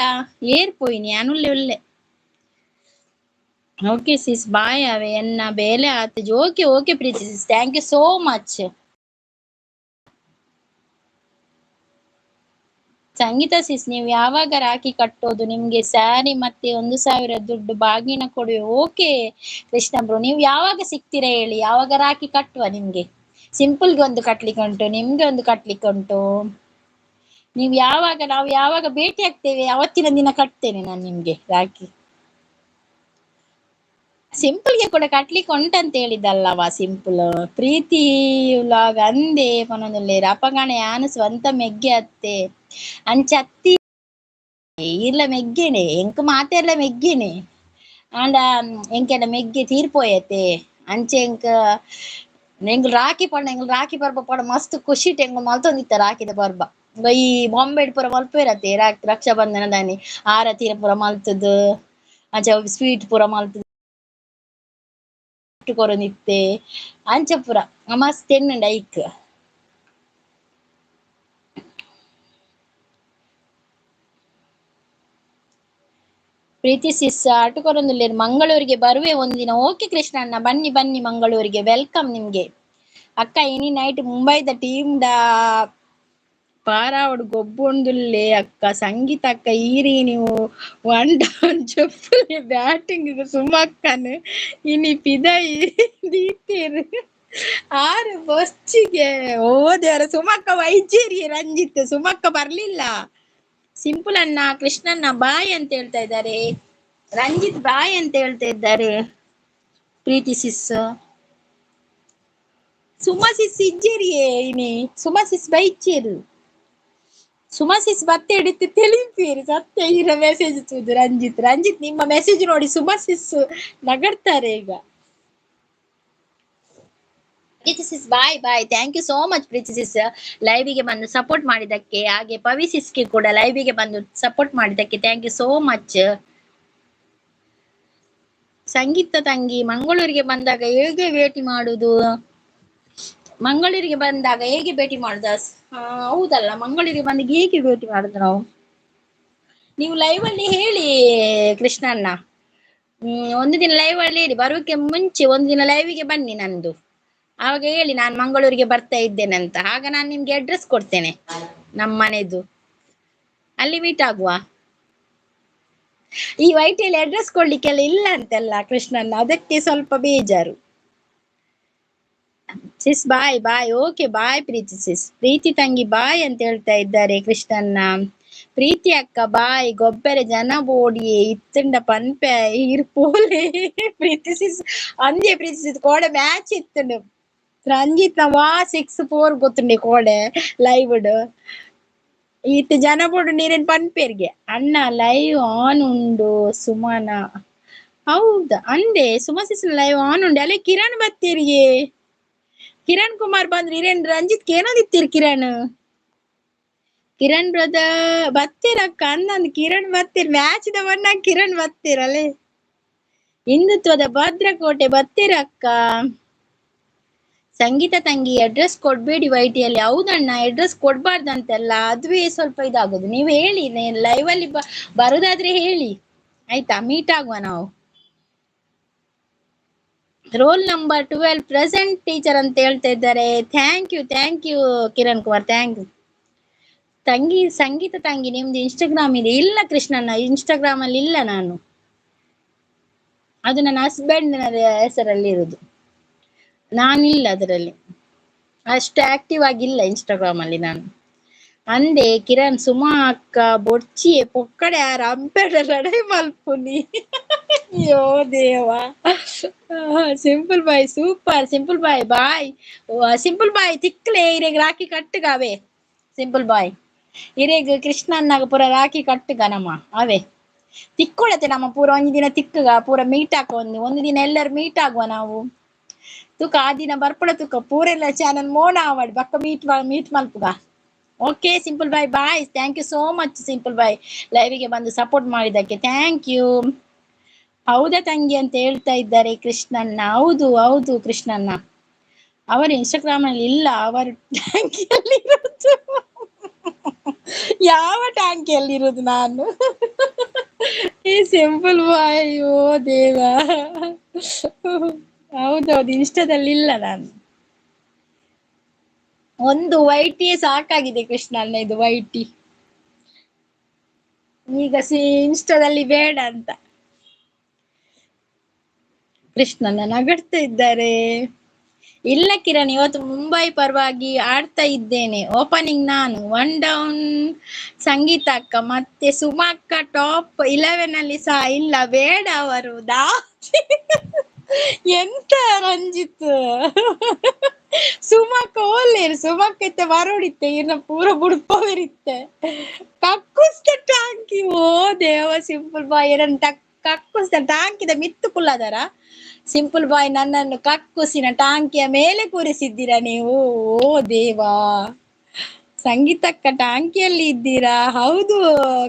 ಏರ್ ಪೋಯಿನಿ ಅನುಲ್ಲೆ ಉಲ್ಲೆ. ಓಕೆ ಸಿಸ್ ಬಾಯ್ ಅವೆ ಎನ್ನ ಬೇಲೆ ಆತಜಿ. Okay okay Preethi sis thank you so much. ಸಂಗೀತ ಸಿಸ್, ನೀವು ಯಾವಾಗ ರಾಖಿ ಕಟ್ಟೋದು? ನಿಮ್ಗೆ ಸ್ಯಾರಿ ಮತ್ತೆ 1000 ದುಡ್ಡು ಬಾಗಿನ ಕೊಡುವೆ. ಓಕೆ ಕೃಷ್ಣ ಬ್ರೋ, ನೀವು ಯಾವಾಗ ಸಿಗ್ತೀರಾ ಹೇಳಿ, ಯಾವಾಗ ರಾಖಿ ಕಟ್ಟುವ? ನಿಮ್ಗೆ ಸಿಂಪಲ್ಗೆ ಒಂದು ಕಟ್ಲಿಕ್ಕೆ ಉಂಟು, ನಿಮ್ಗೆ ಒಂದು ಕಟ್ಲಿಕ್ಕೆ ಉಂಟು. ನೀವು ಯಾವಾಗ, ನಾವು ಯಾವಾಗ ಭೇಟಿ ಆಗ್ತೇವೆ ಅವತ್ತಿನ ದಿನ ಕಟ್ತೇನೆ ನಾನು ನಿಮ್ಗೆ ರಾಖಿ. ಸಿಂಪಲ್ಗೆ ಕೂಡ ಕಟ್ಲಿಕ್ಕೆ ಉಂಟಂತ ಹೇಳಿದ್ದಲ್ಲವಾ ಸಿಂಪಲ್. ಪ್ರೀತಿ ವ್ಲಾಗ್ ಅಂದೇ ಪನೊಂದುಲ್ಲೇರ್ ಅಪಗಣ ಯಾನ್ ಸ್ವಂತ ಮೆಗ್ಗೆ ಅತ್ತೆ ಅಂಚ ಅತ್ತಿ ಈರ್ಲ ಮೆಗ್ಗೆನೆ, ಎಂಕ್ ಮಾತೆರ್ಲ ಮೆಗ್ಗೆನೆ. ಆಂಡ ಎಂಕೆನ ಮೆಗ್ಗೆ ತೀರ್ಪೋಯತೆ ಅಂಚೆ ಎಂಕ್ ಎಂಕ್ ರಾಖಿ ಪಂಡ ಎಂಕ್ ರಾಖಿ ಪರ್ಬ ಪಡ ಮಸ್ತ್ ಖುಷಿಟ್ ಎಂಕ್ ಮಲ್ತೊಂದಿತ್ತ ರಾಖಿದ ಪರ್ಬ. ಈ ಬಾಂಬೆಡ್ ಪೂರ ಮಲ್ಪೇರತ್ತೆ ರಕ್ಷಾ ಬಂಧನ ದಾನಿ ಆರತಿ ಪೂರ ಮಲ್ತದ್ ಅಂಚ ಸ್ವೀಟ್ ಪೂರ ಮಲ್ತದ್ ಕೊರೊಂದಿತ್ತೆ ಅಂಚ ಪೂರ ಮಸ್ತ್ ಎನ್ನುಂಡು ಐಕ್. ಪ್ರೀತಿ ಸಿಸ್ ಆಟು ಕೊರೊಂದುಲ್ಲೇರ್ ಮಂಗಳೂರಿಗೆ ಬರುವೆ ಒಂದಿನ. ಓಕೆ ಕೃಷ್ಣಣ್ಣ, ಬನ್ನಿ ಬನ್ನಿ ಮಂಗಳೂರಿಗೆ, welcome ನಿಮ್ಗೆ. ಅಕ್ಕ ಇನಿ ನೈಟ್ ಮುಂಬೈದ ಟೀಮ್ ಡಾ ಪಾರಾವಡ್ ಗೊಬ್ಬೊಂದುಲ್ಲೆ ಅಕ್ಕ. ಸಂಗೀತ ಅಕ್ಕ ಈರಿ ನೀವು ಒನ್ ಡೌನ್ ಚೊಪ್ಪುಲೆ ಬ್ಯಾಟಿಂಗ್ ಸುಮಕ್ಕನ್ ಇನಿ ಪಿದಯಿ ದೀತೆರ್ ಆರು ಬೊಚ್ಚಿಗೆ. ಓ ದೇವರ, ಸುಮಕ್ಕ ವೈಜೇರಿ ರಂಜಿತ್, ಸುಮಕ್ಕ ಬರ್ಲಿಲ್ಲ. ಸಿಂಪಲ್ ಅಣ್ಣ ಕೃಷ್ಣಣ್ಣ ಬಾಯ್ ಅಂತ ಹೇಳ್ತಾ ಇದ್ದಾರೆ, ರಂಜಿತ್ ಬಾಯ್ ಅಂತ ಹೇಳ್ತಾ ಇದ್ದಾರೆ. ಪ್ರೀತಿ ಸಿಸ್, ಸುಮಾ ಸಿಸ್ ಇಜ್ಜೇರಿಯೇ ಇನಿ, ಸುಮಾ ಸಿಸ್ ಬೈಚೇರು. ಸುಮಾ ಸಿಸ್ ಬತ್ತೆ ಹಿಡಿತು ತಿಳಿಪೀರಿ ಸತ್ಯ ಇರ ಮೆಸೇಜ್ ತೂದು. ರಂಜಿತ್ ರಂಜಿತ್ ನಿಮ್ಮ ಮೆಸೇಜ್ ನೋಡಿ ಸುಮಾ ಸಿಸ್ ನಗಡ್ತಾರೆ ಈಗ. Preethi sis bye bye, thank you so much Preethi sis ಲೈವಿಗೆ ಬಂದು ಸಪೋರ್ಟ್ ಮಾಡಿದ್ದಕ್ಕೆ, ಹಾಗೆ ಪವಿ ಸಿಸ್ಗೆ ಕೂಡ ಲೈವಿಗೆ ಬಂದು ಸಪೋರ್ಟ್ ಮಾಡಿದ್ದಕ್ಕೆ thank you so much. Sangeetha ತಂಗಿ ಮಂಗಳೂರಿಗೆ ಬಂದಾಗ ಹೇಗೆ ಭೇಟಿ ಮಾಡುದು? ಮಂಗಳೂರಿಗೆ ಬಂದಾಗ ಹೇಗೆ ಭೇಟಿ ಮಾಡುದ? ಹೌದಲ್ಲ, ಮಂಗಳೂರಿಗೆ ಬಂದಾಗ ಹೇಗೆ ಭೇಟಿ ಮಾಡುದು ನಾವು? ನೀವು ಲೈವ್ ಅಲ್ಲಿ ಹೇಳಿ ಕೃಷ್ಣಣ್ಣ. ಒಂದು ದಿನ ಲೈವ್ ಅಲ್ಲಿ ಹೇಳಿ, ಬರೋಕೆ ಮುಂಚೆ ಒಂದು ದಿನ ಲೈವಿಗೆ ಬನ್ನಿ ನಂದು, ಆವಾಗ ಹೇಳಿ ನಾನು ಮಂಗಳೂರಿಗೆ ಬರ್ತಾ ಇದ್ದೇನೆ ಅಂತ. ಆಗ ನಾನು ನಿಮ್ಗೆ ಅಡ್ರೆಸ್ ಕೊಡ್ತೇನೆ ನಮ್ಮ ಮನೆದು, ಅಲ್ಲಿ ಮೀಟ್ ಆಗುವ. ಈ ವೈಟಿಯಲ್ಲಿ ಅಡ್ರೆಸ್ ಕೊಡ್ಲಿಕ್ಕೆಲ್ಲ ಇಲ್ಲ ಅಂತೆಲ್ಲ ಕೃಷ್ಣಣ್ಣ, ಅದಕ್ಕೆ ಸ್ವಲ್ಪ ಬೇಜಾರು. Sis bye bye, okay bye Preethi sis. Preethi ತಂಗಿ ಬಾಯ್ ಅಂತ ಹೇಳ್ತಾ ಇದ್ದಾರೆ ಕೃಷ್ಣಣ್ಣ. ಪ್ರೀತಿ ಅಕ್ಕ ಬಾಯ್. ಗೊಬ್ಬರ ಜನ ಬೋಡಿಯೇ ಇತ್ತಂಡ ಪನ್ಪೆ ಈರ್ ಪೋಲೆ. ಪ್ರೀತಿ ಸಿಸ್ ಅಂದೆ ಪ್ರೀತಿ ಸಿಸ್ ಕೋಡೆ ಮ್ಯಾಚ್ ಇತ್ತಂಡು ರಂಜಿತ್ ವಾ 6-4 ಗೊತ್ತುಂಡೆ ಕೋಡೆ ಲೈವ್ ಈತ ಜನ ಬೋಡು ನೀರೇನ್ ಪನ್ಪೇರ್ಗೆ. ಅಣ್ಣ ಲೈವ್ ಆನ್ ಉಂಡು ಸುಮನ. ಹೌದಾ ಅಂದೆ ಸುಮಾ ಸಿಸ್ ಲೈವ್ ಆನ್ ಉಂಡೆ. ಅಲ್ಲೇ ಕಿರಣ್ ಬತ್ತೀರಿಗೆ, ಕಿರಣ್ ಕುಮಾರ್ ಬಂದ್ರೆ ಇರೇನ್ ರಂಜಿತ್ ಏನದಿತ್ತೀರಿ? ಕಿರಣ್ ಕಿರಣ್ ಬ್ರದರ್ ಬತ್ತೀರಕ್ಕ ಅಂದಂದು ಕಿರಣ್ ಬತ್ತೀರ್ ಮ್ಯಾಚ್ the ಬಣ್ಣ ಕಿರಣ್ ಬತ್ತೀರಲ್ಲೇ. ಹಿಂದುತ್ವದ ಭದ್ರಕೋಟೆ ಬತ್ತೀರಕ್ಕ. ಸಂಗೀತ ತಂಗಿ ಅಡ್ರೆಸ್ ಕೊಡ್ಬೇಡಿ ವೈಟಿಯಲ್ಲಿ. ಹೌದಣ್ಣ ಅಡ್ರೆಸ್ ಕೊಡ್ಬಾರ್ದಂತೆಲ್ಲ, ಅದುವೇ ಸ್ವಲ್ಪ ಇದಾಗೋದು. ನೀವು ಹೇಳಿ ಲೈವ್ ಅಲ್ಲಿ ಬರುದಾದ್ರೆ ಹೇಳಿ ಆಯ್ತಾ, ಮೀಟ್ ಆಗುವ ನಾವು. ರೋಲ್ ನಂಬರ್ 12 ಪ್ರೆಸೆಂಟ್ ಟೀಚರ್ ಅಂತ ಹೇಳ್ತಾ ಇದ್ದಾರೆ. Thank you thank you Kiran Kumar, thank you ತಂಗಿ. ಸಂಗೀತ ತಂಗಿ ನಿಮ್ದು ಇನ್ಸ್ಟಾಗ್ರಾಮ್ ಇದೆ? ಇಲ್ಲ ಕೃಷ್ಣಣ್ಣ, ಇನ್ಸ್ಟಾಗ್ರಾಮ್ ಅಲ್ಲಿ ಇಲ್ಲ ನಾನು, ಅದು ನನ್ನ ಹಸ್ಬೆಂಡ್ ಹೆಸರಲ್ಲಿ ಇರುದು, ನಾನಿಲ್ಲ ಅದರಲ್ಲಿ, ಅಷ್ಟು ಆಕ್ಟಿವ್ ಆಗಿಲ್ಲ ಇನ್ಸ್ಟಾಗ್ರಾಮ್ ಅಲ್ಲಿ ನಾನು. ಅಂದೆ ಕಿರಣ್ ಸುಮಾ ಅಕ್ಕ ಬೊಡ್ಚಿ ಪೊಕ್ಕಡೆ ಯಾರ ಅಂಪೆಡ ಲಡೈ ಮಲ್ಪುನಿ. ಅಯ್ಯೋ ದೇವ. Simple boy super, simple boy bye, simple boy ತಿಕ್ಲೆ ಇರೆಗ್ ರಾಖಿ ಕಟ್ಟುಗಾವೆ. ಸಿಂಪಲ್ ಬಾಯ್ ಇರೆಗ್ ಕೃಷ್ಣನ್ನಾಗ ಪೂರ ರಾಖಿ ಕಟ್ಟುಗ ನಮ್ಮ ಅವೇ ತಿಕ್ಕೊಳತೆ ನಮ್ಮ ಪೂರ ಒಂಜಿ ದಿನ ತಿಕ್ಕುಗ ಪೂರ ಮೀಟ್ ಹಾಕ ಒಂದು ಒಂದು ದಿನ ಎಲ್ಲರೂ ಮೀಟ್ ಆಗುವ ನಾವು. ತುಕ ಆ ದಿನ ಬರ್ಪಡ ತುಕ ಪೂರೆಲ್ಲ ಚಾನಲ್ ಮೋನ ಆವಡ್ ಬಕ್ಕ ಮೀಟ್ ಮೀಟ್ ಮಲ್ಪುಗ. Okay simple boy bye, thank you so much simple boy ಲೈವಿಗೆ ಬಂದು ಸಪೋರ್ಟ್ ಮಾಡಿದ್ದಕ್ಕೆ thank you. ಹೌದಾ ತಂಗಿ ಅಂತ ಹೇಳ್ತಾ ಇದ್ದಾರೆ ಕೃಷ್ಣಣ್ಣ. ಹೌದು ಹೌದು ಕೃಷ್ಣಣ್ಣ, ಅವರು ಇನ್ಸ್ಟಾಗ್ರಾಮ್ ಅಲ್ಲಿ ಇಲ್ಲ, ಅವರು ಟ್ಯಾಂಕಿಯಲ್ಲಿ ಇರೋದು. ಯಾವ ಟ್ಯಾಂಕಿಯಲ್ಲಿ ಇರೋದು ನಾನು? ಈ ಸಿಂಪಲ್ ಬಾಯ್, ಅಯ್ಯೋ ದೇವ. ಹೌದೌದು ಇನ್ಸ್ಟಾದಲ್ಲಿ ಇಲ್ಲ ನಾನು. ಒಂದು ವೈಟಿಯೇ ಸಾಕಾಗಿದೆ ಕೃಷ್ಣಣ್ಣ, ಇದು ವೈಟಿ. ಈಗ ಇನ್ಸ್ಟಾದಲ್ಲಿ ಬೇಡ ಅಂತ. ಕೃಷ್ಣನ ನಗಡ್ತಾ ಇದ್ದಾರೆ. ಇಲ್ಲ ಕಿರಣ್, ಇವತ್ತು ಮುಂಬೈ ಪರವಾಗಿ ಆಡ್ತಾ ಇದ್ದೇನೆ. ಓಪನಿಂಗ್ ನಾನು, ಒನ್ ಡೌನ್ ಸಂಗೀತ ಅಕ್ಕ ಮತ್ತೆ ಸುಮಾ ಅಕ್ಕ ಟಾಪ್ 11 ಅಲ್ಲಿ ಸಹ ಇಲ್ಲ. ಬೇಡ ಅವರು ದಾ ಎಂತ ರಂಜಿತ್ ಸುಮಕ್ಕ ಓಲ್ಲೇರು ಸುಮಕ್ಕ ಇತ್ತೆ ಬರೋಡಿತ್ತೆ ಇನ್ನ ಪೂರ ಬುಡ್ಪವರಿತ್ತೆ ಕಕ್ಕುಸ್ತ ಟಾಂಕಿ. ಓ ದೇವ, ಸಿಂಪಲ್ ಬಾಯ್ ಏನಂತ ಕಕ್ಕುಸ್ತ ಟಾಂಕಿದ ಮಿತ್ತು ಕುಲ್ಲದರ. ಸಿಂಪಲ್ ಬಾಯ್ ನನ್ನನ್ನು ಕಕ್ಕುಸಿನ ಟಾಂಕಿಯ ಮೇಲೆ ಕೂರಿಸಿದ್ದೀರಾ ನೀವು. ಓ ದೇವಾ, ಸಂಗೀತಕ್ಕ ಟಾಂಕಿಯಲ್ಲಿ ಇದ್ದೀರಾ? ಹೌದು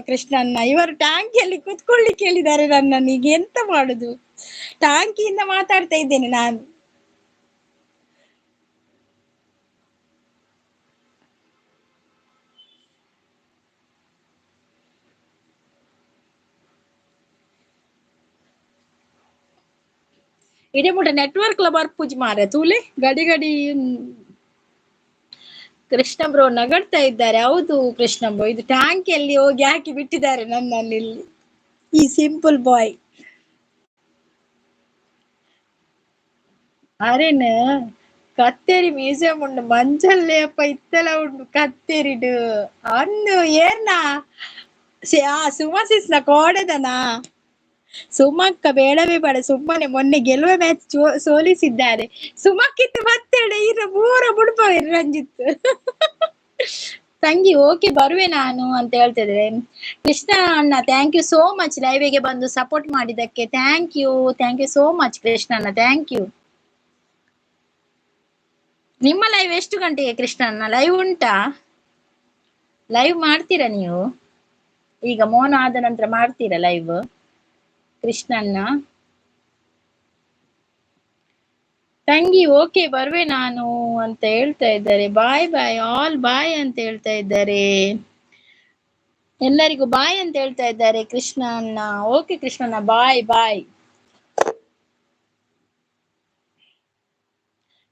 ಕೃಷ್ಣಣ್ಣ, ಇವರು ಟಾಂಕಿಯಲ್ಲಿ ಕೂತ್ಕೊಳ್ಳಿಕ್ಕೆ ಹೇಳಿದ್ದಾರೆ ನನ್ನನ್ನು. ಈಗ ಎಂತ ಮಾಡುದು? ಟಾಂಕಿಯಿಂದ ಮಾತಾಡ್ತಾ ಇದ್ದೇನೆ ನಾನು. ಇಡೀ ಮುಟ ನೆಟ್ವರ್ಕ್ ಲ ಬರ್ಪುಜಿ ಮಾರೆ ತೂಲೆ ಗಡಿ ಗಡಿ. ಕೃಷ್ಣ ಬ್ರೋ ನಗಡ್ತಾ ಇದ್ದಾರೆ. ಹೌದು ಕೃಷ್ಣ ಬ್ರೋ, ಇದು ಟ್ಯಾಂಕಿಯಲ್ಲಿ ಹೋಗಿ ಹಾಕಿ ಬಿಟ್ಟಿದ್ದಾರೆ ನನ್ನಲ್ಲಿ ಇಲ್ಲಿ ಈ ಸಿಂಪಲ್ ಬಾಯ್. ಅರೇನ ಕತ್ತೇರಿ ಮ್ಯೂಸಿಯಂ ಉಂಡು ಮಂಜಲ್ಲೇ ಅಪ್ಪ ಇತ್ತೆಲ್ಲ ಉಂಡು ಕತ್ತೇರಿಡು ಅಂದು ಏರ್ನಾ ಸುಮಸಿಸ್ನ ಕೋಡೆದನಾ. ಸುಮಕ್ಕ ಬೇಡವೇ ಬೇಡ, ಸುಮ್ಮನೆ ಮೊನ್ನೆ ಗೆಲ್ಲುವ ಮ್ಯಾಚ್ ಸೋಲಿಸಿದ್ದಾರೆ. ಸುಮಕ್ಕಿತ್ತು ಮತ್ತೆರಡು ಇರ ಪೂರ ಬುಡ್ಪವೇರು ರಂಜಿತ್. ತಂಗಿ ಓಕೆ ಬರುವೆ ನಾನು ಅಂತ ಹೇಳ್ತಿದ್ರೆ. ಕೃಷ್ಣ ಅಣ್ಣ thank you so much ಲೈವಿಗೆ ಬಂದು ಸಪೋರ್ಟ್ ಮಾಡಿದ್ದಕ್ಕೆ. Thank you, thank you so much Krishna ಅಣ್ಣ, thank you. ನಿಮ್ಮ ಲೈವ್ ಎಷ್ಟು ಗಂಟೆಗೆ ಕೃಷ್ಣ ಅಣ್ಣ? ಲೈವ್ ಉಂಟಾ? ಲೈವ್ ಮಾಡ್ತೀರಾ ನೀವು? ಈಗ ಮೋನ ಆದ ನಂತರ ಮಾಡ್ತೀರಾ ಲೈವ್ ಕೃಷ್ಣಣ್ಣ? ತಂಗಿ ಓಕೆ ಬರುವೆ ನಾನು ಅಂತ ಹೇಳ್ತಾ ಇದ್ದಾರೆ. ಬಾಯ್ ಬಾಯ್ ಆಲ್ ಬಾಯ್ ಅಂತ ಹೇಳ್ತಾ ಇದ್ದಾರೆ. ಎಲ್ಲರಿಗೂ ಬಾಯ್ ಅಂತ ಹೇಳ್ತಾ ಇದ್ದಾರೆ ಕೃಷ್ಣ ಅಣ್ಣ. ಓಕೆ ಕೃಷ್ಣಣ್ಣ, ಬಾಯ್ ಬಾಯ್.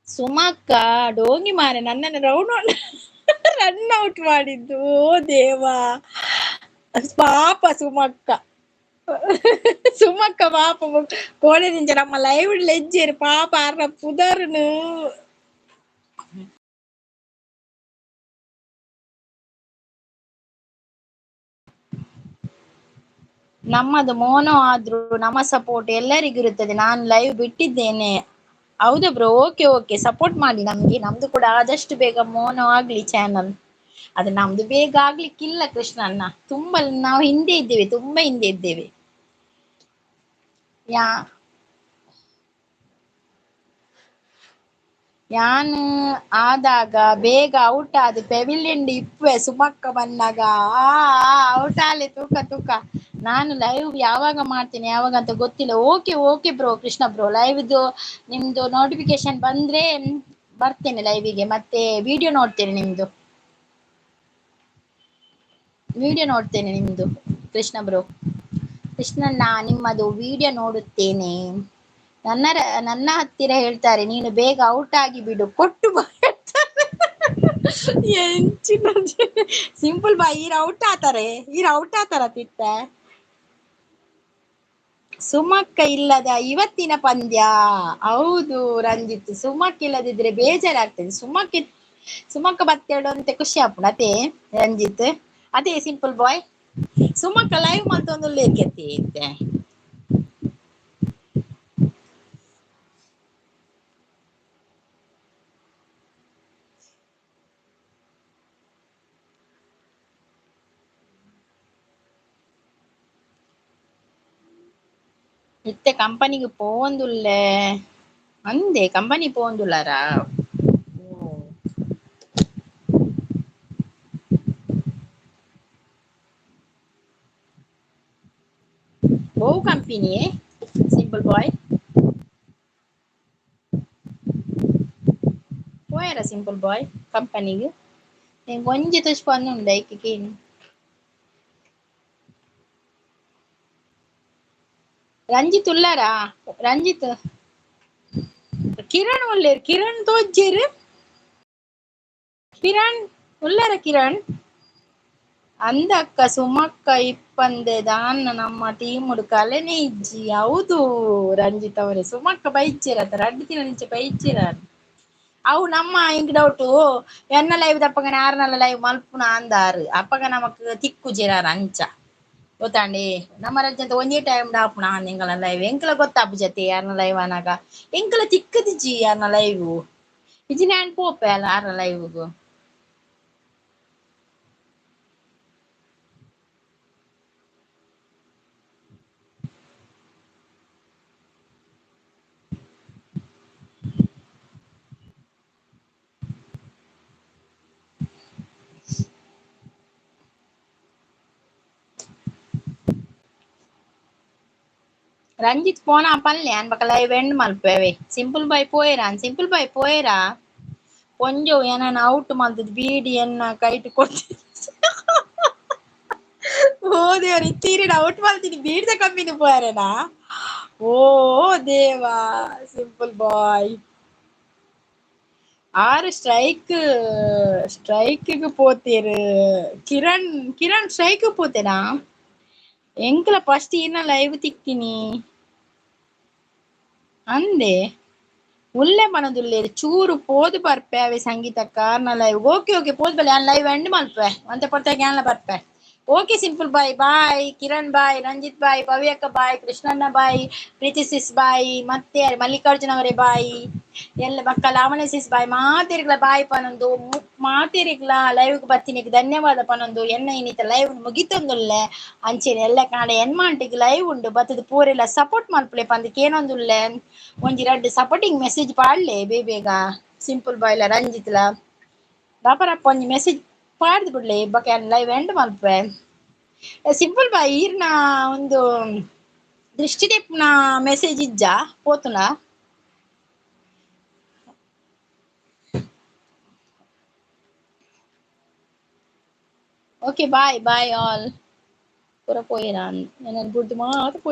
ಸುಮಕ್ಕ ಡೋಂಗಿ ಮಾರೆ ನನ್ನನ್ನು ರೌಂಡ್ ರನ್ ಔಟ್ ಮಾಡಿದ್ದು. ಓ ದೇವಾ, ಪಾಪ ಸುಮಕ್ಕ, ಸುಮಕ್ಕ ಪಾಪ ಕೋಡೆ ನಿಂಚ ನಮ್ಮ ಲೈವ್ ಲೆಜ್ಜೇರು ಪಾಪ ಅರ್ನ ಪುದರ್ನು. ನಮ್ಮದು ಮೋನೋ ಆದ್ರೂ ನಮ್ಮ ಸಪೋರ್ಟ್ ಎಲ್ಲರಿಗೂ ಇರುತ್ತದೆ. ನಾನು ಲೈವ್ ಬಿಟ್ಟಿದ್ದೇನೆ. ಹೌದಾ ಬ್ರೋ? ಓಕೆ ಓಕೆ, ಸಪೋರ್ಟ್ ಮಾಡಿ ನಮ್ಗೆ. ನಮ್ದು ಕೂಡ ಆದಷ್ಟು ಬೇಗ ಮೋನೋ ಆಗ್ಲಿ ಚಾನಲ್. ಅದು ನಮ್ದು ಬೇಗ ಆಗ್ಲಿಕ್ಕಿಲ್ಲ ಕೃಷ್ಣ ಅಣ್ಣ, ತುಂಬಾ ನಾವು ಹಿಂದೆ ಇದ್ದೇವೆ, ತುಂಬಾ ಹಿಂದೆ ಇದ್ದೇವೆ. ಯಾ ಯಾನ್ ಆದಾಗ ಬೇಗ ಔಟ್ ಆದ ಪೆವಿಲಿಯನ್ ಇಪ್ಪುವೆ ಸುಮಕ್ಕ ಬಂದಾಗ. ಆ ಔಟ್ ಆಲೆ ತೂಕ ತೂಕ. ನಾನು ಲೈವ್ ಯಾವಾಗ ಮಾಡ್ತೇನೆ ಯಾವಾಗ ಅಂತ ಗೊತ್ತಿಲ್ಲ. Okay okay bro, Krishna bro, ಲೈವ್ದು ನಿಮ್ದು ನೋಟಿಫಿಕೇಶನ್ ಬಂದ್ರೆ ಬರ್ತೇನೆ ಲೈವಿಗೆ. ಮತ್ತೆ ವಿಡಿಯೋ ನೋಡ್ತೇನೆ ನಿಮ್ದು, ವಿಡಿಯೋ ನೋಡ್ತೇನೆ ನಿಮ್ದು ಕೃಷ್ಣ ಬ್ರೋ. ಕೃಷ್ಣಣ್ಣ ನಿಮ್ಮದು ವಿಡಿಯೋ ನೋಡುತ್ತೇನೆ. ನನ್ನ ನನ್ನ ಹತ್ತಿರ ಹೇಳ್ತಾರೆ ನೀನು ಬೇಗ ಔಟ್ ಆಗಿ ಬಿಡು, ಕೊಟ್ಟು ಬಾ ಸಿಂಪಲ್ ಬಾಯ್. ಈರ ಔಟ್ ಆತಾರೆ, ಈರ ಔಟ್ ಆತಾರ ತಿತ್ತ. ಸುಮಕ್ಕ ಇಲ್ಲದ ಇವತ್ತಿನ ಪಂದ್ಯ. ಹೌದು ರಂಜಿತ್, ಸುಮಕ್ ಇಲ್ಲದಿದ್ರೆ ಬೇಜಾರಾಗ್ತದೆ. ಸುಮಕ್ ಸುಮಕ್ಕ ಬತ್ತೇಳು ಅಂತ ಖುಷಿ ಆಪುಂಡು ಅದೇ ರಂಜಿತ್, ಅದೇ ಸಿಂಪಲ್ ಬಾಯ್. ಸುಮಕ್ಕ ಲೈವ್ ಮಲ್ತೊಂದು ಲೇಕೆತ್ತಿ ಇತ್ತೆ. ಇತ್ತೆ ಕಂಪನಿಗೆ ಪೋವೊಂದುಲ್ಲೆ ಅಂದೆ, ಕಂಪನಿ ಪೋವೊಂದುಲ್ಲಾರಾ? ಓ ಕಂಪನಿ ಸಿಂಪಲ್ ಬಾಯ್ ಪೋಯರ ಸಿಂಪಲ್ ಬಾಯ್ ಕಂಪನಿಗೆ ಒಂಜಿ ತುಷ್ಪ ಉಂಡು ಐಕೆ. ರಂಜಿತ್ ಉಲ್ಲಾರಾ? ರಂಜಿತ್ ಕಿರಣ್ ಉಲ್ಲೇರ್, ಕಿರಣ್ ತೋಜ್ಜೇರು, ಕಿರಣ್ ಉಲ್ಲಾರ? ಕಿರಣ್ ಅಂದಕ್ಕ ಸುಮಕ್ಕ ಇಪ್ಪಂದೆ ದಾನ್ನ ನಮ್ಮ ಟೀಮುಡು ಕಲೆನೇ ಇಜ್ಜಿ. ಹೌದು ರಂಜಿತ್ ಅವರೇ, ಸುಮಕ್ಕ ಬೈಚೇರ ರಡ್ಡು ದಿನ ನಿಂಚೆ ಬೈಚೇರ. ಅವು ನಮ್ಮ ಇಂಕ್ ಡೌಟು ಎನ್ನ ಲೈವ್ ದಪ್ಪಗನೆ ಆರ್ನಲ್ಲ ಲೈವ್ ಮಲ್ಪುನ ಅಂದಾರು ಅಪ್ಪಗ ನಮಕ್ ತಿಕ್ಕು ಜೇರಾರ ಅಂಚ ಗೊತ್ತಾಂಡಿ. ನಮ್ಮ ರಜ್ಜಂತ ಒಂಜೇ ಟೈಮ್ ಡಾಪುನ ಎಂಕಲ ಲೈವ್ ಎಂಕಲ ಗೊತ್ತಾಪು ಜತೆ ಯಾರನ ಲೈವ್ ಅನಾಗ ಎಂಕಲ ತಿಕ್ಕದಿಜ್ಜಿ ಯಾರನ ಲೈವ್ ಇಜ್ಜಿ ನಾನು ಪೋಪೆ ಅಲ್ಲ ಆರ್ನ ಲೈವ್ಗು. ರಂಜಿತ್ ಫೋನ್ ಪನ್ಲೆ ಅನ್ ಬಕ ಲೈವ್ ಎಂಡ್ ಮಲ್ಪುವೆ. ಸಿಂಪಲ್ ಬಾಯ್ ಪೋಯೆರಾ? ಸಿಂಪಲ್ ಬಾಯ್ ಪೋಯೆರಾ? ಪೊಂಜೋ ಎನನ್ ಔಟ್ ಮಲ್ತದ್ ಬೀಡಿ ಎನ್ನ ಕೈಟ್ ಕೊಡ್ತಿ. ಓ ದೇವ್ರ, ಇತ್ತೀರಿಡ ಔಟ್ ಮಲ್ತೀನಿ ಬೀಡ್ದ ಕಂಬಿನ ಪೋಯರೇನಾ? ಓ ದೇವಾ. ಸಿಂಪಲ್ ಬಾಯ್ ಆರು ಸ್ಟ್ರೈಕ್ ಸ್ಟ್ರೈಕ್ ಪೋತೇರು. ಕಿರಣ್ ಕಿರಣ್ ಸ್ಟ್ರೈಕ್ ಪೋತೇನಾ? ಎಂಕಲ ಫಸ್ಟ್ ಇನ್ನ ಲೈವ್ ತಿಕ್ಕಿನಿ ಅಂದೆ ಉಲ್ಲೆ ಮನದುಲ್ಲೆ ಚೂರು ಪೋದು ಬರ್ಪೆ ಅವೆ ಸಂಗೀತ ಕಾರ್ನ ಲೈವ್. ಓಕೆ ಓಕೆ ಪೋದು ಬಲೆ ಲೈವ್ ಎಂಡ್ ಮಲ್ಪೆ ಒಂತೆ ಪೊರ್ತಾಗ ಯಾನ್ಲ ಬರ್ಪೆ. Okay simple bye bye Kiran bye Ranjith bye Pavi ಅಕ್ಕ ಬಾಯ್ ಕೃಷ್ಣಣ್ಣ ಬಾಯ್ ಪ್ರೀತಿ ಸಿಸ್ ಬಾಯ್ ಮತ್ತೆ ಮಲ್ಲಿಕಾರ್ಜುನ ಅವರೇ ಬಾಯ್ ಎಲ್ಲ ಬಕ್ಕ ಲಾವಣ್ಯ ಸಿಸ್ ಬಾಯ್ ಮಾತೆರಿಗ್ಲ ಬಾಯ್ ಪನೊಂದು ಮಾತೆರಿಗ್ಲ ಲೈವ್ ಬತ್ತಿನಿಗ್ ಧನ್ಯವಾದ ಪನೊಂದು ಎನ್ನ ಇನ್ನಿತ ಲೈವ್ ಮುಗಿತೊಂದುಲ್ಲೆ ಅಂಚೆನೆ ಎಲ್ಲ ಕಾಂಡೆ ಎನ್ಮಾಂಟಿಗ್ ಲೈವ್ ಉಂಡು ಬತ್ತದ ಪೂರೆಲ್ಲ ಸಪೋರ್ಟ್ ಮಲ್ಪುಲೆ ಪಂದ್ ಕೇನೊಂದುಲ್ಲೆ ಒಂಜಿ ರಡ್ಡ್ ಸಪೋರ್ಟಿಂಗ್ ಮೆಸೇಜ್ ಪಾಡ್ಲೆ ಬೇಗ ಸಿಂಪಲ್ ಬಾಯ್ಲ ರಂಜಿತ್ಲ ರಪ ಒಂಜಿ ಮೆಸೇಜ್ ಪಾಡ್ದು ಬಿಡ್ಲೆ ಬೊಕ ಲೈವ್ ಎಂಡ್ ಮಲ್ಪುವೆ. ಸಿಂಪಲ್ ಬಾಯ್ ಈರ್ನ ಒಂದು ದೃಷ್ಟಿ ಮೆಸೇಜ್ ಇಜ್ಜ ಪೋತುಂಡ? Okay bye bye all. ಪೂರ ಪೋಯೆರಾ ಎನನ್ ಬುಡ್ದು ಮಾತ ಪೋಯೆರ್.